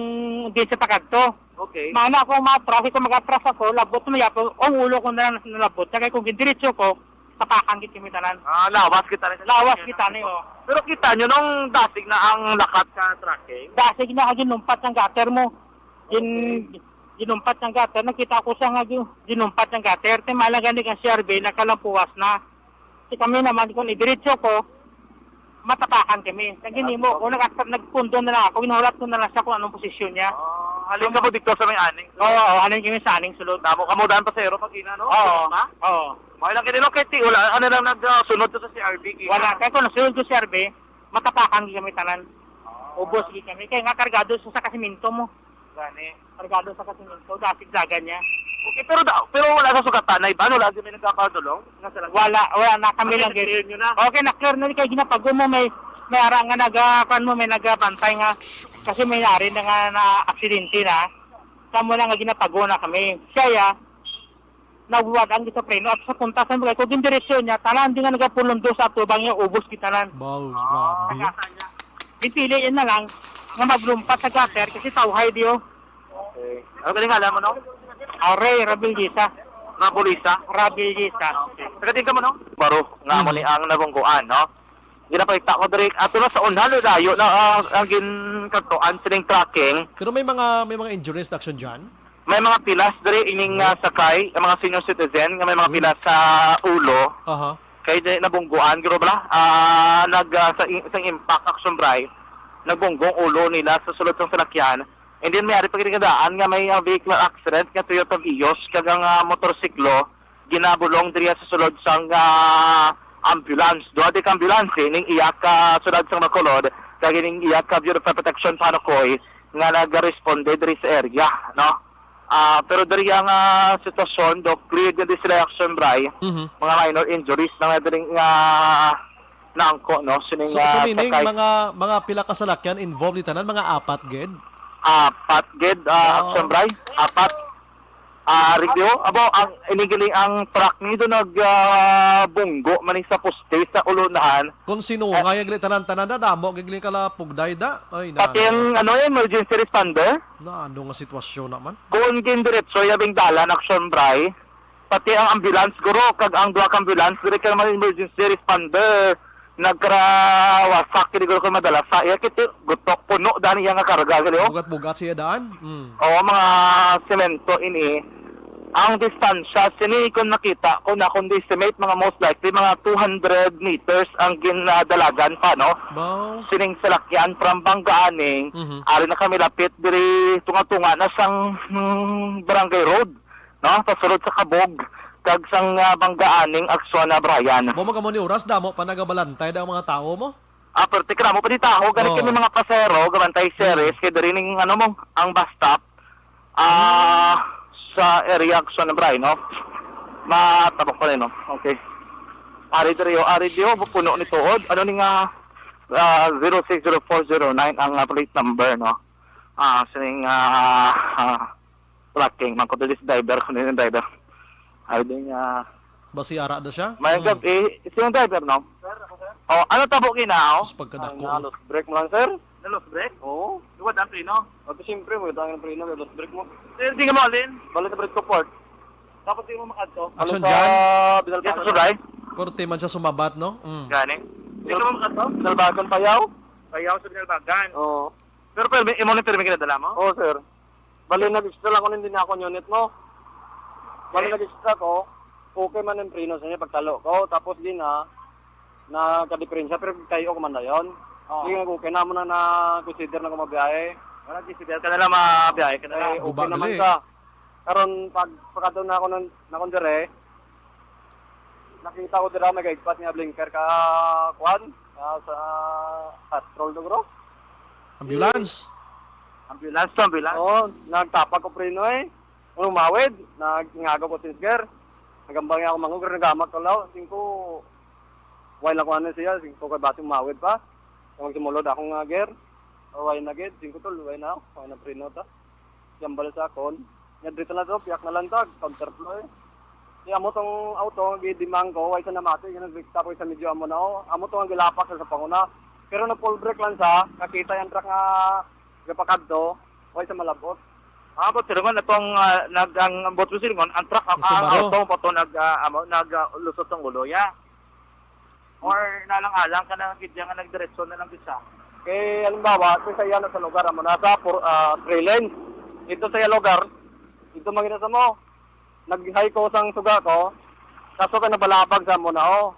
di siya pakadto. Okay. Mana ako matras, kung makatras ako, labot na yapo, ang ulo ko na lang nalabot. Kaya kung gindiretso ko, tapakan gid kami tanan. Ah, lawas kita rin. Lawas kita ni, oh. Pero kita nyo nung dasig na ang lakat sa tracking? Dasig na, ginumpat ang gutter mo. Gin-, Okay. ginumpat ang gutter. Nakita ko siya nga gi-, ginumpat ang gutter. Ti mala gani ang C R V, nakalampuwas na. Si kami naman, kung idiretso ko, matapakan kami. Sa ginimo, Ah, kung nag-, nagpundo na lang ako, ginulat ko na lang siya kung anong posisyon niya. Ah, halin ka mo dito sa may aning? Oo, oo, halin kami sa aning sulod. Damo ka mo daan pasero pag ina, no? Oo. Ha? Oo. May lang kinilo kay ti, wala, ano lang nag, ah, sunod to sa C R V, kita. Wala, kaya kung nasunod ko sa C R V, matapakan gid kami tanan. Ah. Ubos gid kami. Kaya nga kargado sa, sa kasimento mo. Gani. Kargado sa kasimento, dasig dagan niya. Okay, pero da-, pero wala sa sugatanay ba? Wala din may nagkakadulong? Nga sa lang? Wala, wala na kami Okay, lang gid. na-clear nyo na? Okay, na-clear na kay ginapag-, mo may, may ara nga naga-, kuan mo, may nagabantay nga kasi may nari na nga na aksidente na. Kamo na nga ginapago na kami. Siya ya, nawad ang gisa preno at sa puntasan bagay ko gindiretso niya, tanan di nga nagapulong do sa atubang niya, ubos kita nan. Wow, Ah. grabe. Gipili yun na lang nga maglumpat sa gutter kasi tawhay diyo. Okay. Ano galing alam mo, no? Aray, Rabil Gisa. Nga pulisa? Rabil Gisa. Taga din ka mo, no? Baro, nga mo Hmm. ni ang nabungguan, no? Ginapakita ko diri, ato na sa unhan, layo na ang, ang ginkadtuan sining tracking. Pero may mga, may mga injuries na action dyan? May mga pilas diri ining, ah, sakay, ang mga senior citizen nga may mga Hmm. pilas sa ulo. Aha. Kay di nabungguan, guro bala, ah, nag, ah, sa i-, sa impact action bray, nagbunggong ulo nila sa sulod sang salakyan. And then may ari pa gid nga daan nga may, ah, vehicular accident nga Toyota Vios kag ang, ah, motorsiklo ginabulong diriya sa sulod sang, ah, ambulance. Duha di ka ambulance, eh, ning iya ka sulod sang Bacolod, kag ning iya ka Bureau of Fire Protection Panukoy, nga nagaresponde diri sa area, no? Ah, pero diri ang, ah, sitwasyon, do clear na di sila, Action Bri. Mhm. Mga minor injuries na nga diri nga naangko, no? Sining, So, so ah, meaning, sakay. mga, mga pila ka salakyan involved ni tanan? Mga apat gid? Apat gid, ah, Wow. Action Bri. Apat. Ah, Rigyo, abo, ang, inigiling ang truck ni do nag, ah, bunggo man ni sa poste sa ulunahan. Kung sino Eh, nga yung tanan-tanan na damo, gigli ka la pugday da. Ay, na, Pati na. ang, ano, emergency responder. Na, ano nga sitwasyon naman? Kung gindiretso, yabing dalan, Action Bri. Pati ang ambulance, guro, kag ang duha ka ambulance, diri ka naman emergency responder. Nagkarawasak, kini guro ko madala sa iya, kiti, gutok, puno, daan iya nga karga, gali, oh. Bugat-bugat siya daan? Mm. Oo, mga semento ini. Ang distansya, sini kung nakita ko na, kung estimate, mga most likely, mga two hundred meters ang ginadalagan pa, no? Wow. Sining salakyan from Bangga aning, Mhm. ari na kami lapit diri, tunga-tunga na sang, hmm, barangay road, no? Pasulod sa Kabog, kag sang, ah, Bangga aning Aksona, Brian. Mo magamo ni oras, damo pa nagabalantay ang mga tao mo? Ah, pero tikra mo pa di tao, gani Oo. kami mga pasero, gabantay series, Mm. kay diri ning, ano mo, ang bus stop, ah, Mm. sa area sa Nabray, no? Matabok pa rin, no? Okay. Ari diri, oh, ari diri, oh, puno ni tuod. Ano ni nga, ah, zero six zero four zero nine ang, ah, plate number, no? Ah, sining, ah, ah, tracking, man ko diri sa driver, kung ano yung driver. Ari din, ah, Basi ara na siya? Mayang Hmm. gabi, eh, sino driver, no? Oh, ano tabo ginaw? Sa pagkadako. Ay, na-lost brake mo lang, sir. Na-lost brake? Oo. Luwad ang preno? At siyempre, mo itang ang preno, lost brake mo. Sir, di nga mo, Alin? Balik na brake support. Tapos di mo makadto. Action Ano sa dyan? Binalbagan? Yes, Suday. Korte man siya sumabat, no? Mm. Gani. Di ka mo makadto? Binalbagan, Payaw? Payaw sa Binalbagan. Oo. Pero permi, imo ni permi ginadala mo? Oo, sir. Bali, nag-extra lang ko, hindi na ako unit mo. Bali, Okay. nag-extra ko, okay man ang preno sa niya pagtalo ko. Tapos din na, nagkadiperensya, pero kayo ko man dayon. Oo. Sige, okay na mo na na-consider na ko mabiyahe. Wala, consider ka na lang, mabiyahe ka na lang. Eh, okay Guba naman gali. ka. Karon, pag, pagkadto na ako ng, na kondere, nakita ko dira may gaigpat nga blinker ka, kuan, ah, sa patrol, no, bro? Ambulance? Ambulance to, ambulance. Oo, nagtapag ko preno eh. Umawid, nag-, ngagaw ko since gear. Nagambang niya ako mangog, pero nagamak ko law. Singko, way lang ko ano siya, singko kay basi umawid pa. Kung magsumulod akong, ah, gear, o way na gid, singko tol, way na, way na preno ta. Yambal sa akon. Nya dito na to, piyak na lang tag, counterflow eh. Di amo tong auto nga gidimang ko, way sa namati, yung nagdikta ko sa medyo amo na, oh. Amo to ang gilapak sa, sa panguna. Pero na full brake lang sa, nakita yung truck nga gapakadto, way sa malabot. Ah, but sir, man, itong, ah, nag-, ang, ang but sir, man, ang truck, ang, Isa ang ba to? auto, pa to nag, ah, amo, nag, ah, lusot ang ulo, ya. Or nalang-alang ka na gid nga nagdiretso na lang gid siya. Kay halimbawa, ito sa iya na sa lugar, amo na sa pur-, ah, three lane. Ito sa iya lugar, ito magina sa mo. Nag-high ko sang suga ko, kaso ka nabalabag sa amo na, oh.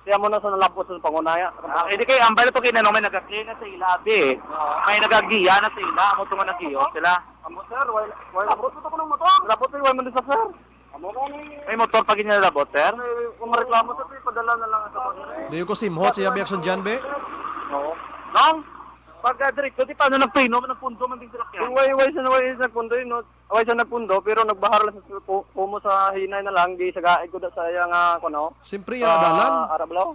Siya mo na sa nalapos sa pangunaya. Ah, hindi kay ambal to kinanong may nagakli na sa ila, abi, eh. Oo. May nagagiya na sa ila, amo to nga nagiyo sila. Amo, sir, wala, wala. Labot ko to ng motor. Labot ko, wala man sa sir. Amo na ni. May motor pa gid niya labot, sir? May, kung mareklamo, sir, ipadala na lang sa sir. Di ko simhot siya, Biakson dyan, be. Oo. Nang? Pag, ah, diretso, di paano nagpreno, nagpundo man din sila kaya? Yung way, way, sa way, sa nagpundo yun, no? Way sa nagpundo, pero nagbahar lang sa ku-, kumo sa hinay na lang, di sa gaig ko da sa iya nga, kuno. Siyempre, Sa iya dalan. Arablaw.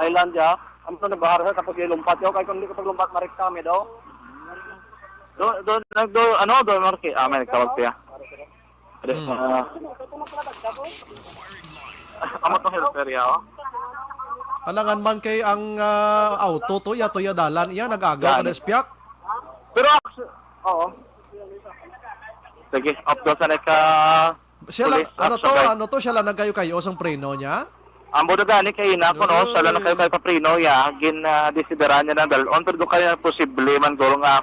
Island siya. Ang nagbahar siya, tapos ilumpat yun. Kaya kung di ko paglumpat, marik kami daw. Do, do, nagdo, ano, do, Marky? Ah, may nagtawag siya. Pwede, Hmm. ah, amo tong helper ya, oh. Alangan man kay ang, ah, auto to, ya to ya dalan iya, nag-agaw Yan. Kada espiak. Pero actu-, oo. Sige, up doon sa next, ah, Siya lang, police ano to, action, guys. Ano to, siya lang nagkayo-kayo sang preno niya? Ang budo gani kay ina ko, no? Siya lang Uy. Nagkayo-kayo pa preno ya, gin, ah, desideran niya ng dalon, pero doon kaya posible man guro nga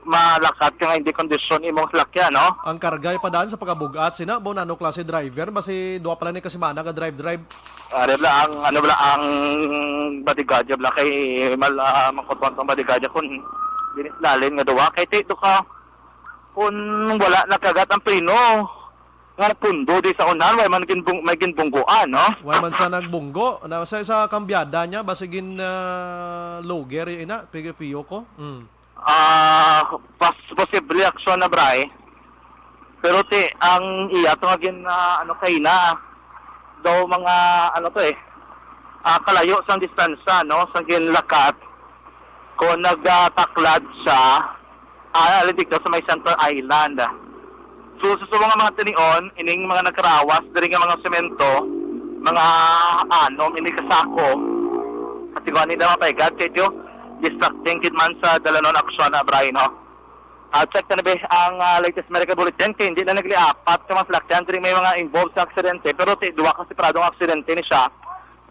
malakat ka nga hindi kondisyon imong salakyan, no? Ang kargay pa daan sa pagkabugat, sina, bo, nano klase driver, basi duwa pala ni kasimana ka drive-drive. Ari bala ang, ano bala ang bodyguard bala kay mal-, ah, mangkutuan tong bodyguard kun dinis lalin nga duwa. Kay ti, do ka, kun wala nakagat ang preno, nga pundo di sa unahan, way man ginbung-, may ginbungguan, no? Way man sa nagbunggo, na sa, sa kambyada niya, basi gin, ah, loger, ina, piyo-piyo ko. Mm. Ah, pas posible aksyon na, Bray. Pero ti ang iya to nga gin, ah, ano, kay na daw mga, ano to eh, ah, kalayo sang distansya, no, sang ginlakat kung nagataklad siya, ah, ali dito sa may Center Island. So, sa subong nga mga tinion, ining mga nagkarawas diri nga mga semento, mga anom ini kasako. Kasi kuha nila mga paigad, kay distracting gid man sa dalanon aksyon na, Bray, no? Ah, check na be ang, ah, latest medical bulletin kay hindi na nagliapat ka mga salakyan diri may mga involved sa aksidente, pero ti duwa ka separado nga aksidente ni siya.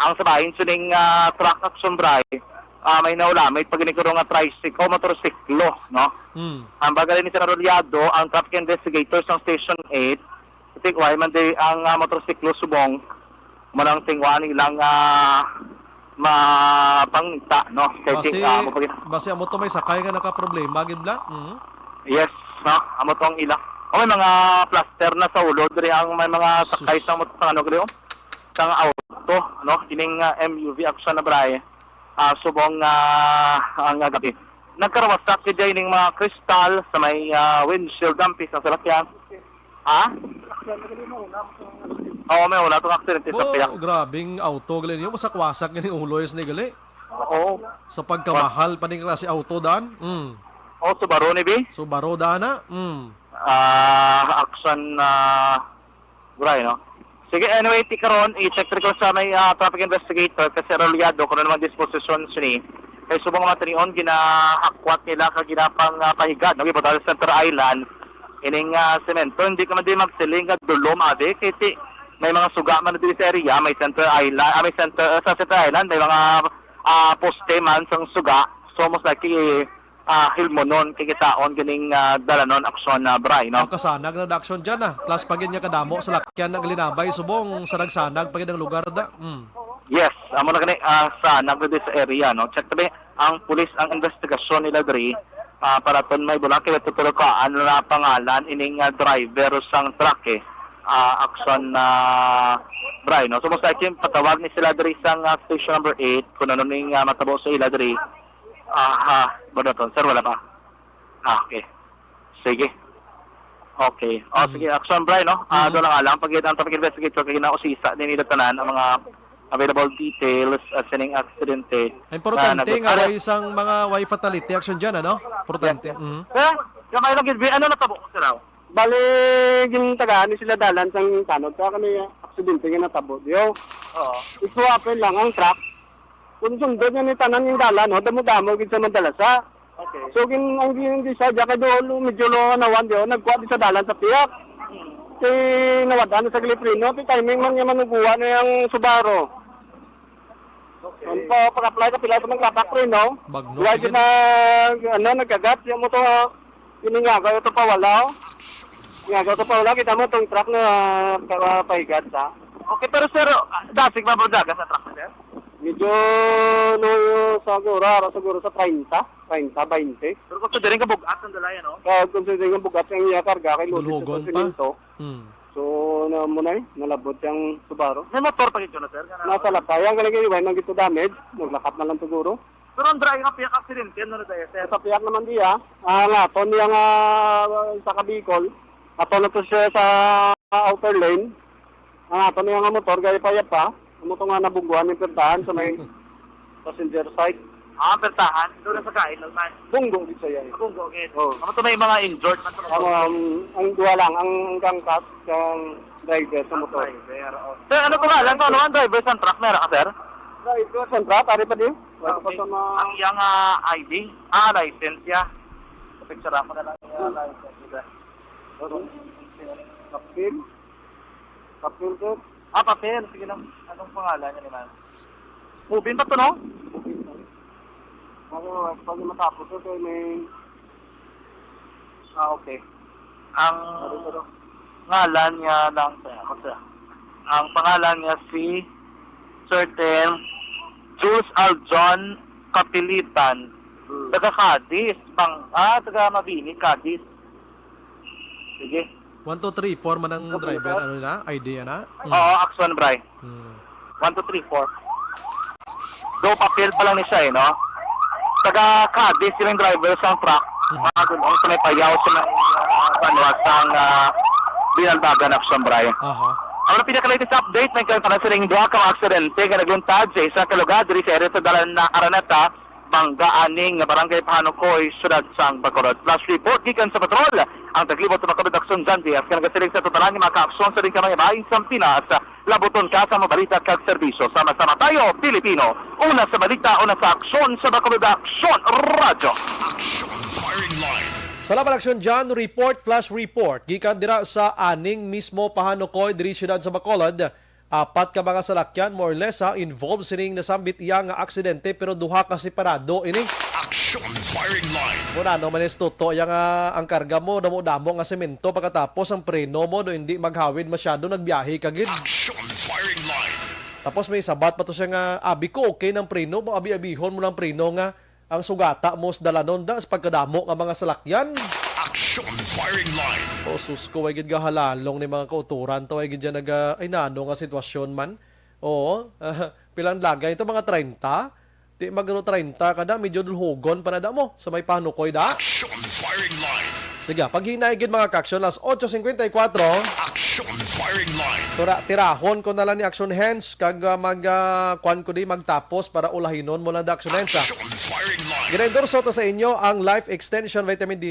Ang sa bahin sining, ah, truck aksyon, Bray, ah, may naulamit pag inikuro nga tricycle o motorsiklo, no? Hmm. Ang bagal ni Sir Arrollado, ang traffic investigator sa Station eight, Tik, why man di ang, ah, motorsiklo subong mo nang tingwa nilang, ah, mapangita, no? Kay Basi, ting-, ah, mo pag- basi amo to may sakay nga nakaproblema gid bla. Mhm. Yes, no? Amo to ang ila. O, may mga plaster na sa ulo diri ang may mga Sus. sakay sa mot-, sa ano, gali, oh, sang auto, no? Ining, ah, M U V action na, Bray. Ah, subong, ah, ang, ah, gabi. Nagkarawasak gid ning mga kristal sa may, ah, windshield ang pisang salakyan. Ha? Oo, may una tong aksidente sa Bo, piyak. Grabing auto gali niyo, masakwasak gani ulo is ni gali. Oo. Sa pagkamahal pa ning klase auto dan. Mm. Oh, Subaru ni bi? Subaru dan na. Mm. Ah, action na, Bray, no? Sige, anyway, ti karon, i-check ko sa may, ah, traffic investigator, kasi Rolyado, kung ano naman disposition ni. Kay subong matinion, ginahakwat nila ka ginapang, ah, pahigad, no? Gibutang sa Center Island, ining, ah, semento, hindi ka man din magsiling nga dulom, abi, kay ti, may mga suga man diri sa area, may Center Island, ah, may Center, ah, sa Center Island, may mga, ah, poste man sang suga, so most likely, ah, hilmonon, kikitaon ganing, ah, dalanon aksyon na, Bray, no? Ang kasanag na aksyon dyan, ah. Plus pa gid nga kadamo sa lakyan na galinabay subong sa nagsanag pa gid ang lugar da. Mm. Yes, amo na gani, ah, sa nagdidi sa area, no? Check tabi ang pulis ang investigasyon nila diri, ah, para ton may bulaki at tuturukaan na pangalan ining, ah, driver sang truck, eh. Ah, aksyon na, Bray, no? So, most likely, patawag ni sila diri sa, ah, station number eight, kung ano ning, ah, matabo sa ila diri. Aha, ba na to? Sir, wala pa. Ah, okay. Sige. Okay. Oh, Mm. sige, action, Bray, no? Ah, Mm. doon lang alam. Pag ang traffic investigator, kay ginausisa din nila tanan ang mga available details at sining aksidente. Ang importante na nag-, nga, ano? Way isang mga way fatality action dyan, ano? Importante. Yes, yes. Mm. Sir, gamay lang gid, ano natabo, sir, aw? Bali, gintagaan ni sila dalan sang tanod. Kaya kami, aksidente nga natabo, diyo. Oo. Ito, apel lang, ang truck. Kung sundon niya ni tanan yung dalan, no? Damo-damo gid sa Mandalasa. Okay. So, gin-, ang gin-, gin-, sa diya kay doon, medyo lo, nawan, di, oh, nagkuha di sa dalan sa piyak. Si nawad-an sa Giliprino, ti timing man niya manuguan na yung Subaru. Okay. Ang pa, pag-apply ka pila sa mga katak, pre, no? Bagno, Wala sige. Din na, ano, nagkagat, yung motor, oh. Ini nga, kaya ito pa wala, oh. Nga, kaya ito pa wala, kita mo itong truck na, ah, pahigat sa. Okay, pero sir, ah, dasig ba dagas sa truck, sir? Medyo, no, siguro, ara siguro sa treinta, treinta, bainte. Pero considering ka bugat ang dalayan, no? Kaya considering ang bugat ang iya karga, kay Lourdes Dulhogon sa pa? Simento. Hmm. So, na mo na eh, nalabot yung Subaru. May motor pa gid na, sir? Kana Nasa lapay, ang galing iwan, nang ito damage, naglakat na lang siguro. Pero ang dry nga piyak accident, yan, ano tayo, sir? Sa piyak naman diya, ah, nga, to niya nga, ah, sa Kabicol, ato na to siya sa outer lane. Ang ato niya nga motor, gaya pa, yapa. Amo to nga nabungguan yung pertahan sa may passenger side. Ah, pertahan? Doon na sa kain, normal. Bunggo, di siya yan. Ah, bunggo, gid. Oh. Amo to may mga injured man sa Ang, motor. Um, ang duwa lang, ang, ang kangkat, ang driver sa motor. Driver, oh. Sir, ano pangalan to? Ano ang driver sa truck? Meron ka, sir? Driver sa truck, ari pa din. Wala pa Okay. sa mga Ang iyang, ah, I D? Ah, license, ya. Picture ako na lang yung license, sir. Kapil? Kapil, sir? Ah, papel. Sige lang. Anong pangalan niya naman? Moving pa to, no? Ano, pag matapos, sir, kay may Ah, okay. Ang Ano, sir? ngalan niya lang, sir. Ano, sir? Ang pangalan niya si Certain Jules Aljon Kapilitan. Hmm. Taga Cadiz. Bang, ah, taga Mabini, Cadiz. Sige. One, two, three, four man ang Okay, driver, sir. Ano na? I D na? Hmm. Oo, action, Bray. Hmm. One, two, three, four. Do, papel pa lang ni siya eh, no? Taga Cadiz sining driver sang truck. Mhm. Mga gulong sa may payaw sa may, ah, banwa sang, ah, Binalbagan, Action Bray. Aha. Ang pinaka-latest update, may kayo pa na sining duha ka mga aksidente nga nagluntad sa isa ka lugar diri sa area sa Dalan na Araneta, Mangga aning nga Barangay Pahanukoy, siyudad sang Bacolod. Flash report gikan sa patrol. Ang taglibot sa Bacolod Aksyon, John Diaz, nga nagasiling sa totalan nga mga kaaksyon sa rin kamay bahin sang Pinas. Labuton ka sa mga balita kag serbisyo. Sama-sama tayo, Pilipino. Una sa balita, una sa aksyon, sa Bacolod Aksyon Radyo. Action Firing Line. Salamat, Aksyon John. Report, flash report. Gikan dira sa aning mismo Pahanukoy, diri siyudad sa Bacolod. Apat ka mga salakyan, more or less, ha, involved sining nasambit iya nga aksidente, pero duha ka separado ini. Action Firing Line. Kung ano man is tuto, iya nga ang karga mo, damo-damo nga semento, pagkatapos ang preno mo, do hindi maghawid masyado, nagbiyahe ka gid. Action Firing Line. Tapos may sabat pa to siya nga, "Abi ko, okay nang preno mo, abi-abihon mo lang preno nga ang sugata mo sa dalanon da sa pagkadamo nga mga salakyan." Action Firing Line. Oh, sus ko, way gid gahalalong ni mga kauturan to, way gid dyan naga, ay, nano nga sitwasyon man. Oo, pilang lagay ito, mga treinta? Di magano treinta ka na, medyo dulhugon pa na da mo sa may Pahanukoy da. Action Firing Line. Sige, paghinay gid, mga kaaksyon, las otso cincuenta y cuatro. Action Firing Line. Tura, tirahon ko na lang ni Action Hands kag, ah, mag, ah, kwan ko di magtapos para ulahinon mo lang da, Action Hands, ah. Action Firing Line. Ginaendorso to sa inyo ang Life Extension Vitamin D.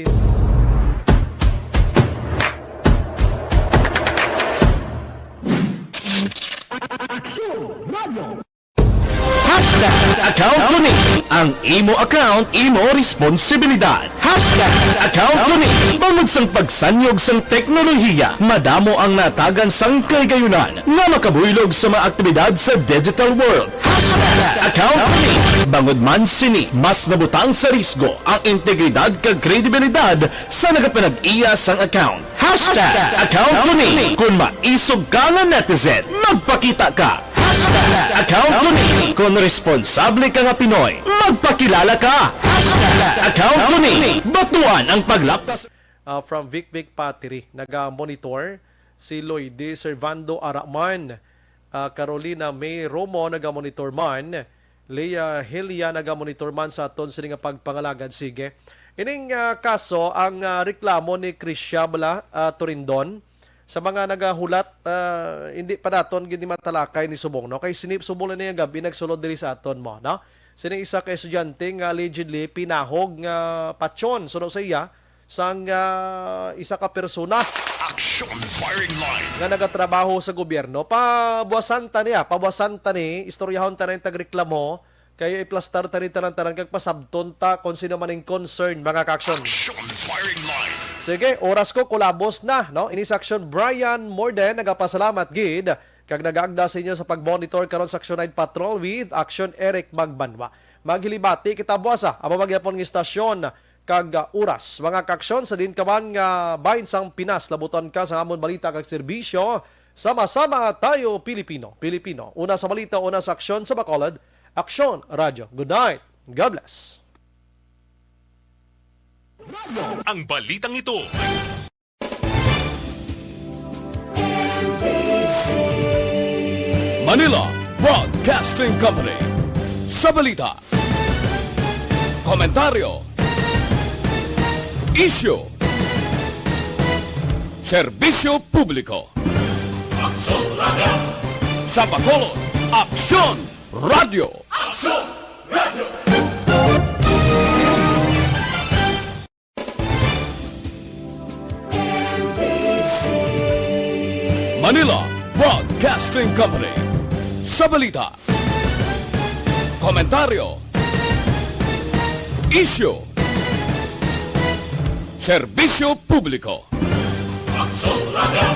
Hashtag account ko ni. Ang imo account, imo responsibilidad. Hashtag account ko ni. Bangod sang pagsanyog sang teknolohiya, madamo ang natagan sang kahigayunan nga makabuylog sa mga aktibidad sa digital world. Hashtag account ko ni. Bangod man sini, mas nabutang sa risgo ang integridad kag kredibilidad sa nagapanag-iya sang account. Hashtag account ko ni. Kung maisog ka nga netizen, magpakita ka. Hashtag account ko ni. Kung responsable ka nga Pinoy, magpakilala ka. Hashtag account ko ni. Batuan ang paglapkas. Ah, from Vic Vic Patiri, naga-monitor. Si Lloydy Servando Araman, ah, Carolina May Romo, naga-monitor man. Leah Helia, naga-monitor man sa aton sini nga pagpangalagad. Sige. Ining, ah, kaso, ang, ah, reklamo ni Krisha bala, ah, Torindon, sa mga nagahulat, ah, hindi pa naton gid ni matalakay ni subong, no? Kay sini subong na niya gabi nagsulod diri sa aton mo, no? Sini isa ka estudyante nga allegedly pinahog nga patyon, suno sa iya, sang, ah, isa ka persona Action Firing Line. Nga nagatrabaho sa gobyerno. Pabuwasan ta niya, pabuwasan ta ni, istoryahon ta na yung tagreklamo, kay iplastar ta ni tanan-tanan kag pasabton ta kung sino man ang concern, mga ka-action. Action Firing Line. Sige, oras ko, kulabos na, no? Ini sa action, Brian Morden, nagapasalamat gid kag nagaagda sa inyo sa pag-monitor karon sa Action Night Patrol with Action Eric Magbanwa. Maghilibati kita buwasa, amo man gyapon nga istasyon kag, ah, oras. Mga kaaksyon, sa din ka man nga bahin sang Pinas, labutan ka sa amon balita kag serbisyo. Sama-sama tayo, Pilipino. Pilipino, una sa balita, una sa aksyon sa Bacolod. Aksyon Radyo. Good night. God bless. Ang balitang ito. Manila Broadcasting Company. Sa balita, komentaryo, isyu, serbisyo publiko. Aksyon Radyo. Sa Bacolod, Aksyon Radyo. Aksyon Radyo. Manila Broadcasting Company. Sa balita, komentaryo, isyu, serbisyo publiko. Aksyon Radyo.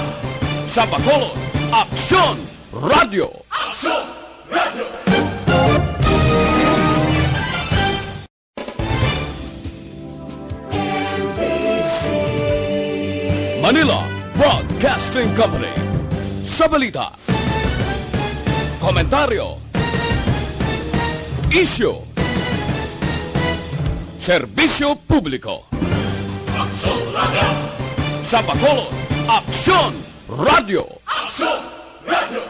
Sa Bacolod, Aksyon Radyo. Aksyon Radyo. Manila Broadcasting Company. Sa balita, komentaryo, isyu, serbisyo publiko. Aksyon Radyo. Sa Bacolod, Aksyon Radyo. Aksyon Radyo.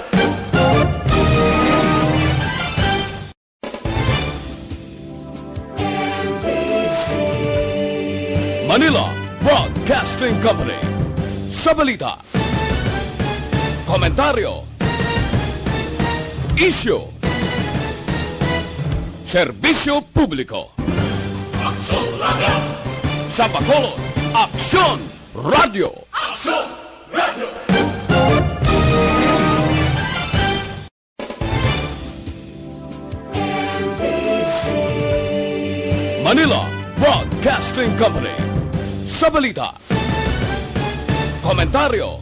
Manila Broadcasting Company. Sa balita, komentaryo, isyu, serbisyo publiko. Aksyon Radio! Sa Bacolod, Aksyon Radio! Aksyon Radio! Manila Broadcasting Company. Sa balita, komentaryo,